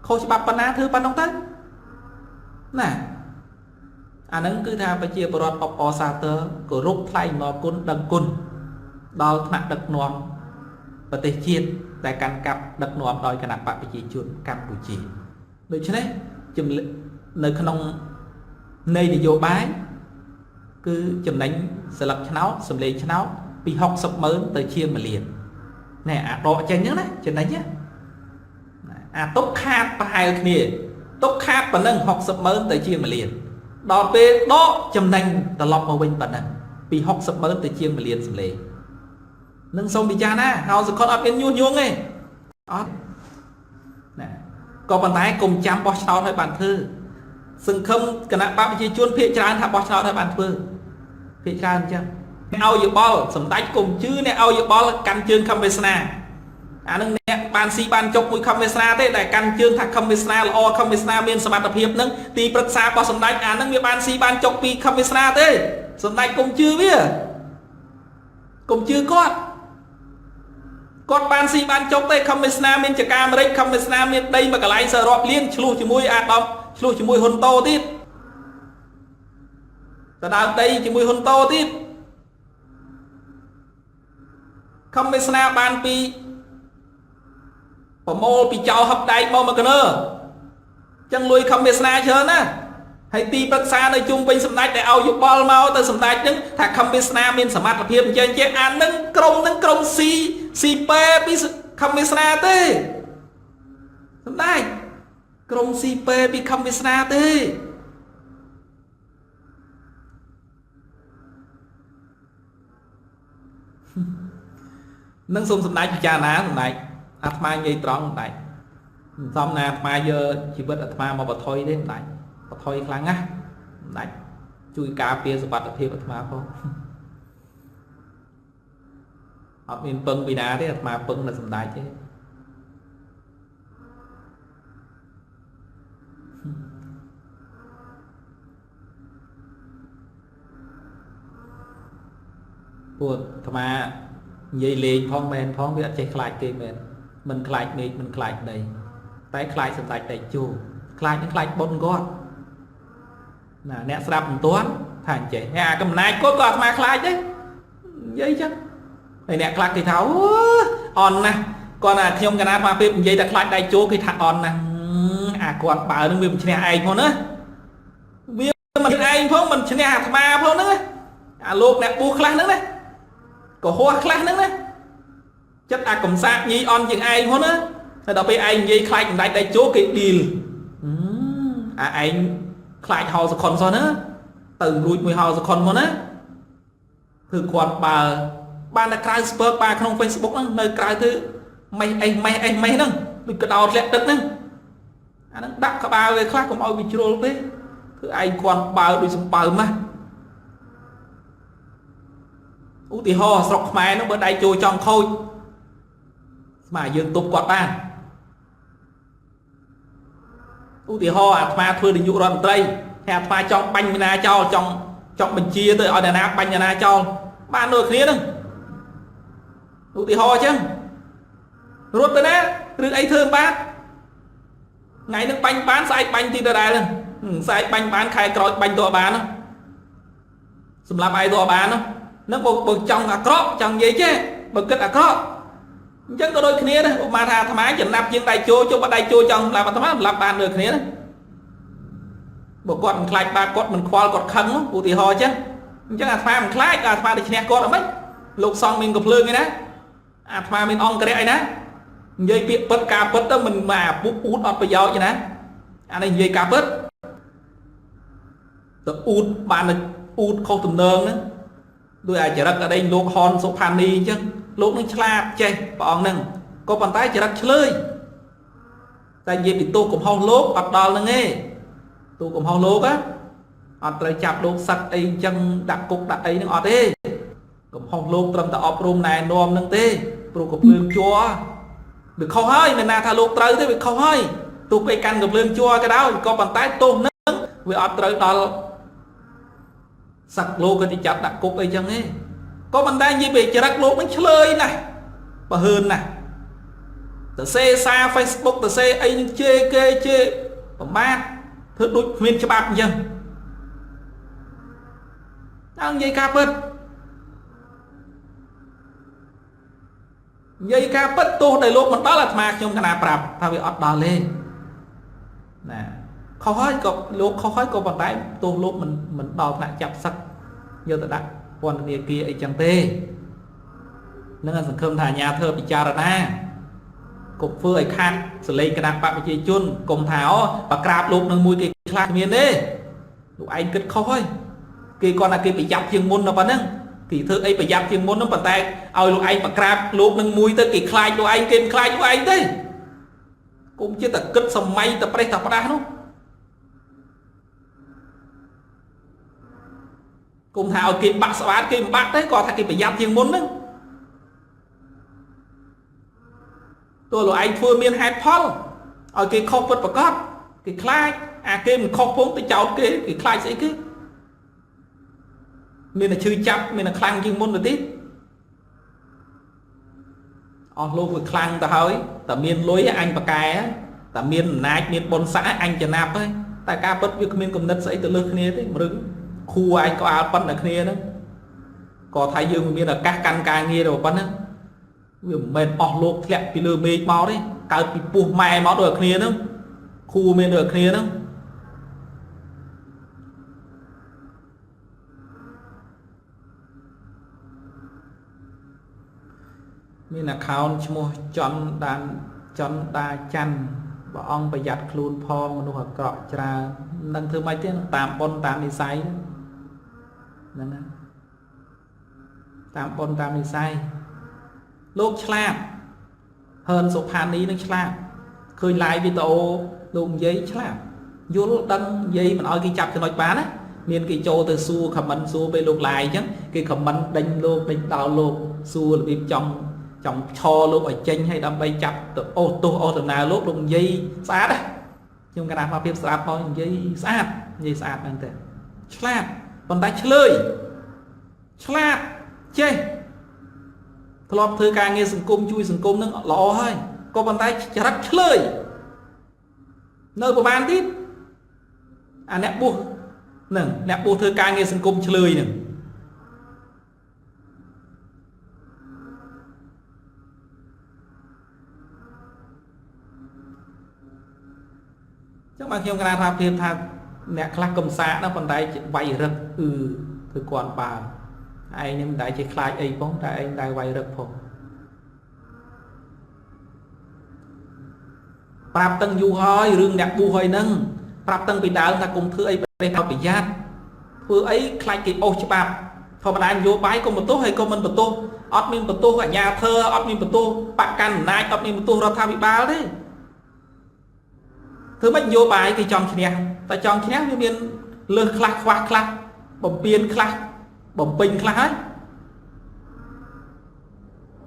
ខុសច្បាប់ប៉ុណ្ណាធ្វើប៉ុណ្ណឹងទៅណាអាហ្នឹងគឺថាប្រជាពលរដ្ឋអបអរសាទរគោរពថ្លែងអំណរគុណដឹងគុណដល់ថ្នាក់ដឹកនាំប្រទេសជាតិដែលកាន់កាប់ដឹកនាំដោយគណៈបកប្រជាជនកម្ពុជាដូច្នេះនៅក្នុងនៃនយោបាយគឺចំណេញស្លឹកឆ្នោតសម្លេងឆ្នោតពី60,000ទៅជាង1លានណែអាដកចេញហ្នឹងណាចំណេញណាអាទុកខាតប្រហែលគ្នាទុកខាតប៉ុណ្ណឹង60,000ទៅជាង1លានដល់ពេលដកចំណេញត្រឡប់មកវិញប៉ុណ្ណឹងពី60,000ទៅជាង1លានសម្លេងនឹងសូមពិចារណាហៅសកលអត់មានញុះញង់ទេអត់ណាក៏ប៉ុន្តែកុំចាំបោះឆ្នោតឲ្យបានធ្វើសង្ឃឹមគណៈបកប្រជាជនភាគច្រើនថាបោះឆ្នោតឲ្យបានធ្វើភាគច្រើនអញ្ចឹងអ្នកឲ្យយោបល់សម្ដេចកុំជឿអ្នកឲ្យយោបល់កាន់ជើងខំវាសនាអានឹងអ្នកបានស៊ីបានចុកមួយខំវាសនាទេដែលកាន់ជើងថាខំវាសនាល្អខំវាសនាមានសមត្ថភាពនឹងទីប្រឹក្សារបស់សម្ដេចអានឹងវាបានស៊ីបានចុកពីខំវាសនាទេសម្ដេចកុំជឿវាកុំជឿគាត់គាត់បានស៊ីបានចុកទេខំវាសនាមានចកាអាមេរិកខំវាសនាមានដីមួយកន្លែងសរាប់លានឆ្លោះជាមួយអាដាមឆ្លោះជាមួយហ៊ុនតូទៀតតដើមដីជាមួយហ៊ុនតូទៀតខំវាសនាបានពីប្រមូលពីចៅហឹបដែកមកមកកណើចឹងលុយខំវាសនាច្រើនណាហើយទីប្រឹក្សានៅជុំវិញសម្ដេចដែលឲ្យយោបល់មកទៅសម្ដេចហ្នឹងថាខំវាសនាមានសមត្ថភាពអញ្ចឹងជាអានឹងក្រុមហ្នឹងក្រុមស៊ីស៊ីប៉ែពីខំវាសនាទេសម្ដេចក្រុមស៊ីប៉ែពីខំវាសនាទេនឹងសូមសម្ដេចពិចារណាសម្ដេចអាត្មានិយាយត្រង់សម្ដេចមិនសមណាអាត្មាយកជីវិតអាត្មាមកបថុយទេសម្ដេចបថុយខ្លាំងណាស់សម្ដេចជួយការពារសុវត្ថិភាពអាត្មាផងអត់មានពឹងពីណាទេអាត្មាពឹងនៅសម្ដេចទេ ពួកអាត្មានិយាយលេងផងមែនផងវាអត់ចេះខ្លាចគេមែនមិនខ្លាចមេឃមិនខ្លាចដីតែខ្លាចសម្ដេចតេជោខ្លាចនឹងខ្លាចបុណ្យគាត់ណាអ្នកស្ដាប់មិនទាន់ថាអញ្ចេះអាកំណាចគាត់ក៏អាត្មាខ្លាចដែរនិយាយចឹងហើយអ្នកខ្លះគេថាអូអន់ណាស់គាត់ណាខ្ញុំកណាអាពេលនិយាយតែខ្លាចដៃជោគេថាអន់ណាស់អាគាត់បើនឹងវាមិនឈ្នះឯងផងណាវាមិនឯងផងមិនឈ្នះអាត្មាផងហ្នឹងអាលោកអ្នកបួសខ្លះហ្នឹងណាកុហកខ្លះហ្នឹងណាចិត្តអាកំសាកញីអន់ជាងឯងផងណាតែដល់ពេលឯងនិយាយខ្លាចបណ្ដាច់ដៃជោគេឌីលអាឯងខ្លាចហោសខុនសោះណាទៅរួចមួយហោសខុនមកណាគឺគាត់បើបានតែក្រៅស្ពើបាក្នុង Facebook ហ្នឹងនៅក្រៅធ្វើម៉េះអេះម៉េះអេះម៉េះហ្នឹងដូចកដោធ្លាក់ទឹកហ្នឹងអាហ្នឹងដាក់ក្បាលវាខ្លះកុំឲ្យវាជ្រុលពេកគឺឯងគាត់បើដូចសំបើម៉ាស់ឧទាហរណ៍ស្រុកខ្មែរហ្នឹងបើដៃចូលចង់ខូចស្មើយើងទប់គាត់បានឧទាហរណ៍អាត្មាធ្វើនាយករដ្ឋមន្ត្រីហើយអាត្មាចង់បាញ់មីណាចោលចង់បញ្ជាទៅឲ្យអ្នកណាបាញ់អ្នកណាចោលបានដូចគ្នាហ្នឹងឧទាហរណ៍អញ្ចឹងរត់ទៅណាឬអីធ្វើបានថ្ងៃហ្នឹងបាញ់បានស្អែកបាញ់ទីដដែលហ្នឹងស្អែកបាញ់បានខែក្រោយបាញ់ទៅបានសម្រាប់ឯងទៅបានហ្នឹងបើចង់អាក្រក់ចង់និយាយចេះបើគិតអាក្រក់អញ្ចឹងក៏ដូចគ្នាដែរឧបមាថាអាត្មាចំណាប់ជាងដៃជោចុះបើដៃជោចង់សម្រាប់អាត្មាសម្រាប់បានដូចគ្នាណាបើគាត់មិនខ្លាចបាបគាត់មិនខ្វល់គាត់ខឹងឧទាហរណ៍អញ្ចឹងអញ្ចឹងអាត្មាមិនខ្លាចអាត្មាទៅឈ្នះគាត់អត់ម៉េចលោកសង្ឃមានកំភ្លើងឯណាអាត្មាមានអង្គរៈឯណានិយាយពាក្យពិតការពិតទៅមិនមកអាពុកអ៊ូតអត់ប្រយោជន៍ណាអានេះនិយាយការពិតទៅអ៊ូតបានអ៊ូតខុសទំនងហ្នឹងដោយអាចរិតអដីលោកហនសុផានីអញ្ចឹងលោកនឹងឆ្លាតចេះព្រះអង្គហ្នឹងក៏ប៉ុន្តែចរិតឆ្លើយតែនិយាយពីទោសកំហុសលោកអត់ដល់ហ្នឹងទេទោសកំហុសលោកអត់ត្រូវចាប់លោកសឹកអីអញ្ចឹងដាក់គុកដាក់អីហ្នឹងអត់ទេកំហុសលោកត្រឹមតែអប់រំណែនាំហ្នឹងទេព្រោះកំភ្លើងជ័រវាខុសហើយមិនណាថាលោកត្រូវទេវាខុសហើយទោះបីកាន់កំភ្លើងជ័រក៏ដោយក៏ប៉ុន្តែទោសហ្នឹងវាអត់ត្រូវដល់សឹកលោកក៏ទៅចាប់ដាក់គុកអីចឹងទេក៏មិនដែរនិយាយពីចរិតលោកនឹងឆ្លើយណាស់បើហឿនណាស់ទៅសេសារ Facebook ទៅសេអីនឹងជេរគេជេរប្រមាថធ្វើដូចគ្មានច្បាប់អញ្ចឹងដល់និយាយការពិតនិយាយការពិតទោសដែលលោកមិនដល់អាត្មាខ្ញុំកណាប្រាប់ថាវាអត់ដល់ទេណាខុសហើយក៏លោកខុសហើយក៏ប៉ុន្តែទោសលោកមិនដល់ថ្នាក់ចាប់សឹកយកទៅដាក់ពន្ធនាគារអីចឹងទេនឹងសង្ឃឹមថាអាញាធ្វើពិចារណាកុំធ្វើឲ្យខាត់សលេងគណៈបកប្រជាជនកុំថាអូបក្រាបលោកនឹងមួយគេខ្លះគ្មានទេលោកឯងគិតខុសហើយគេគាត់ថាគេប្រយ័ត្នជាងមុនដល់ប៉ុណ្ណឹងគេធ្វើអីប្រយ័ត្នជាងមុនហ្នឹងប៉ុន្តែឲ្យលោកឯងបក្រាបលោកនឹងមួយទៅគេខ្លាចលោកឯងគេមិនខ្លាចលោកឯងទេកុំចិត្តតែគិតសម័យតែប្រេះតែផ្ដាស់នោះគុំថាឲ្យគេបាក់ស្បាតគេមិនបាក់ទេគាត់ថាគេប្រយ័ត្នជាងមុនហ្នឹងទោះលោកឯងធ្វើមានហេតុផលឲ្យគេខុសពិតប្រកបគេខ្លាចអាគេមិនខុសផងទៅចោទគេគេខ្លាចស្អីគេមានតែឈឺចាប់មានតែខ្លាំងជាងមុនទៅទៀតអស់លោកវាខ្លាំងទៅហើយតែមានលុយអញប្រកែតែមានអំណាចមានបុណ្យស័ក្តិអញចំណាប់ហើយតែការពិតវាគ្មានគំនិតស្អីទៅលើគ្នាទេមរឹងខួរឯងក៏អាលប៉ុណ្ណឹងគ្នាហ្នឹងក៏ថាយើងមានឱកាសកាន់ការងារទៅប៉ុណ្ណឹងវាមិនមែនអស់លោកធ្លាក់ពីលើមេឃមកទេកើតពីពោះម៉ែមកដូចគ្នាហ្នឹងខួរមានដូចគ្នាហ្នឹងមាន account ឈ្មោះចន្ទដានចន្ទដាច័ន្ទព្រះអង្គប្រយ័ត្នខ្លួនផងមនុស្សអាក្រក់ច្រើនមិនដឹងធ្វើម៉េចទេតាមបុណ្យតាមនិស័យហ្នឹងណាតាមបុណ្យតាមនិស័យលោកឆ្លាតហឿនសុផានីនឹងឆ្លាតឃើញ live វីដេអូលោកនិយាយឆ្លាតយល់ដឹងនិយាយមិនឲ្យគេចាប់ចំណុចបានណាមានគេចូលទៅសួរ comment សួរពេលលោក live អញ្ចឹងគេ comment ដេញលោកដេញដោលលោកសួររបៀបចង់ឆលោកឲ្យចេញឲ្យដើម្បីចាប់ទៅអូសទោសអូសដំណើរលោកលោកនិយាយស្អាតណាខ្ញុំកណាមកភាពស្ដាប់មកនិយាយស្អាតនិយាយស្អាតមែនទេឆ្លាតប៉ុន្តែឆ្លើយឆ្លាត ចេះធ្លាប់ធ្វើការងារសង្គមជួយសង្គមនឹងល្អហើយក៏ប៉ុន្តែចរិតឆ្លើយនៅប្រហែលទៀតអាអ្នកបួសនឹងអ្នកបួសធ្វើការងារសង្គមឆ្លើយនឹងចឹងបានខ្ញុំកណាថាភាពថាអ្នកខ្លះកំសាកណាប៉ុន្តែវាយរឹកគឺធ្វើគាត់បានឯងនឹងមិនដែលចេះខ្លាចអីផងតែឯងដែលវាយរឹកផងប្រាប់តាំងយូរហើយរឿងអ្នកបួសហើយហ្នឹងប្រាប់តាំងពីដើមថាកុំធ្វើអីប្រេះប្រយ័ត្នធ្វើអីខ្លាចគេអូសច្បាប់ធម្មតានយោបាយកុំបន្ទោសហើយកុំមិនបន្ទោសអត់មានបន្ទោសអាជ្ញាធរអត់មានបន្ទោសបកកាន់អំណាចអត់មានបន្ទោសរដ្ឋាភិបាលទេធ្វើម៉េចនយោបាយគេចង់ឈ្នះតែចង់ឈ្នះវាមានលើសខ្លះខ្វះខ្លះបំពេញខ្លះបំពេញខ្លះហើយ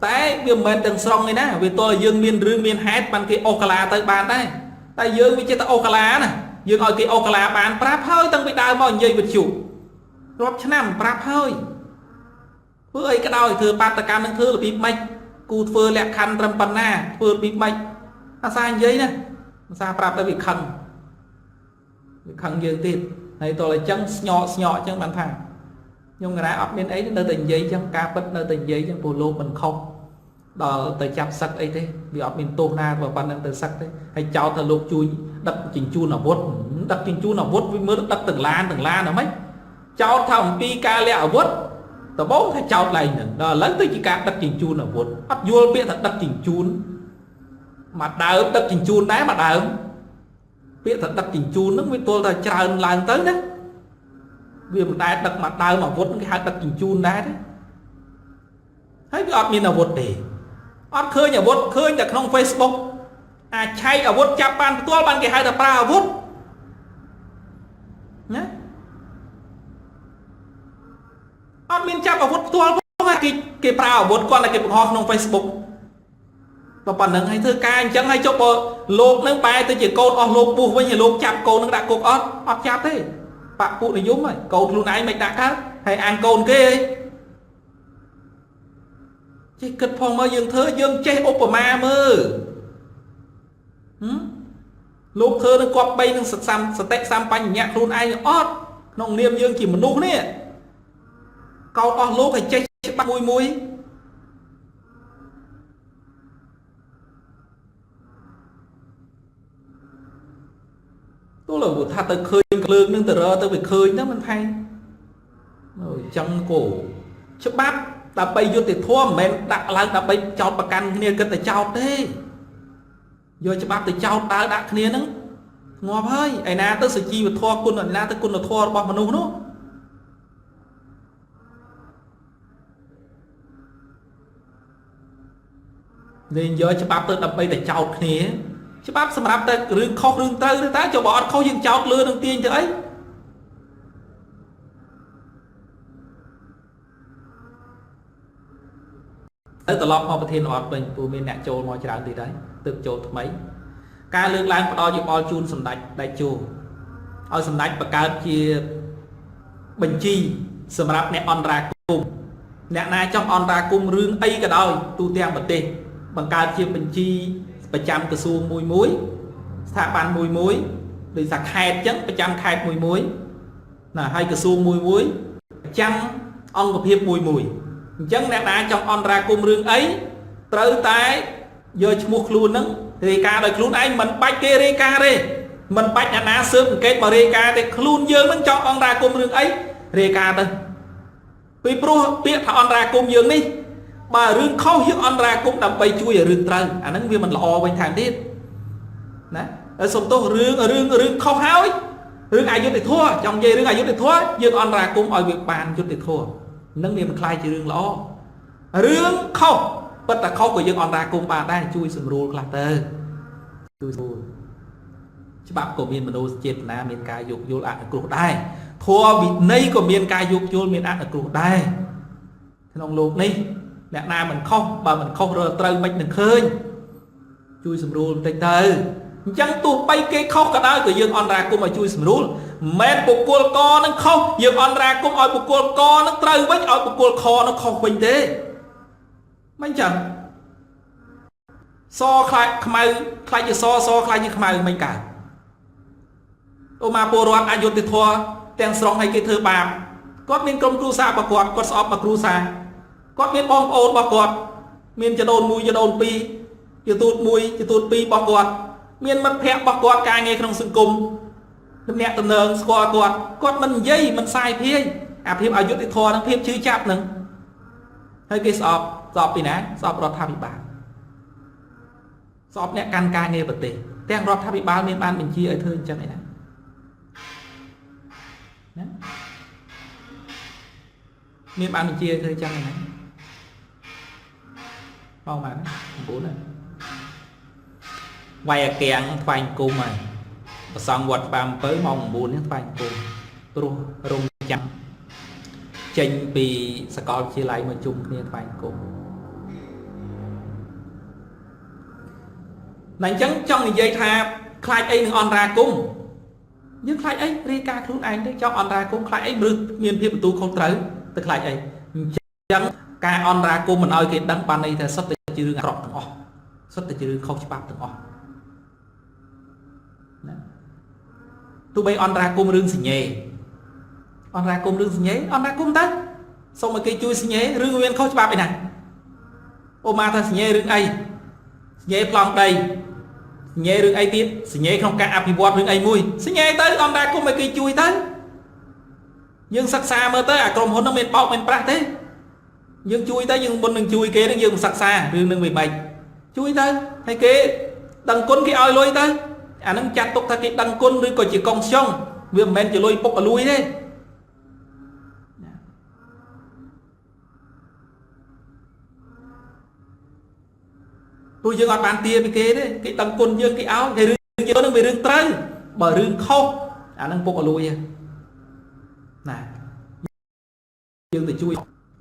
តែវាមិនមែនទាំងស្រុងឯណាវាទល់តែយើងមានរឿងមានហេតុបានគេអូសកាឡាទៅបានដែរតែយើងវាចេះតែអូសកាឡាណាយើងឲ្យគេអូសកាឡាបានប្រាប់ហើយតាំងពីដើមមកនិយាយវិទ្យុរាប់ឆ្នាំប្រាប់ហើយធ្វើអីក៏ដោយធ្វើបាតកម្មនឹងធ្វើរបៀបម៉េចគូធ្វើលក្ខខណ្ឌត្រឹមប៉ុណ្ណាធ្វើរបៀបម៉េចអាសានិយាយណាអាសាប្រាប់ទៅវាខឹងយើងទៀតហើយតើអញ្ចឹងស្ញកស្ញកអញ្ចឹងបានថាខ្ញុំកណាអត់មានអីនៅតែនិយាយអញ្ចឹងការពិតនៅតែនិយាយអញ្ចឹងព្រោះលោកមិនខុសដល់ទៅចាប់សឹកអីទេវាអត់មានទោសណាបើប៉ុណ្្នឹងទៅសឹកទេហើយចោទថាលោកជួយដឹកជញ្ជូនអាវុធដឹកជញ្ជូនអាវុធវាមើលដឹកទាំងឡានទាំងឡានហ្នឹងហ្មងចោទថាអំពីការលាក់អាវុធដំបូងថាចោទឡើងហ្នឹងដល់ឥឡូវទៅជាការដឹកជញ្ជូនអាវុធអត់យល់ពាក្យថាដឹកជញ្ជូនមកដើមដឹកជញ្ជូនដែរមកដើមពាក្យថាដឹកជញ្ជូនហ្នឹងវាទល់តែច្រើនឡើងទៅណាវាមិនដែលដឹកមកដើមអាវុធគេហៅដឹកជញ្ជូនដែរទេហើយវាអត់មានអាវុធទេអត់ឃើញអាវុធឃើញតែក្នុង Facebook អាចឆែកអាវុធចាប់បានផ្ទាល់បានគេហៅថាប្រើអាវុធណាអត់មានចាប់អាវុធផ្ទាល់ផងគេប្រើអាវុធគាត់តែគេបង្ហោះក្នុង Facebook ប៉ុណ្្នឹងហើយធ្វើការអញ្ចឹងហើយចុះបើលោកនឹងបែរទៅជាកូនអស់លោកពុះវិញហើយលោកចាប់កូននឹងដាក់គុកអត់អត់ចាប់ទេបពពួកនិយមហើយកូនខ្លួនឯងមិនដាក់កើតហើយអាងកូនគេអីចេះគិតផងមើលយើងធ្វើយើងចេះឧបមាមើលលោកធ្វើនឹងគប្បីនឹងសតិសម្បញ្ញៈខ្លួនឯងអត់ក្នុងនាមយើងជាមនុស្សនេះកោតអស់លោកឲ្យចេះច្បាប់មួយមួយទោះលើថាទៅឃើញក្លើងនឹងទៅរទៅវាឃើញទៅមិនថែអញ្ចឹងគោច្បាប់ដើម្បីយុត្តិធម៌មិនមែនដាក់ឡើងដើម្បីចោតប្រកាន់គ្នាគិតតែចោតទេយកច្បាប់ទៅចោតដើរដាក់គ្នាហ្នឹងងាប់ហើយឯណាទៅសុជីវធម៌គុណឯណាទៅគុណធម៌របស់មនុស្សនោះលេងយកច្បាប់ទៅដើម្បីតែចោតគ្នាច្បាប់សម្រាប់តែរឿងខុសរឿងត្រូវឬតើចុះបើអត់ខុសយើងចោតលឿននឹងទាញទៅអីទៅត្រឡប់មកប្រធានអត់វិញព្រោះមានអ្នកចូលមកច្រើនទៀតហើយទើបចូលថ្មីការលើកឡើងផ្ដល់យោបល់ជូនសម្ដេចតេជោឲ្យសម្ដេចបង្កើតជាបញ្ជីសម្រាប់អ្នកអន្តរាគមអ្នកណាចង់អន្តរាគមរឿងអីក៏ដោយទូទាំងប្រទេសបង្កើតជាបញ្ជីប្រចាំក្រសួងមួយមួយស្ថាប័នមួយមួយដូចថាខេត្តអញ្ចឹងប្រចាំខេត្តមួយមួយណាហើយក្រសួងមួយមួយប្រចាំអង្គភាពមួយមួយអញ្ចឹងអ្នកណាចង់អន្តរាគមរឿងអីត្រូវតែយកឈ្មោះខ្លួនហ្នឹងរាយការណ៍ដោយខ្លួនឯងមិនបាច់គេរាយការណ៍ទេមិនបាច់អ្នកណាស៊ើបអង្កេតមករាយការណ៍ទេខ្លួនយើងហ្នឹងចង់អន្តរាគមរឿងអីរាយការណ៍ទៅពីព្រោះពាក្យថាអន្តរាគមយើងនេះបើរឿងខុសយើងអន្តរាគមដើម្បីជួយឲ្យរឿងត្រូវអាហ្នឹងវាមិនល្អវិញថែមទៀតណាហើយសុំទោសរឿងរឿងរឿងខុសហើយរឿងអយុត្តិធម៌ចង់និយាយរឿងអយុត្តិធម៌យើងអន្តរាគមឲ្យវាបានយុត្តិធម៌នឹងវាមិនខ្លាយជារឿងល្អរឿងខុសពិតតែខុសក៏យើងអន្តរាគមបានដែរជួយសម្រួលខ្លះទៅជួយសម្រួលច្បាប់ក៏មានមនោចេតនាមានការយោគយល់អនុគ្រោះដែរធម៌វិន័យក៏មានការយោគយល់មានអនុគ្រោះដែរក្នុងលោកនេះអ្នកណាមិនខុសបើមិនខុសរើត្រូវមិននឹងឃើញជួយសម្រួលបន្តិចទៅអញ្ចឹងទោះបីគេខុសក៏ដោយក៏យើងអន្តរាគមឲ្យជួយសម្រួល មិនបុគ្គលកនឹងខុសយើងអន្តរាគមឲ្យបុគ្គលកនឹងត្រូវវិញឲ្យបុគ្គលខនឹងខុសវិញទេមិនចឹងសខ្លាចខ្មៅខ្លាចជាសសខ្លាចជាខ្មៅមិនកើតអូមកពលរដ្ឋអយុត្តិធម៌ទាំងស្រុងឲ្យគេធ្វើបាបគាត់មានក្រុមគ្រួសាររបស់គាត់គាត់ស្អប់មកគ្រួសារគាត់មានបងប្អូនរបស់គាត់មានចដូនមួយចដូនពីរជាទូតមួយជាទូតពីររបស់គាត់មានមិត្តភ័ក្តិរបស់គាត់ការងារក្នុងសង្គមទំនាក់ទំនងស្គាល់គាត់គាត់មិននិយាយមិនសាយភាយអាភាពអយុត្តិធម៌និងភាពឈឺចាប់នឹងហើយគេស្អប់ស្អប់ពីណាស្អប់រដ្ឋាភិបាលស្អប់អ្នកកាន់ការងារប្រទេសទាំងរដ្ឋាភិបាលមានបានបញ្ជាឲ្យធ្វើអញ្ចឹងឯណាណាមានបានបញ្ជាឲ្យធ្វើអញ្ចឹងឯណាបងបាន9ណាវាយអាកាំងថ្វាយគុំហើយប្រសងវត្តច្បារអំពៅម៉ោង9នេះថ្វាយគុំព្រោះរងចាំចេញពីសាកលវិទ្យាល័យមកជុំគ្នាថ្វាយគុំតែអញ្ចឹងចង់និយាយថាខ្លាចអីនឹងអន្តរាគមយើងខ្លាចអីរាយការណ៍ខ្លួនឯងទៅចង់អន្តរាគមខ្លាចអីមនុស្សមានភាពបន្ទូខុសត្រូវទៅខ្លាចអីអញ្ចឹងការអន្តរាគមមិនឲ្យគេដឹងបានន័យថាសុទ្ធតែជារឿងអាក្រក់ទាំងអស់សុទ្ធតែជារឿងខុសច្បាប់ទាំងអស់ណាទោះបីអន្តរាគមរឿងសញ្ញេអន្តរាគមរឿងសញ្ញេអន្តរាគមទៅសូមឲ្យគេជួយសញ្ញេរឿងមានខុសច្បាប់ឯណាអូម៉ាថាសញ្ញេរឿងអីសញ្ញេប្លង់ដីសញ្ញេរឿងអីទៀតសញ្ញេក្នុងការអភិវឌ្ឍរឿងអីមួយសញ្ញេទៅអន្តរាគមឲ្យគេជួយទៅយើងសិក្សាមើលទៅអាក្រុមហ៊ុននោះមានបោកមានប្រាស់ទេយើងជួយទៅយើងមុននឹងជួយគេនឹងយើងសិក្សារឿងនឹងវាម៉េចជួយទៅហើយគេដឹងគុណគេឲ្យលុយទៅអានឹងចាត់ទុកថាគេដឹងគុណឬក៏ជាកងខ្យងវាមិនមែនជាលុយពុកអលួយទេទោះយើងអត់បានទាពីគេទេគេដឹងគុណយើងគេឲ្យហើយរឿងយើងនឹងវារឿងត្រូវបើរឿងខុសអានឹងពុកអលួយណាយើងទៅជួយ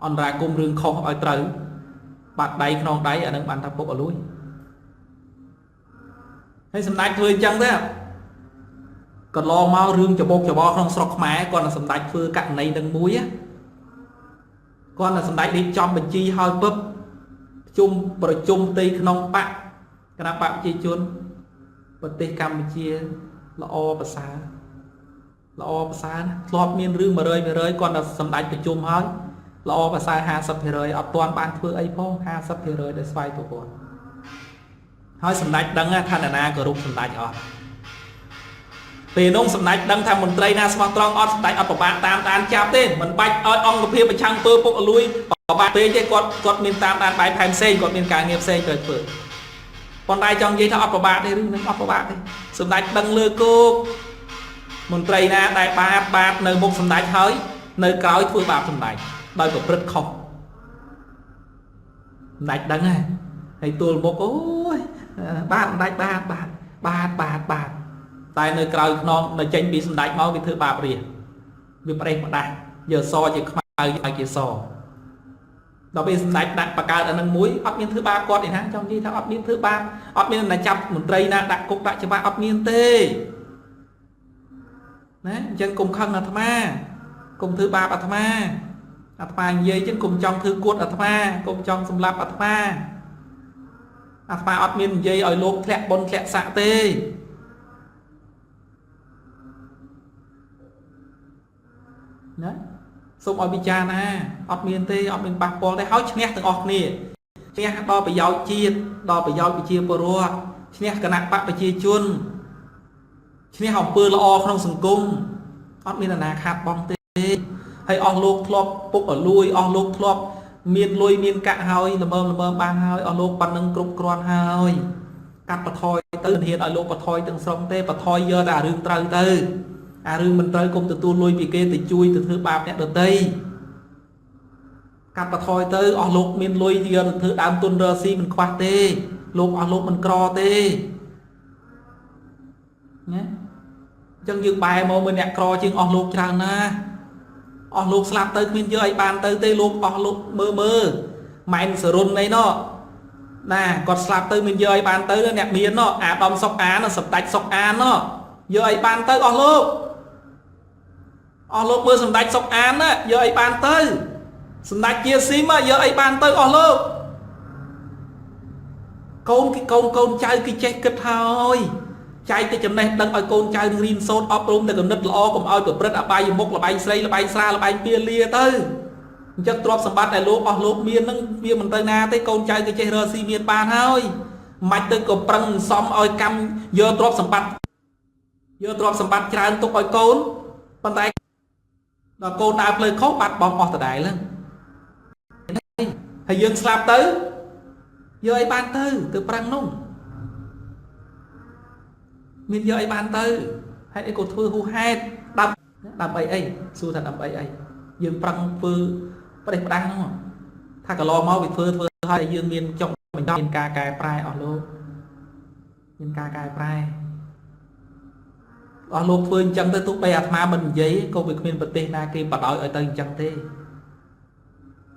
អន្តរាគមរឿងខុសឲ្យត្រូវបាត់ដៃខ្នងដៃអានឹងបានថាពុកអលួយហើយសម្ដេចធ្វើអញ្ចឹងទេកន្លងមករឿងច្បោកច្បល់ក្នុងស្រុកខ្មែរគាត់នឹងសម្ដេចធ្វើករណីនឹងមួយគាត់នឹងសម្ដេចរៀបចំបញ្ជីឲ្យពឹបជុំប្រជុំផ្ទៃក្នុងបកគណៈបកប្រជាជនប្រទេសកម្ពុជាល្អប្រសើរល្អប្រសើរណាធ្លាប់មានរឿង100%គាត់តែសម្ដេចប្រជុំហើយល្អប្រសើរ50%អត់ទាន់បានធ្វើអីផង50%ដែលស្វ័យប្រវត្តិហើយសម្ដេចដឹងថានរណាគោរពសម្ដេចអត់ពេលនោះសម្ដេចដឹងថាមន្ត្រីណាស្មោះត្រង់អត់សម្ដេចអត់ប្របាក់តាមដានចាប់ទេមិនបាច់ឲ្យអង្គភាពប្រឆាំងពើពុកអលួយប្របាក់ពេកទេគាត់មានតាមដានបែបផែនផ្សេងគាត់មានការងារផ្សេងត្រូវធ្វើប៉ុន្តែចង់និយាយថាអត់ប្របាក់ទេរឿងហ្នឹងអត់ប្របាក់ទេសម្ដេចដឹងលើគោកមន្ត្រីណាដែលបាបបាបនៅមុខសម្ដេចហើយនៅក្រោយធ្វើបាបសម្ដេចដោយប្រព្រឹត្តខុសសម្ដេចដឹងហើយហើយទួលមុខអូយបាទសម្ដេចបាទបាទបាទបាទបាទតែនៅក្រោយខ្នងនៅចេញពីសម្ដេចមកវាធ្វើបាបរាវាប្រេះផ្ដាស់យកសជាខ្មៅឲ្យជាសដល់ពេលសម្ដេចដាក់បកើតអានឹងមួយអត់មានធ្វើបាបគាត់ទេណាចង់និយាយថាអត់មានធ្វើបាបអត់មានណាចាប់មន្ត្រីណាដាក់គុកដាក់ច្បាប់អត់មានទេណាអញ្ចឹងកុំខឹងអាត្មាកុំធ្វើបាបអាត្មាអាត្មានិយាយចឹងកុំចង់ធ្វើគួតអាត្មាកុំចង់សម្លាប់អាត្មាអាត្មាអត់មាននិយាយឲ្យលោកធ្លាក់បុណ្យធ្លាក់ស័ក្តិទេណាសូមឲ្យពិចារណាអត់មានទេអត់មានប៉ះពាល់ទេហើយឈ្នះទាំងអស់គ្នាឈ្នះដល់ប្រយោជន៍ជាតិដល់ប្រយោជន៍ប្រជាពលរដ្ឋឈ្នះគណៈបកប្រជាជនឈ្នះអំពើល្អក្នុងសង្គមអត់មានអាណាខាតបង់ទេហើយអស់លោកធ្លាប់ពុកអលួយអស់លោកធ្លាប់មានលុយមានកាក់ហើយល្មមល្មមបានហើយអស់លោកប៉ុណ្ណឹងគ្រប់គ្រាន់ហើយកាត់បន្ថយទៅមិនហ៊ានឲ្យលោកបន្ថយទាំងស្រុងទេបន្ថយយកតែអារឿងត្រូវទៅអារឿងមិនត្រូវកុំទទួលលុយពីគេទៅជួយទៅធ្វើបាបអ្នកដទៃកាត់បន្ថយទៅអស់លោកមានលុយយកទៅធ្វើដើមទុនរកស៊ីមិនខ្វះទេលោកអស់លោកមិនក្រទេណាអញ្ចឹងយើងបែរមកមើលអ្នកក្រជាងអស់លោកច្រើនណាស់អស់លោកស្លាប់ទៅគ្មានយកអីបានទៅទេលោកអស់លោកមើលមើលម៉ែនសរុនអីណោះណាគាត់ស្លាប់ទៅមានយកអីបានទៅអ្នកមានណោះអាដាមសុកអានសម្ដេចសុកអានណោះយកអីបានទៅអស់លោក អស់លោកមើលសម្ដេចសុកអានណាយកអីបានទៅសម្ដេចជាស៊ីមយកអីបានទៅអស់លោកកូនគេកូនកូនចៅគេចេះគិតហើយចែកទៅចំណេះដឹងឲ្យកូនចៅនឹងរៀនសូត្រអប់រំតែគំនិតល្អកុំឲ្យប្រព្រឹត្តអបាយមុខលបែងស្រីលបែងស្រាលបែងពាលាទៅអញ្ចឹងទ្រព្យសម្បត្តិដែលលោកអស់លោកមាននឹងវាមិនទៅណាទេកូនចៅគេចេះរកស៊ីមានបានហើយមិនទៅក៏ប្រឹងសំឲ្យកម្មយកទ្រព្យសម្បត្តិយកទ្រព្យសម្បត្តិច្រើនទុកឲ្យកូនប៉ុន្តែដល់កូនដើរផ្លូវខុសបាត់បង់អស់ដដែលហ្នឹងហើយយើងស្លាប់ទៅយកអីបានទៅទៅប្រឹងនោះមានយកអីបានទៅហេតុអីក៏ធ្វើហួសហេតុដើម្បីអីសួរថាដើម្បីអីយើងប្រឹងធ្វើប្រេះផ្ដាស់ហ្នឹងថាកន្លងមកវាធ្វើធ្វើឲ្យយើងមានចុងបញ្ចប់មានការកែប្រែអស់លោកមានការកែប្រែអស់លោកធ្វើអញ្ចឹងទៅទោះបីអាត្មាមិននិយាយក៏វាគ្មានប្រទេសណាគេបដ ாய் ឲ្យទៅអញ្ចឹងទេ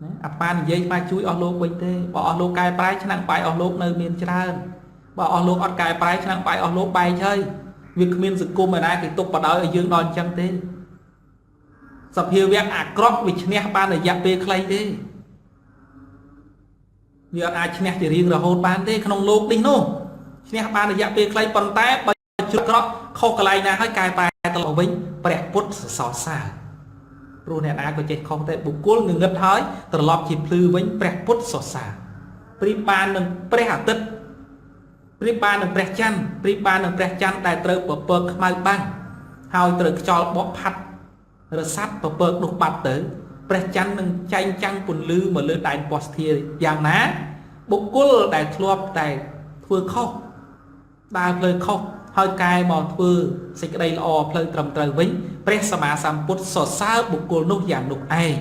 ណាអាត្មានិយាយមកជួយអស់លោកវិញទេបើអស់លោកកែប្រែឆ្នាំងបាយអស់លោកនៅមានច្រើនបើអស់លោកអត់កែប្រែឆ្នាំងបាយអស់លោកបែកហើយវាគ្មានសង្គមឯណាគេទុកបដ ாய் ឲ្យយើងដល់អញ្ចឹងទេសភាវៈអាក្រក់វាឈ្នះបានរយៈពេលខ្លីទេវាអត់អាចឈ្នះជារៀងរហូតបានទេក្នុងលោកនេះនោះឈ្នះបានរយៈពេលខ្លីប៉ុន្តែបើជ្រុកក្រក់ខុសកន្លែងណាហើយកែប្រែត្រឡប់វិញព្រះពុទ្ធសរសើរព្រោះអ្នកណាក៏ចេះខុសតែបុគ្គលងងឹតហើយត្រឡប់ជាភ្លឺវិញព្រះពុទ្ធសរសើរប្រៀបបាននឹងព្រះអាទិត្យប្រៀបបាននឹងព្រះច័ន្ទប្រៀបបាននឹងព្រះច័ន្ទដែលត្រូវពពកខ្មៅបាំងហើយត្រូវខ្យល់បក់ផាត់រសាត់ពពកនោះបាត់ទៅព្រះច័ន្ទនឹងចែងចាំងពន្លឺមកលើដែនពស្ធាយ៉ាងណាបុគ្គលដែលធ្លាប់តែធ្វើខុសដើរផ្លូវខុសហើយកែមកធ្វើសេចក្តីល្អផ្លូវត្រឹមត្រូវវិញព្រះសម្មាសម្ពុទ្ធសរសើរបុគ្គលនោះយ៉ាងនោះឯង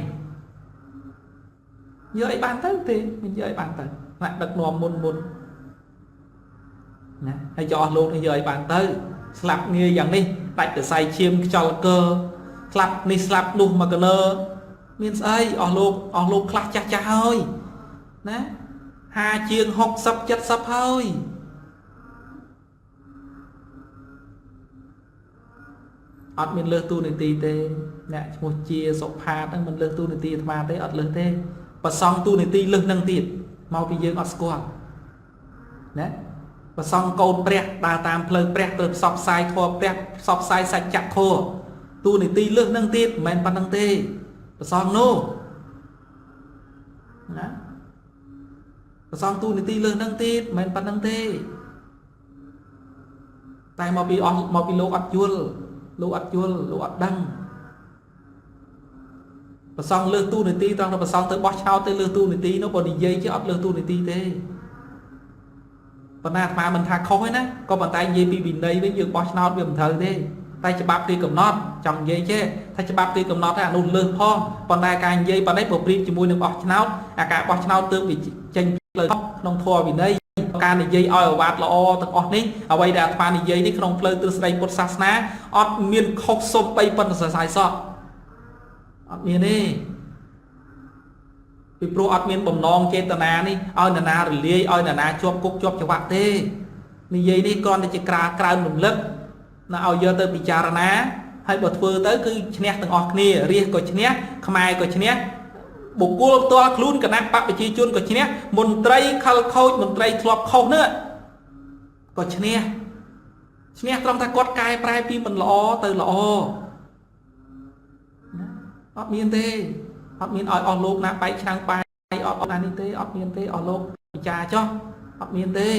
យកអីបានទៅទេមិនយកអីបានទៅណាក់ដឹកនាំមុនមុនណាហើយយកអស់លោកនេះយកអីបានទៅស្លាប់ងាយយ៉ាងនេះដាច់សរសៃឈាមខ្យល់កើស្លាប់នេះស្លាប់នោះមកកលើមានស្អីអស់លោកអស់លោកខ្លះចាស់ចាស់ហើយណា50ជាង60 70ហើយអត់មានលើសទូនីតិទេអ្នកឈ្មោះជាសុផាតហ្នឹងមិនលើសទូនីតិអាត្មាទេអត់លើសទេប្រសងទូនីតិលើសនឹងទៀតមកពីយើងអត់ស្គាល់ណាប្រសងកូនព្រះដើរតាមផ្លូវព្រះទៅផ្សព្វផ្សាយធម៌ព្រះផ្សព្វផ្សាយសច្ចធម៌ទូនីតិលើសនឹងទៀតមិនមែនប៉ុណ្្នឹងទេប្រសងនោះណាប្រសងទូនីតិលើសនឹងទៀតមិនមែនប៉ុណ្្នឹងទេតែមកពីអស់មកពីលោកអត់យល់លោកអត់យល់លោកអត់ដឹងប្រសងលើសទូនីតិត្រង់តែប្រសងទៅបោះឆ្នោតទៅលើសទូនីតិនោះបើនិយាយជាអត់លើសទូនីតិទេប៉ុន្តែអាត្មាមិនថាខុសទេណាក៏ប៉ុន្តែនិយាយពីវិន័យវិញយើងបោះឆ្នោតវាមិនត្រូវទេតែច្បាប់គេកំណត់ចង់និយាយទេថាច្បាប់គេកំណត់ថាអានោះលើសផងប៉ុន្តែការនិយាយប៉ុណ្ណេះបើប្រៀបជាមួយនឹងបោះឆ្នោតអាការបោះឆ្នោតទើបវាចេញផ្លូវក្នុងធម៌វិន័យការនិយាយឲ្យអាវ៉ាតល្អទាំងអស់នេះអ្វីដែលអាត្មានិយាយនេះក្នុងផ្លូវទ្រឹស្ដីពុទ្ធសាសនាអត់មានខុសសំបីប៉ុណ្ណសរសៃសោះអត់មានទេពីព្រោះអត់មានបំណងចេតនានេះឲ្យនរណារលាយឲ្យនរណាជាប់គុកជាប់ច្បាប់ទេនិយាយនេះគ្រាន់តែជាក្រាក្រើនរំលឹកណាឲ្យយកទៅពិចារណាហើយបើធ្វើទៅគឺឈ្នះទាំងអស់គ្នារាជក៏ឈ្នះខ្មែរក៏ឈ្នះបុគ្គលផ្ទាល់ខ្លួនគណៈបកប្រជាជនក៏ឈ្នះមន្ត្រីខលខូចមន្ត្រីធ្លាប់ខុសនោះក៏ឈ្នះឈ្នះត្រង់ថាគាត់កែប្រែពីមិនល្អទៅល្អណាអត់មានទេអត់មានឲ្យអស់លោកណាបែកឆ្នាំងបាយអត់ណានេះទេអត់មានទេអស់លោកពិចារចោះអត់មានទេ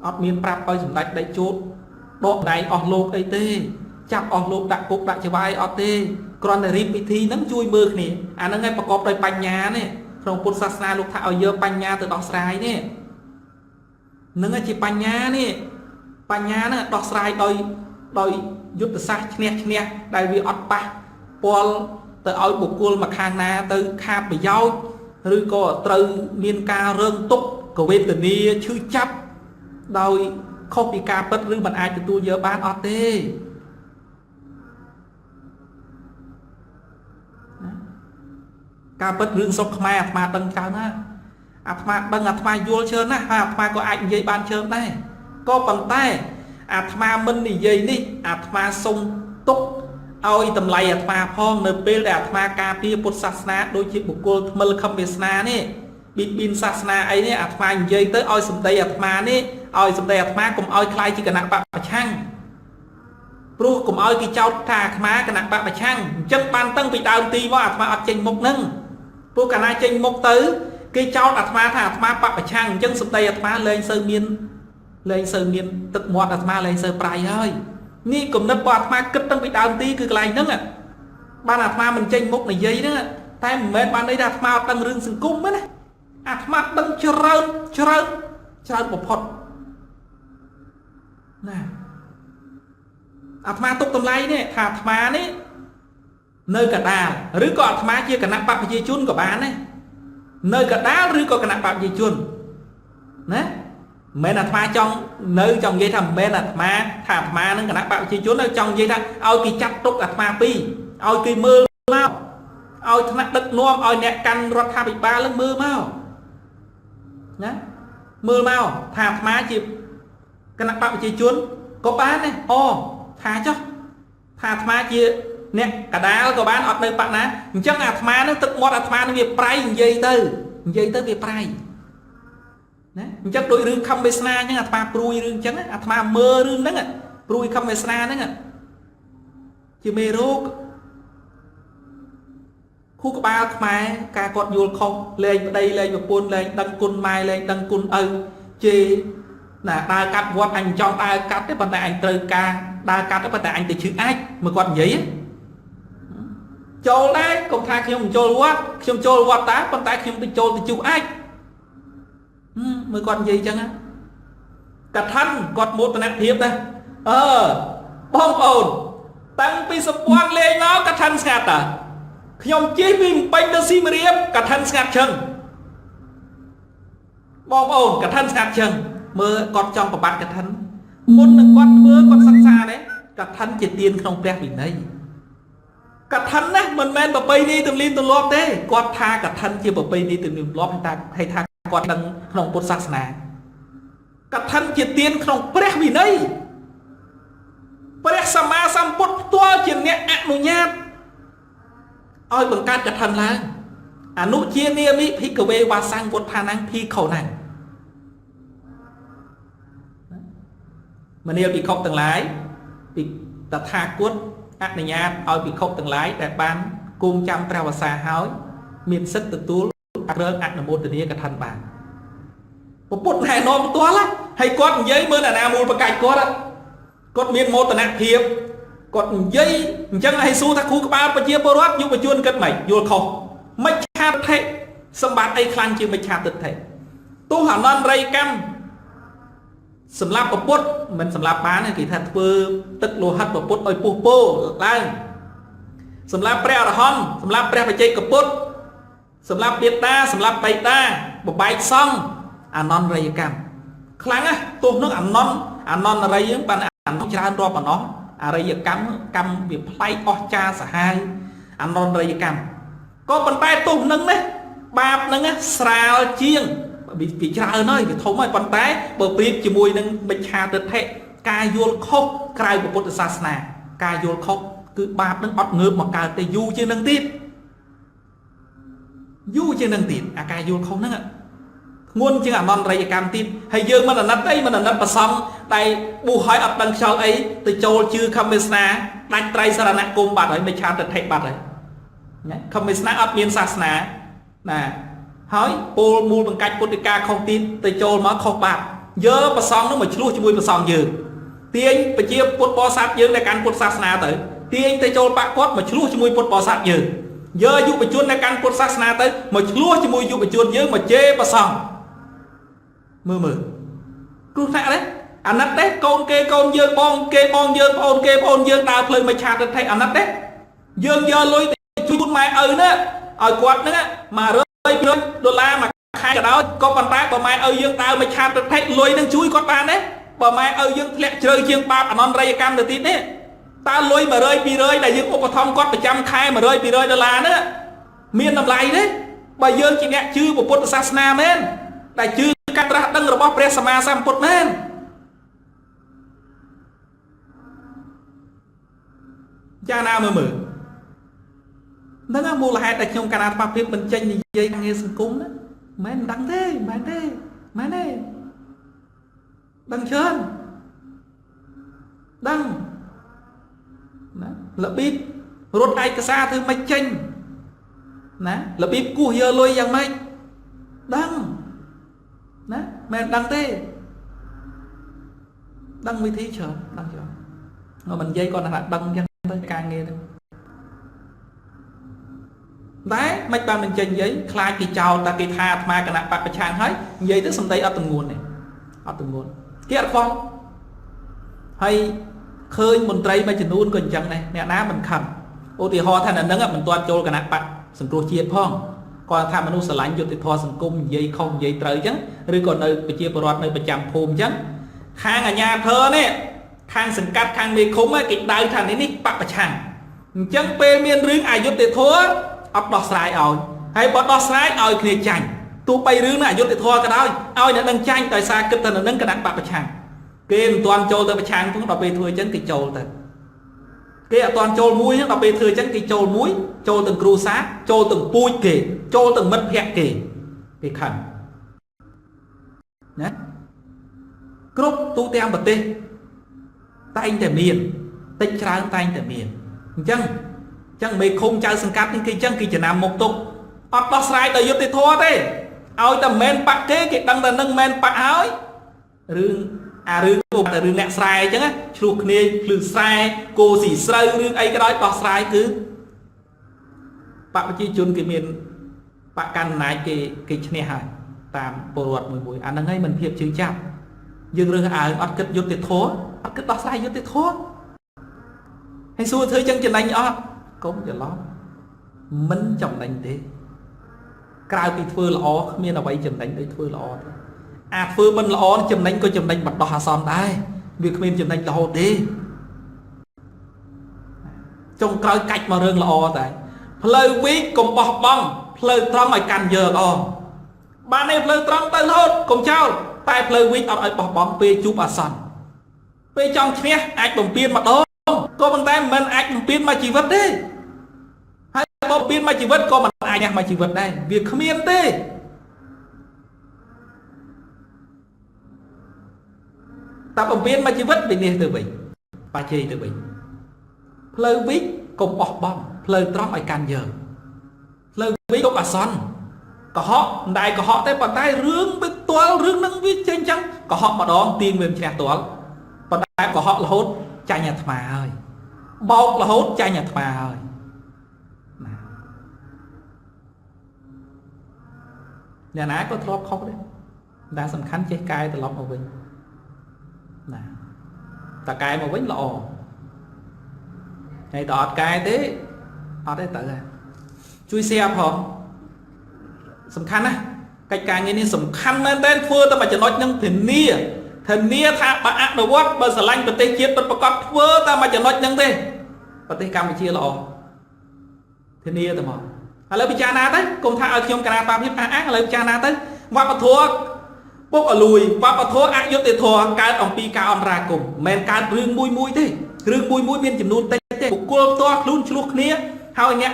អត់មានប្រាប់ឲ្យសម្ដេចដេកជោតដកដៃអស់លោកអីទេចាប់អស់លោកដាក់គុកដាក់ច្បាយអត់ទេគ្រាន់តែរៀបពិធីហ្នឹងជួយមើលគ្នាអាហ្នឹងឯងប្រកបដោយបញ្ញានេះក្នុងពុទ្ធសាសនាលោកថាឲ្យយកបញ្ញាទៅដោះស្រាយនេះហ្នឹងជាបញ្ញានេះបញ្ញាហ្នឹងដោះស្រាយដោយយុទ្ធសាស្ត្រឈ្នះឈ្នះដែលវាអត់ប៉ះពាល់ទៅឲ្យបុគ្គលមកខាងណាទៅខាតប្រយោជន៍ឬក៏ត្រូវមានការរើងទុកកវេទនាឈឺចាប់ដោយខុសពីការពិតឬមិនអាចទទួលយកបានអត់ទេការពិតរឿងស្រុកខ្មែរអាត្មាដឹងច្រើនណាស់អាត្មាដឹងអាត្មាយល់ច្រើនណាស់ហើយអាត្មាក៏អាចនិយាយបានច្រើនដែរក៏ប៉ុន្តែអាត្មាមិននិយាយនេះអាត្មាសុំទុក ឲ្យតម្លៃអាត្មាផងនៅពេលដែលអាត្មាការពារពុទ្ធសាសនាដូចជាបុគ្គលថ្មិលខំវាសនានេះបៀតបៀនសាសនាអីនេះអាត្មានិយាយទៅឲ្យសម្ដីអាត្មានេះឲ្យសម្ដីអាត្មាកុំឲ្យខ្លាយជាគណៈបកប្រឆាំងព្រោះកុំឲ្យគេចោទថាអាត្មាគណៈបកប្រឆាំងអញ្ចឹងបានតាំងពីដើមទីមកអាត្មាអត់ចេញមុខហ្នឹងព្រោះកាលណាចេញមុខទៅគេចោទអាត្មាថាអាត្មាបកប្រឆាំងអញ្ចឹងសម្ដីអាត្មាលែងសូវមានលែងសូវមានទឹកមាត់អាត្មាលែងសូវប្រៃហើយនេះគំនិតរបស់អាត្មាគិតតាំងពីដើមទីគឺកន្លែងហ្នឹងបានអាត្មាមិនចេញមុខនិយាយហ្នឹងតែមិនមែនបានន័យថាអាត្មាអត់ដឹងរឿងសង្គមទេណាអាត្មាដឹងច្រើនច្រើនច្រើនបំផុតណាអាត្មាទុកតម្លៃនេះថាអាត្មានេះនៅកដាលឬក៏អាត្មាជាគណៈបកប្រជាជនក៏បានដែរនៅកដាលឬក៏គណៈបកប្រជាជនណាមិនមែនអាត្មាចង់នៅចង់និយាយថាមិនមែនអាត្មាថាអាត្មានឹងគណៈបកប្រជាជននៅចង់និយាយថាឲ្យគេចាត់ទុកអាត្មាពីរឲ្យគេមើលមកឲ្យថ្នាក់ដឹកនាំឲ្យអ្នកកាន់រដ្ឋាភិបាលនឹងមើលមកណាមើលមកថាអាត្មាជាគណៈបកប្រជាជនក៏បានដែរអូថាចុះថាអាត្មាជាអ្នកកដាលក៏បានអត់នៅបកណាអញ្ចឹងអាត្មានឹងទឹកមាត់អាត្មានឹងវាប្រៃនិយាយទៅនិយាយទៅវាប្រៃណាអញ្ចឹងដូចរឿងខំវាសនាអញ្ចឹងអាត្មាព្រួយរឿងអញ្ចឹងអាត្មាមើលរឿងហ្នឹងព្រួយខំវាសនាហ្នឹងជាមេរោគខួរក្បាលខ្មែរការគាត់យល់ខុសលែងប្តីលែងប្រពន្ធលែងដឹងគុណម៉ែលែងដឹងគុណឪជេរណាដើរកាត់វត្តអញចង់ដើរកាត់ទេប៉ុន្តែអញត្រូវការដើរកាត់ទេប៉ុន្តែអញទៅឈឺអាចមើលគាត់និយាយចូលដែរកុំថាខ្ញុំមិនចូលវត្តខ្ញុំចូលវត្តតាប៉ុន្តែខ្ញុំទៅចូលទៅជុះអាចមើលគាត់និយាយអញ្ចឹងកថាគាត់មោទនភាពដែរអឺបងប្អូនតាំងពីសម្ព័ន្ធលេងមកកថាស្ងាត់តាខ្ញុំជិះពីពេញទៅសៀមរាបកថាស្ងាត់ឈឹងបងប្អូនកថាស្ងាត់ឈឹងមើលគាត់ចង់ប្របាត់កថាមុននឹងគាត់ធ្វើគាត់សិក្សាដែរកថាជាទានក្នុងព្រះវិន័យកថាណាមិនមែនប្រពៃណីទំនៀមទម្លាប់ទេគាត់ថាកថាជាប្រពៃណីទំនៀមទម្លាប់ហើយថាគាត់ដឹងក្នុងពុទ្ធសាសនាកថាជាទានក្នុងព្រះវិន័យព្រះសម្មាសម្ពុទ្ធផ្ទាល់ជាអ្នកអនុញ្ញាតឲ្យបង្កើតកថាឡើងអនុជានាមិភិក្ខវេវាសੰវុទ្ធានំភិក្ខុនំមនាលភិក្ខុទាំងឡាយពីតថាគតអនុញ្ញាតឲ្យភិក្ខុទាំងឡាយដែលបានគង់ចាំព្រះវស្សាហើយមានសិទ្ធិទទួលគ្រឿងអនុមោទនាកថាបានពុទ្ធណែនាំផ្ទាល់ហើយគាត់និយាយមើលអាណាមូលបកាច់គាត់គាត់មានមោទនភាពគាត់និយាយអញ្ចឹងឲ្យសួរថាគ្រូក្បាលប្រជាពលរដ្ឋយុវជនគិតម៉េចយល់ខុសមិច្ឆាទិដ្ឋិសម្បត្តិអីខ្លាំងជាងមិច្ឆាទិដ្ឋិទោះអនន្តរិយកម្មសម្រាប់ពុទ្ធមិនសម្រាប់បានគេថាធ្វើទឹកលោហិតពុទ្ធឲ្យពុះពោឡើងសម្រាប់ព្រះអរហន្តសម្រាប់ព្រះបច្ចេកពុទ្ធសម្រាប់បេតាសម្រាប់បៃតាបបែកសង្ឃអនន្តរិយកម្មខ្លាំងណាស់ទោះនោះអនន្តរិយហ្នឹងបានអនច្រើនរាប់អណោះអរិយកម្មកម្មវាប្លែកអស្ចារ្យសាហាវអនន្តរិយកម្មក៏ប៉ុន្តែទោះនឹងណាបាបនឹងស្រាលជាងវាច្រើនហើយវាធំហើយប៉ុន្តែបើប្រៀបជាមួយនឹងមិច្ឆាទិដ្ឋិការយល់ខុសក្រៅពុទ្ធសាសនាការយល់ខុសគឺបាបនឹងអត់ងើបមកកើតទេយូរជាងនឹងទៀតយូរជាងនឹងទៀតអាការយល់ខុសហ្នឹងធ្ងន់ជាងអនន្តរិយកម្មទៀតហើយយើងមិនអាណិតអីមិនអាណិតប្រសំតែប៊ូហើយអត់ដឹងខ្យល់អីទៅចូលជឿខំវាសនាដាច់ត្រៃសរណគមបាត់ហើយមិច្ឆាទិដ្ឋិបាត់ហើយណាខំវាសនាអត់មានសាសនាណាហើយពលមូលបង្កាច់ពុទ្ធិកាខុសទៀតទៅចូលមកខុសបាត់យកប្រសងនោះមកឆ្លោះជាមួយប្រសងយើងទាញប្រជាពុទ្ធបរិស័ទយើងដែលកាន់ពុទ្ធសាសនាទៅទាញទៅចូលបាក់គាត់មកឆ្លោះជាមួយពុទ្ធបរិស័ទយើងយកយុវជនដែលកាន់ពុទ្ធសាសនាទៅមកឆ្លោះជាមួយយុវជនយើងមកជេរប្រសងមើលមើលគ្រោះថ្នាក់ទេអាណិតទេកូនគេកូនយើងបងគេបងយើងប្អូនគេប្អូនយើងដើរផ្លូវមិច្ឆាទិដ្ឋិអាណិតទេយើងយកលុយទៅជួយម៉ែឪណាឲ្យគាត់ហ្នឹង100 ដុល្លារមួយខែក៏ដោយក៏ប៉ុន្តែបើម៉ែឪយើងដើរមិច្ឆាទិដ្ឋិលុយនឹងជួយគាត់បានទេបើម៉ែឪយើងធ្លាក់ជ្រៅជាងបាបអនន្តរិយកម្មទៅទៀតនេះតើលុយ100 200ដែលយើងឧបត្ថម្ភគាត់ប្រចាំខែ100 200ដុល្លារហ្នឹងមានតម្លៃទេបើយើងជាអ្នកជឿពុទ្ធសាសនាមែនដែលជឿការត្រាស់ដឹងរបស់ព្រះសម្មាសម្ពុទ្ធមែន ចាណាមើលមើលហ្នឹងមូលហេតុដែលខ្ញុំកាលណាអាត្មាភាពមិនចេញនិយាយការងារសង្គមណាមិនដឹងទេមិនទេមិនទេដឹងច្រើនដឹងណារបៀបរត់ឯកសារធ្វើមិនចេញណារបៀបគោះយកលុយយ៉ាងម៉េចដឹងណាមិនដឹងទេដឹងវិធីច្រើនដឹងច្រើនមិននិយាយគាត់ថាដឹងអញ្ចឹងទៅការងារហ្នឹងតែមិនបានបញ្ចេញនិយាយខ្លាចគេចោលតែគេថាអាត្មាគណៈបកប្រឆាំងហើយនិយាយទៅសំដីអត់ទងួនទេអត់ទងួនគេអត់ខ្វល់ហើយឃើញមន្ត្រីមួយចំនួនក៏អញ្ចឹងដែរអ្នកណាមិនខឹងឧទាហរណ៍ថានៅនឹងមិនទាន់ចូលគណៈបកសង្គ្រោះជាតិផងគាត់ថាមនុស្សស្រឡាញ់យុត្តិធម៌សង្គមនិយាយខុសនិយាយត្រូវអញ្ចឹងឬក៏នៅប្រជាពលរដ្ឋនៅប្រចាំភូមិអញ្ចឹងខាងអាជ្ញាធរនេះខាងសង្កាត់ខាងមេឃុំគេដៅថានេះបកប្រឆាំងអញ្ចឹងពេលមានរឿងអយុត្តិធម៌អត់ដោះស្រាយឲ្យហើយបើដោះស្រាយឲ្យគ្នាចាញ់ទោះបីរឿងនោះអយុត្តិធម៌ក៏ដោយឲ្យអ្នកនឹងចាញ់ដោយសារគិតថានៅនឹងគណៈបកប្រឆាំងគេមិនទាន់ចូលទៅប្រឆាំងផងដល់ពេលធ្វើអញ្ចឹងគេចូលទៅគេអត់ទាន់ចូលមួយដល់ពេលធ្វើអញ្ចឹងគេចូលមួយចូលទាំងគ្រូសាចូលទាំងពូជគេចូលទាំងមិត្តភក្តិគេគេខឹងណាគ្រប់ទូទាំងប្រទេសតែងតែមានតិចច្រើនតែងតែមានអញ្ចឹងមេឃុំចៅសង្កាត់នេះគេអញ្ចឹងគេចំណាំមុខទុកអត់ដោះស្រាយដោយយុត្តិធម៌ទេឲ្យតែមិនបាក់គេគេដឹងតែនឹងមិនបាក់ហើយរឿងអារឿងតែរឿងអ្នកស្រែអញ្ចឹងឆ្លោះគ្នាភ្លឺស្រែគោស៊ីស្រូវរឿងអីក៏ដោយដោះស្រាយគឺបកប្រជាជនគេមានបកកាន់អំណាចគេឈ្នះហើយតាមពលរដ្ឋមួយមួយអាហ្នឹងហើយមិនភាពជឿចាប់យើងរើសអើងអត់គិតយុត្តិធម៌អត់គិតដោះស្រាយយុត្តិធម៌ហើយសួរធ្វើចឹងចំណេញអត់កុំច្រឡំមិនចំណេញទេក្រៅពីធ្វើល្អគ្មានអ្វីចំណេញដូចធ្វើល្អទេអាធ្វើមិនល្អចំណេញក៏ចំណេញបណ្ដោះអាសន្នដែរវាគ្មានចំណេញរហូតទេចុងក្រោយកាច់មករឿងល្អតែផ្លូវវីកកុំបោះបង់ផ្លូវត្រង់ឲ្យកាន់យកអបាននេះផ្លូវត្រង់ទៅរហូតកុំចោលតែផ្លូវវីកអត់ឲ្យបោះបង់ពេលជួបអាសន្នពេលចង់ឈ្នះអាចបំពេញម្ដងក៏ប៉ុន្តែមិនអាចបំពេញមួយជីវិតទេហើយបើបំពេញមួយជីវិតក៏មិនអាចឈ្នះមួយជីវិតដែរវាគ្មានទេតែបំពេញមួយជីវិតវិនិច្ឆ័យទៅវិញបាជ័យទៅវិញផ្លូវវីកកុំបោះបង់ផ្លូវត្រង់ឲ្យកាន់យើងផ្លូវវីកកុំអាសន្នកុហកមិនដែលកុហកទេប៉ុន្តែរឿងវាទាល់រឿងនឹងវាចេញចឹងកុហកម្ដងទាញវាឈ្នះទាល់ប៉ុន្តែកុហករហូតចាញ់អាត្មាហើយបោករហូតចាញ់អាត្មាហើយណាអ្នកណាក៏ធ្លាប់ខុសដែរតែសំខាន់ចេះកែត្រឡប់មកវិញណាតើកែមកវិញល្អហើយតើអត់កែទេអត់ទេទៅជួយ share ផងសំខាន់ណាស់កិច្ចការងារនេះសំខាន់មែនទែនធ្វើតែមួយចំណុចនឹងធានាថាបើអនុវត្តបើស្រឡាញ់ប្រទេសជាតិពិតប្រាកដធ្វើតែមួយចំណុចនឹងទេប្រទេសកម្ពុជាល្អធានាទៅមកឥឡូវពិចារណាទៅកុំថាឲ្យខ្ញុំកណាបាភាពអះអាងឥឡូវពិចារណាទៅវប្បធម៌ពុកអលួយវប្បធម៌អយុត្តិធម៌កើតអំពីការអន្តរាគមមិនមែនកើតរឿងមួយមួយទេរឿងមួយមួយមានចំនួនតិចទេបុគ្គលផ្ទាល់ខ្លួនឆ្លោះគ្នាហើយអ្នក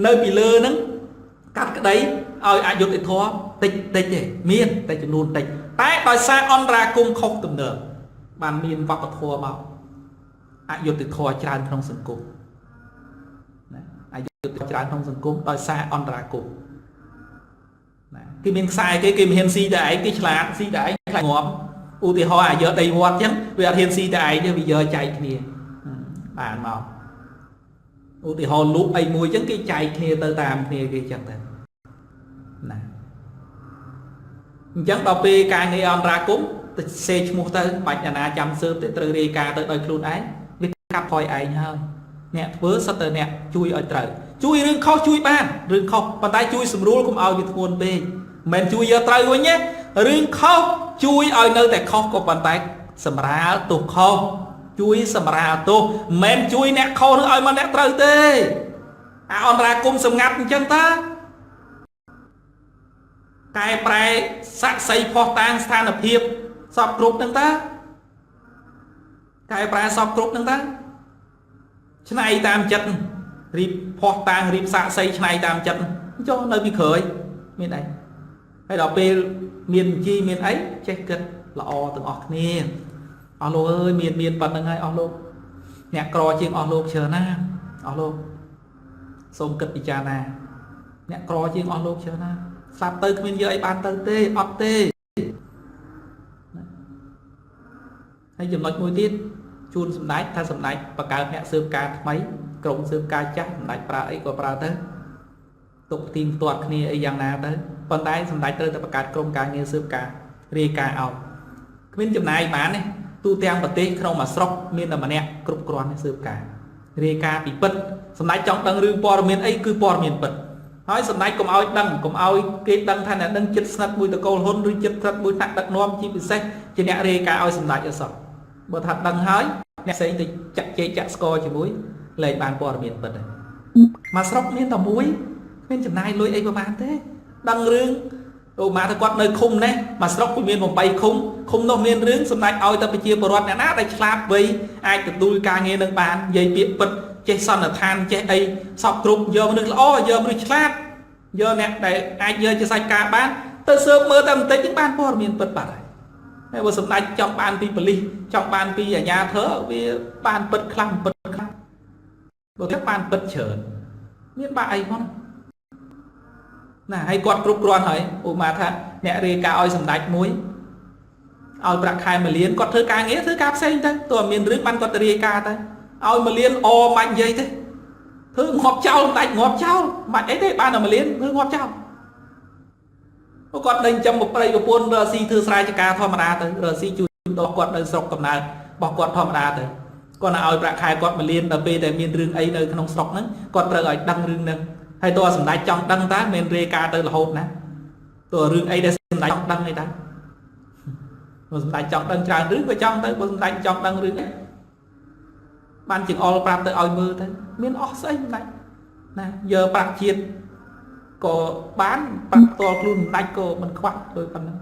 នៅពីលើហ្នឹងកាត់ក្តីឲ្យអយុត្តិធម៌តិចតិចទេមានតែចំនួនតិចតែដោយសារអន្តរាគមខុសទំនើបបានមានវប្បធម៌មកអយុត្តិធម៌ច្រើនក្នុងសង្គមណាអយុត្តិធម៌ច្រើនក្នុងសង្គមដោយសារអន្តរាគមណាគេមានខ្សែគេគេមិនហ៊ានស៊ីតែឯងគេឆ្លាតស៊ីតែឯងខ្លាចងាប់ឧទាហរណ៍អាយកដីវត្តអញ្ចឹងវាអត់ហ៊ានស៊ីតែឯងទេវាយកចែកគ្នាបានមកឧទាហរណ៍លូកអីមួយអញ្ចឹងគេចែកគ្នាទៅតាមគ្នាគេអញ្ចឹងទៅណាអញ្ចឹងដល់ពេលការងារអន្តរាគមទៅសេឈ្មោះទៅបាច់អាណាចាំស៊ើបទេត្រូវរាយការណ៍ទៅដោយខ្លួនឯងវាកាត់ថយឯងហើយអ្នកធ្វើសិតតែអ្នកជួយឲ្យត្រូវជួយរឿងខុសជួយបានរឿងខុសប៉ុន្តែជួយសម្រួលកុំឲ្យវាធ្ងន់ពេកមិនជួយយកត្រូវវិញទេរឿងខុសជួយឲ្យនៅតែខុសក៏ប៉ុន្តែសម្រាលទោសខុសជួយសម្រាលទោសមិនជួយអ្នកខុសនឹងឲ្យមកអ្នកត្រូវទេអាអន្តរាគមសម្ងាត់អញ្ចឹងតាកែប្រែស័ក្តិសិទ្ធិផុសតាងស្ថានភាពសពគ្រប់នឹងតាកែប្រែសពគ្រប់នឹងតា ឆ្នៃតាមចិត្តរៀបភ័ស្តុតាងរៀបសាកសីឆ្នៃតាមចិត្តចុះនៅពីក្រោយមានអីហើយដល់ពេលមានជីមានអីចេះគិតល្អទាំងអស់គ្នាអស់លោកអើយមានប៉ុណ្្នឹងហើយអស់លោកអ្នកក្រជាងអស់លោកច្រើនណាស់អស់លោកសូមគិតពិចារណាអ្នកក្រជាងអស់លោកច្រើនណាស់ស្លាប់ទៅគ្មានយកអីបានទៅទេអត់ទេហើយចំណុចមួយទៀតជូនសម្ដេចថាសម្ដេចបង្កើតអ្នកស៊ើបការថ្មីក្រុមស៊ើបការចាស់សម្ដេចប្រើអីក៏ប្រើទៅទុកទីផ្ទាត់គ្នាអីយ៉ាងណាទៅប៉ុន្តែសម្ដេចត្រូវតែបង្កើតក្រុមការងារស៊ើបការរាយការណ៍ឲ្យគ្មានចំណាយបានទេទូទាំងប្រទេសក្នុងមួយស្រុកមានតែម្នាក់គ្រប់គ្រាន់ស៊ើបការរាយការណ៍ពីពិតសម្ដេចចង់ដឹងរឿងព័ត៌មានអីគឺព័ត៌មានពិតហើយសម្ដេចកុំឲ្យដឹងកុំឲ្យគេដឹងថាអ្នកដឹងចិត្តស្និទ្ធមួយតកូលហ៊ុនឬចិត្តស្និទ្ធមួយថ្នាក់ដឹកនាំជាពិសេសជាអ្នករាយការណ៍ឲ្យសម្ដេចអសោះបើថាដឹងហើយអ្នកផ្សេងទៅចាក់ជែកចាក់ស្ករជាមួយលែងបានព័ត៌មានពិតហើយមួយស្រុកមានតែមួយគ្មានចំណាយលុយអីប្រហែលទេដឹងរឿងឧបមាថាគាត់នៅឃុំនេះមួយស្រុកគឺមាន8ឃុំឃុំនោះមានរឿងសម្ដេចឲ្យតែប្រជាពលរដ្ឋអ្នកណាដែលឆ្លាតវៃអាចទទួលការងារនឹងបាននិយាយពាក្យពិតចេះសន្និដ្ឋានចេះអីសពគ្រប់យកមនុស្សល្អយកមនុស្សឆ្លាតយកអ្នកដែលអាចយកជាសាច់ការបានទៅស៊ើបមើលតែបន្តិចនឹងបានព័ត៌មានពិតបាត់ហើយហើយបើសម្ដេចចង់បានពីប៉ូលីសចង់បានពីអាជ្ញាធរវាបានពិតខ្លះពិតខ្លះបើទៅបានពិតច្រើនមានបាក់អីផងណាហើយគាត់គ្រប់គ្រាន់ហើយឧបមាថាអ្នករាយការណ៍ឲ្យសម្ដេចមួយឲ្យប្រាក់ខែ1លានគាត់ធ្វើការងារធ្វើការផ្សេងទៅទោះមានរឿងបានគាត់ទៅរាយការណ៍ទៅឲ្យ1លានអមិននិយាយទេធ្វើងាប់ចោលសម្ដេចងាប់ចោលមិនអីទេបានតែ1លានធ្វើងាប់ចោលគាត់ដេញចំប្រៃប្រពន្ធរស៊ីធ្វើស្រែចការធម្មតាទៅរស៊ីជួយដល់គាត់នៅស្រុកកំណើតរបស់គាត់ធម្មតាទៅគាត់ឲ្យប្រាក់ខែគាត់1លានដល់ពេលតែមានរឿងអីនៅក្នុងស្រុកហ្នឹងគាត់ត្រូវឲ្យដឹងរឿងហ្នឹងហើយតើសម្ដេចចង់ដឹងតើមិនរាយការណ៍ទៅរហូតណាតើរឿងអីដែលសម្ដេចចង់ដឹងអីតើបើសម្ដេចចង់ដឹងច្រើនរឿងក៏ចង់ទៅបើសម្ដេចចង់ដឹងរឿងអីបានចង្អុលប្រាប់ទៅឲ្យមើលទៅមានអស់ស្អីសម្ដេចណាយកប្រាក់ជាតិក៏បានប្រាក់ផ្ទាល់ខ្លួនសម្ដេចក៏មិនខ្វះដោយប៉ុណ្ណឹង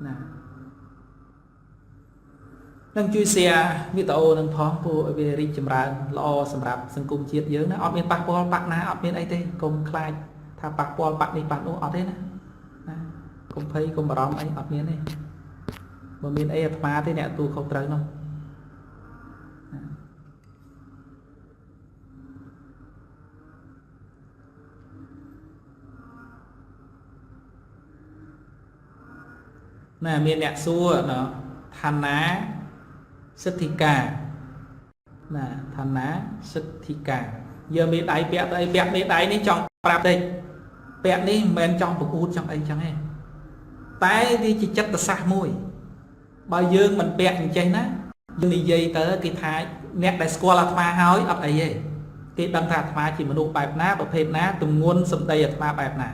ណានឹងជួយ share វីដេអូនឹងផងព្រោះវារីកចម្រើនល្អសម្រាប់សង្គមជាតិយើងណាអត់មានប៉ះពាល់បាក់ណាអត់មានអីទេកុំខ្លាចថាប៉ះពាល់បាក់នេះបាក់នោះអត់ទេណាណាកុំភ័យកុំបារម្ភអីអត់មានទេបើមានអីអាត្មាទេអ្នកទូខុសត្រូវនោះណាមានអ្នកសួរណឋានាសិទ្ធិកាណាឋានាសិទ្ធិកាយកមេដៃពាក់ទៅអីពាក់មេដៃនេះចង់ប្រាប់តិចពាក់នេះមិនមែនចង់ប្រកួតចង់អីចឹងទេតែវាជាចិត្តសាស្ត្រមួយបើយើងមិនពាក់អញ្ចេះណាយើងនិយាយទៅគេថាអ្នកដែលស្គាល់អាត្មាហើយអត់អីទេគេដឹងថាអាត្មាជាមនុស្សបែបណាប្រភេទណាទម្ងន់សម្ដីអាត្មាបែបណា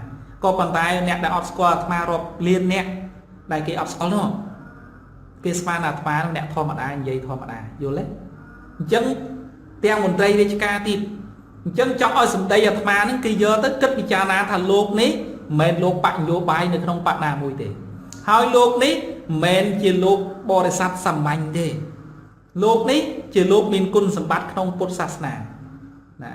ក៏ប៉ុន្តែអ្នកដែលអត់ស្គាល់អាត្មារាប់លានអ្នកដែលគេអត់ស្គាល់នោះគេស្មានអាត្មាអ្នកធម្មតានិយាយធម្មតាយល់ទេអញ្ចឹងទាំងមន្ត្រីរាជការទៀតអញ្ចឹងចង់ឲ្យសម្ដីអាត្មានឹងគេយកទៅគិតពិចារណាថាលោកនេះមិនមែនលោកបកនយោបាយនៅក្នុងបកណាមួយទេហើយលោកនេះមិនមែនជាលោកបរិស័ទសាមញ្ញទេលោកនេះជាលោកមានគុណសម្បត្តិក្នុងពុទ្ធសាសនាណា